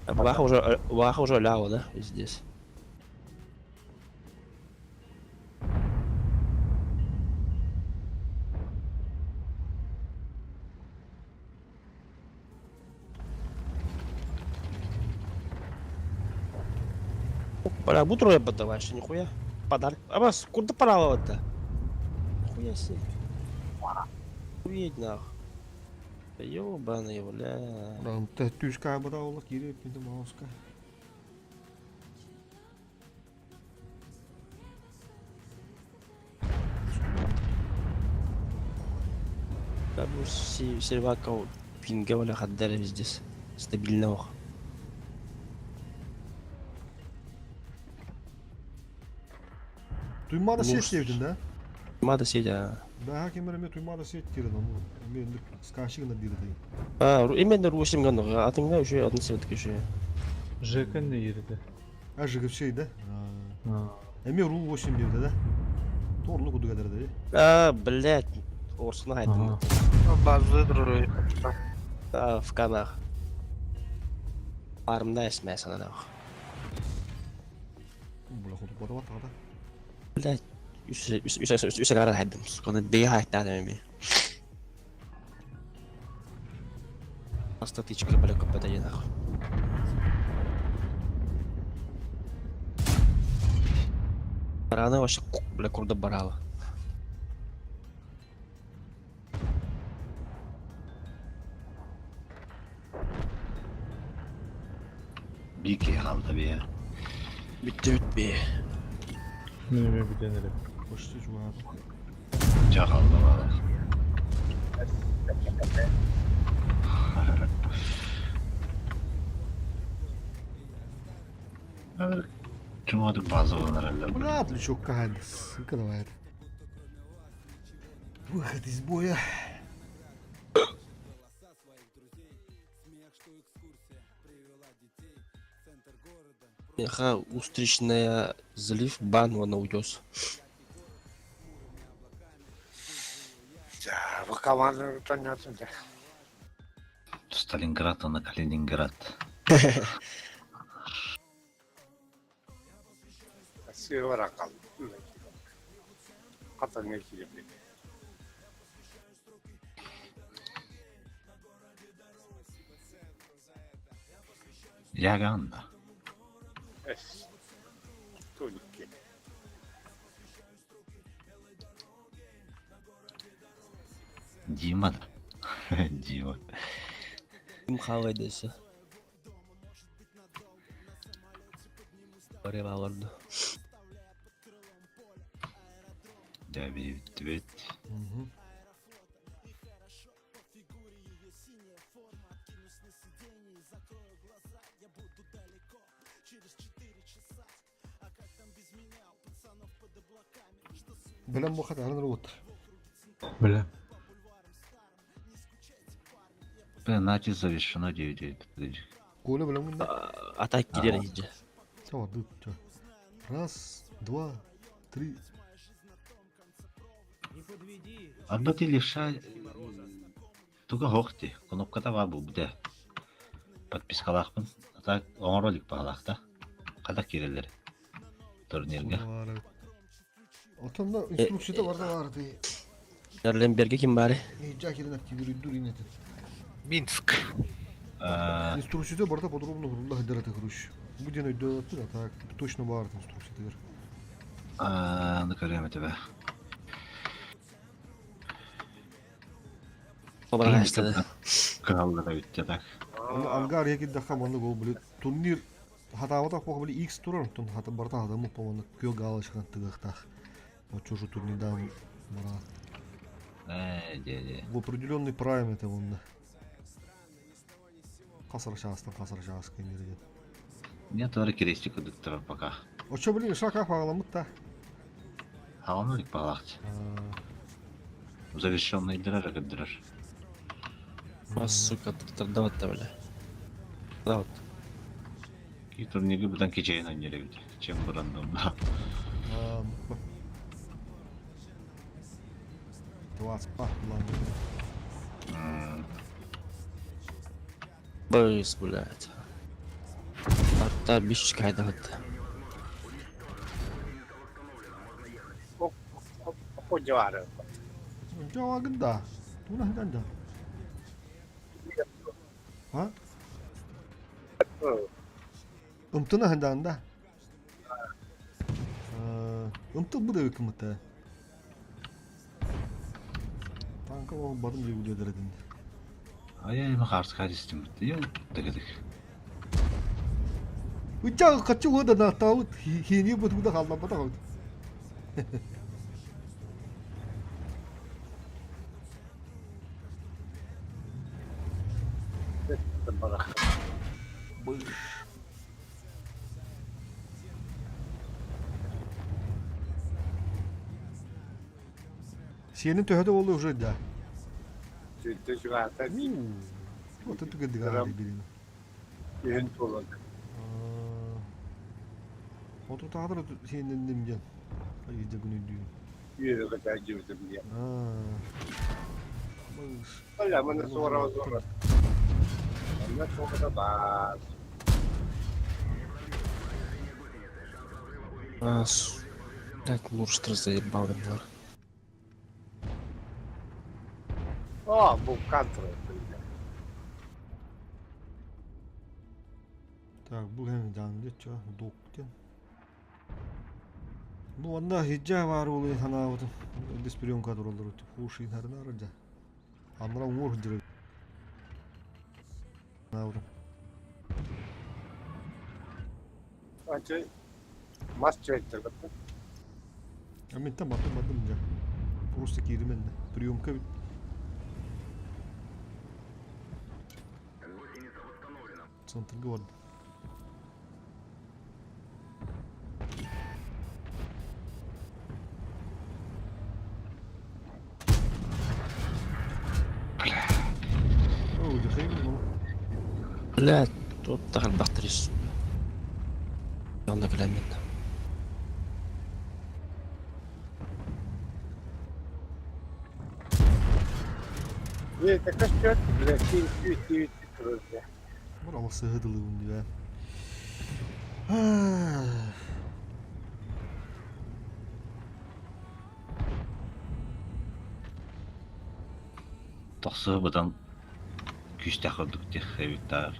А бабаха уже лява, да? Здесь. Бля, бутру я подаваешь, нихуя. Подарок. А вас куда пора-то? Нихуя себе. Хуеть нахуй. Ёбаный, бля.
Түшка бада ола кире пинде мауска.
Да, бу сервака пинга бля хаддара везде. Стабильно ох.
Туймада сет девдин да?
Туймада сеть, а.
Да, кемереме туймада сет кирен, ну, мен скашигна бирди.
А, именно русим ганы, атыңда еще один сетка еще.
ЖК не ерді.
А, ЖК да? Эме ру 8 бирди, да? Торлу куду кадыр
да. А, блядь, орсуна айттым.
Базы друры.
А, в канах. Армда эсмә сана да.
Бля, ходу бада бата
Блядь, үс үс гара хайдым. Сконы бега хайта би. Астатичка, бля, копата нахуй. Рано вообще, бля, курда барала.
Бики халда бия.
Bitti bitti.
Мен бүтен эле.
Почти жуады.
Жа халда бала. Чумадык база болар әлі.
Бля, отличок кайды. Сука, давай это. Выход из боя.
Меха устричная залив бан на утес.
Да, вы команду понятно.
Сталинград, а на Калининград.
Севера калды. Катанга кирип.
Яганда.
Эс. Туники.
Дима. Дима.
Ким хавай десе. Барып аларды.
Да, бит.
Билем бу хат арын рот.
Бля.
Бля, начи завершено 9
Коля билем гында.
Атак килер иде.
Сава дыт. Раз, два, три.
Арба ти левша туга хоох ти, кнопката баар буолбут ээ. Подпискалаахпын, а так оҥоро илик баҕалаах да. Хата киирэллэр турнирга.
Отонно инструкцията барда баар ти.
Эрленберге ким баары?
Ижа кирен активируйдур инетин.
Минск.
Инструкцията барда подробно хурулла хыдыраты хруш. Бу ден өйдөттүр, а так точно баар инструкциятыгар.
Аны көрүөм этэ бэ. Кыһаллара бүттэ так.
Аны ангар егиддахха маннык ол били турнир хатаабатах буох били X турар, онтон хата барта хатаммыт поманнык күө галочканан тыгыахтаах. Оччо турнирдаан бара.
Э,
В определенный прайм это онно. Хасар чаастан хасар чаас кэмнэригэр.
Нет, бары крестик курдуктар пока.
Оччо блин, шака хаҕаламмыт да.
Хаҕалана илик баҕалаахчы. Завершенныйдара эрэ көрдөрөр.
Сука, туттардабат да бля. Да вот.
Ки турниры бутан кичэйин анньар эбит. Чем бурандомна.
Двадцать
Быс, блядь. Атта биш кайдабыт.
Подьявары.
Жавагында. Туна хаданда. А? Ымтына хаданда. Ымтыл бу да кымыта. Танка ол бадым деп үледірдін.
Ай-ай, махарска дистим. Йо, дегедик.
Уча качу года на таут хини бутуда халлабата хот. Быш. Сиэнин төһөтө болду уже да.
Сүнтө чугаата
Вот это түгендик бирин.
Үһүн туолан.
Оту таадыр сиэнин немден. Айда күнү дүү.
Үөрэ көтө дьиэ.
Быш.
Оля, маны суора суора. Манна суора баар.
А, блядь, мурштр заебал бар.
О, бу кантро.
Так, бу hem жанды ча доктен. Ну, онда хиджа бар ол ханаабытым. Дисприемка тураллар өтүп. Хушин харнар жа. Амра уор хиджир. Наабытым.
Анча мас чөйттер.
А мен там баттым баттым жа. Просто киримен. Приемка бит. Центрга барды. О, дыхай,
Блядь, тут тахал бахтрис. Янда киләмен.
Е, такаш чөт, бля, ти ти ти ти.
Бар алысы хыдылыгын дип.
Тохсу бутан күстэх курдук тех эбиттар.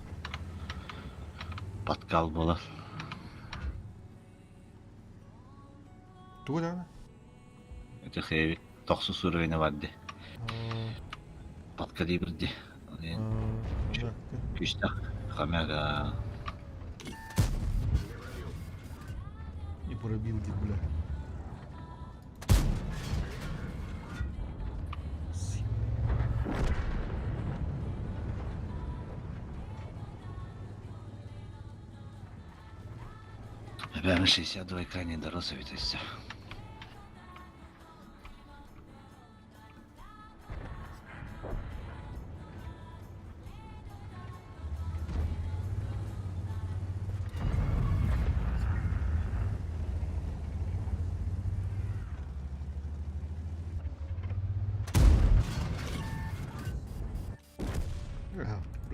Паткал болар.
Тугу да?
Это хэви тохсу суровина барды. Патка дии бирди. Күстэх хамяга
И пробил ди, бля.
Бля, 62 экране дорос ведь и все.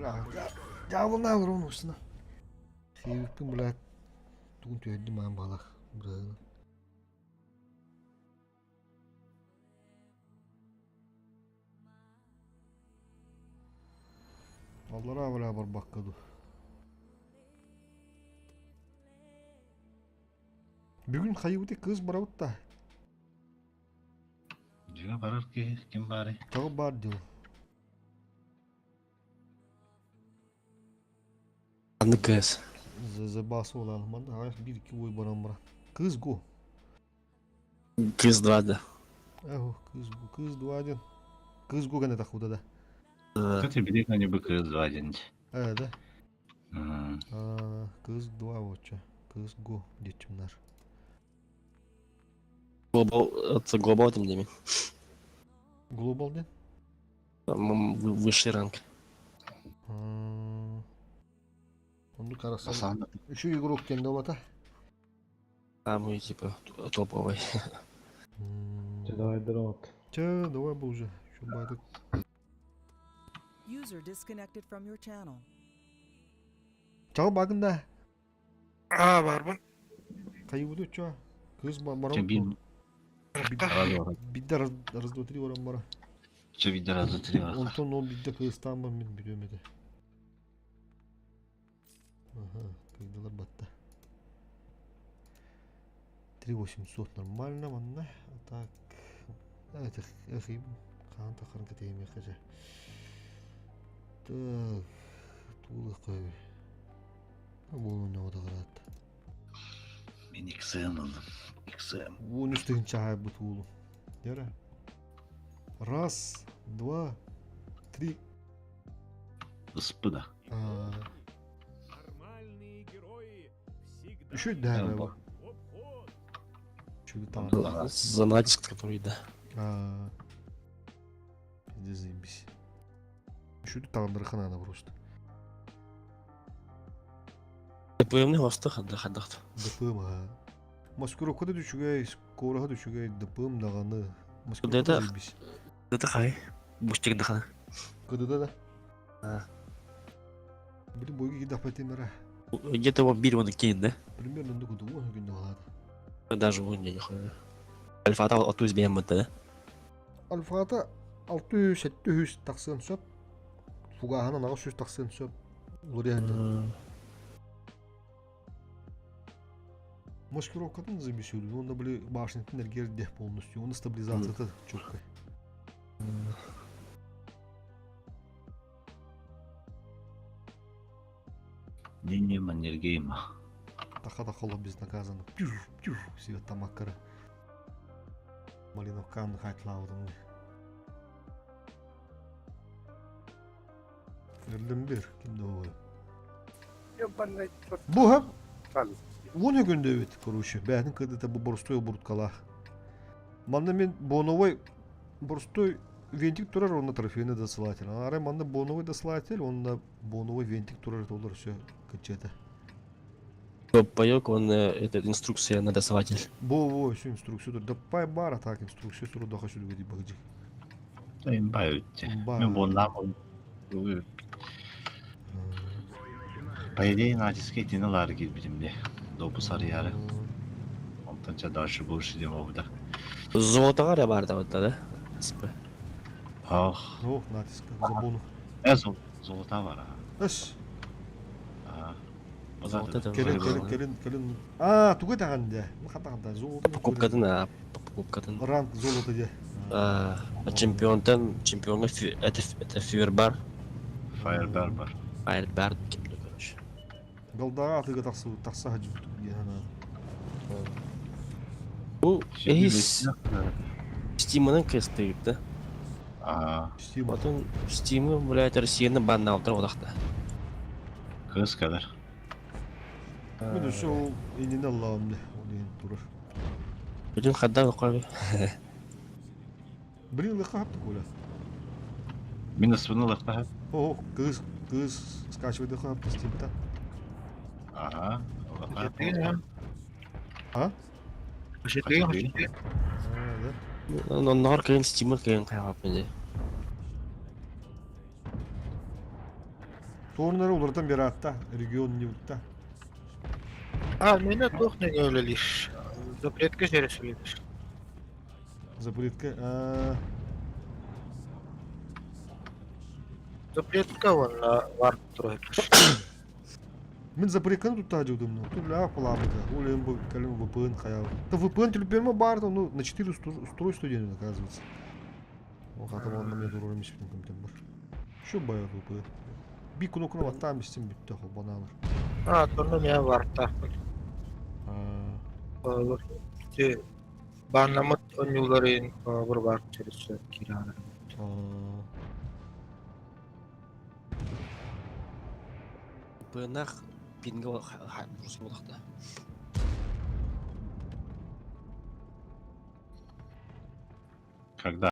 Бля, дьаабылнаан олорон устuna. Сиэбиппин, блядь, тугун түһэрдим аан балах, бырыһыгын. Аллараа бля барбакка ду. Бүгүн хайыбыты кыз барабыт да.
Дьиҥэ барар киһи ким баарый?
Тоҕо баар дил.
Аны кыыс.
Забасы olan манна аҕыйах биир икки ой баран баран. Кыз го.
Кыыс два да.
Ах, кыз кыз два один. Кыз го гана тахуда да.
Кстати, билик на небо кыз два один.
Э, да. А, кыз два вот Кыз го детчимнар.
Глобал, это глобал тем не
Глобал ден?
Высший ранг.
Онду карасан. Үчү игрок кенде олата.
Самый типа топовый.
Че, давай дрот.
Че, давай бу уже. Şu байдык.
User disconnected from your channel.
Чал багында.
Аа, барбын.
Кайыбыды чо. Кыз
Че бир
Бидде раз, раз, два, три оран бара.
Че бидде раз, два, три оран.
Онтон ол бидде кызтан бар мен билем эде. Ага, кыйдылар батта. 3800 нормально манна. А так, это эхи хаан тахарын кэтейме хажа. Так, тулы кой. Буолун оҕо
Мин XM ыллым. XM.
Уон үс тыһыынча аһайбыт уулум. Дьэрэ. Раз, два, три.
Ыспыда.
Үчүгэй да бу. Үчүгэй таҥара.
За натиск, который, да.
Пиздец заебись. Үчүгэй таҥнарыха надо просто.
ДПМ-ни хосто хадда хаддахт.
ДПМ а. Маскировка да үчүгэй, скороһа да үчүгэй, ДПМ даҕаны. Маскировка
Это
заебись.
Это хай. Бустик дахана.
Кыдыда да. Блин, бойга кидахпайтым эра.
Где-то его бир он кинет, да?
Примерно онду куду уон күндө алады.
Даже вон не хуй. Альфа ату избеем да?
Альфата 600-700 тахсыан сөп. Фугаһынан 800 тахсыан сөп. Уларыйан Маскировкатын забесили, он были башнятын эргерде полностью, он стабилизацията четкая.
Не-не, Маннергейма.
Таха-таха безнаказанно. Пью, пью, себе тамаккара. Малиновкан хайтлаудым. Эрлембер, ким да ол. Бу хап Уон өгөндөбүт, короче, бээтин кыдыта бу боростой обуруткалаах. Манна мен боновой боростой винтик турар, онно трофейный досылатель. Арай манна боновой досылатель, онно боновой винтик турар, олар все кычета.
Паёк, он, это инструкция на досылатель.
Бо, во, все инструкция тур. Да пай бара так инструкция тур да хочу люди багди.
Имба өтте. Мен боннам. По идее, натиске итини лары кирбитим де. Допу сары яры. Онтон дальше больше дем обда.
Золотоға да бар да вот да? СП.
Ах.
Ох, натиск забону.
Э, золота бар, а.
Эш.
А.
Золото
Келин, келин, келин, келин. А, тугай таган де. Махатаган золото.
Покупкатын, а, покупкатын.
Ранг золото де.
А, чемпионтан, чемпионга это это фейербар.
Фаербар бар.
Фаербар кемде, короче.
Голдага атыга тахсы тахса хаджы яна.
Бу эһис Стимының кесті да?
А.
Steam.
Потом Steam'ы, блядь, Россияны банна алдыр одақта.
Кыз кадar.
Мен өсө ол инин Аллахым де. Ол деген турар.
Бүтүн хадда оқы.
Блин, лыха хапты коля.
Мин ыспыны лыкта.
О, кыз, кыз скачивай хапты Steam'та.
Ага.
А?
Нор кыйын Steam'ы кыйын кайгап менде.
Туорунары уларытан биэрээтта, регион не бутта.
А, меня туох не өлелиш. Запретка через өлелиш.
Запретка. А,
Запретка вон вар турар.
Мин запретканы тутта дьудум, ну, ту бля палабыта, улем бу калим VPN хаял. Да VPN телепер бар, ну, на 4 устройства день, оказывается. О, хата вон на мне дуру мисипин компьютер бар. Что бая VPN? Би кнопку на там с тем бит бананер.
А, то ну меня варта. Те баннамыт онюларын бір бар через кираны.
Бынах пинга бурсулахта.
Когда?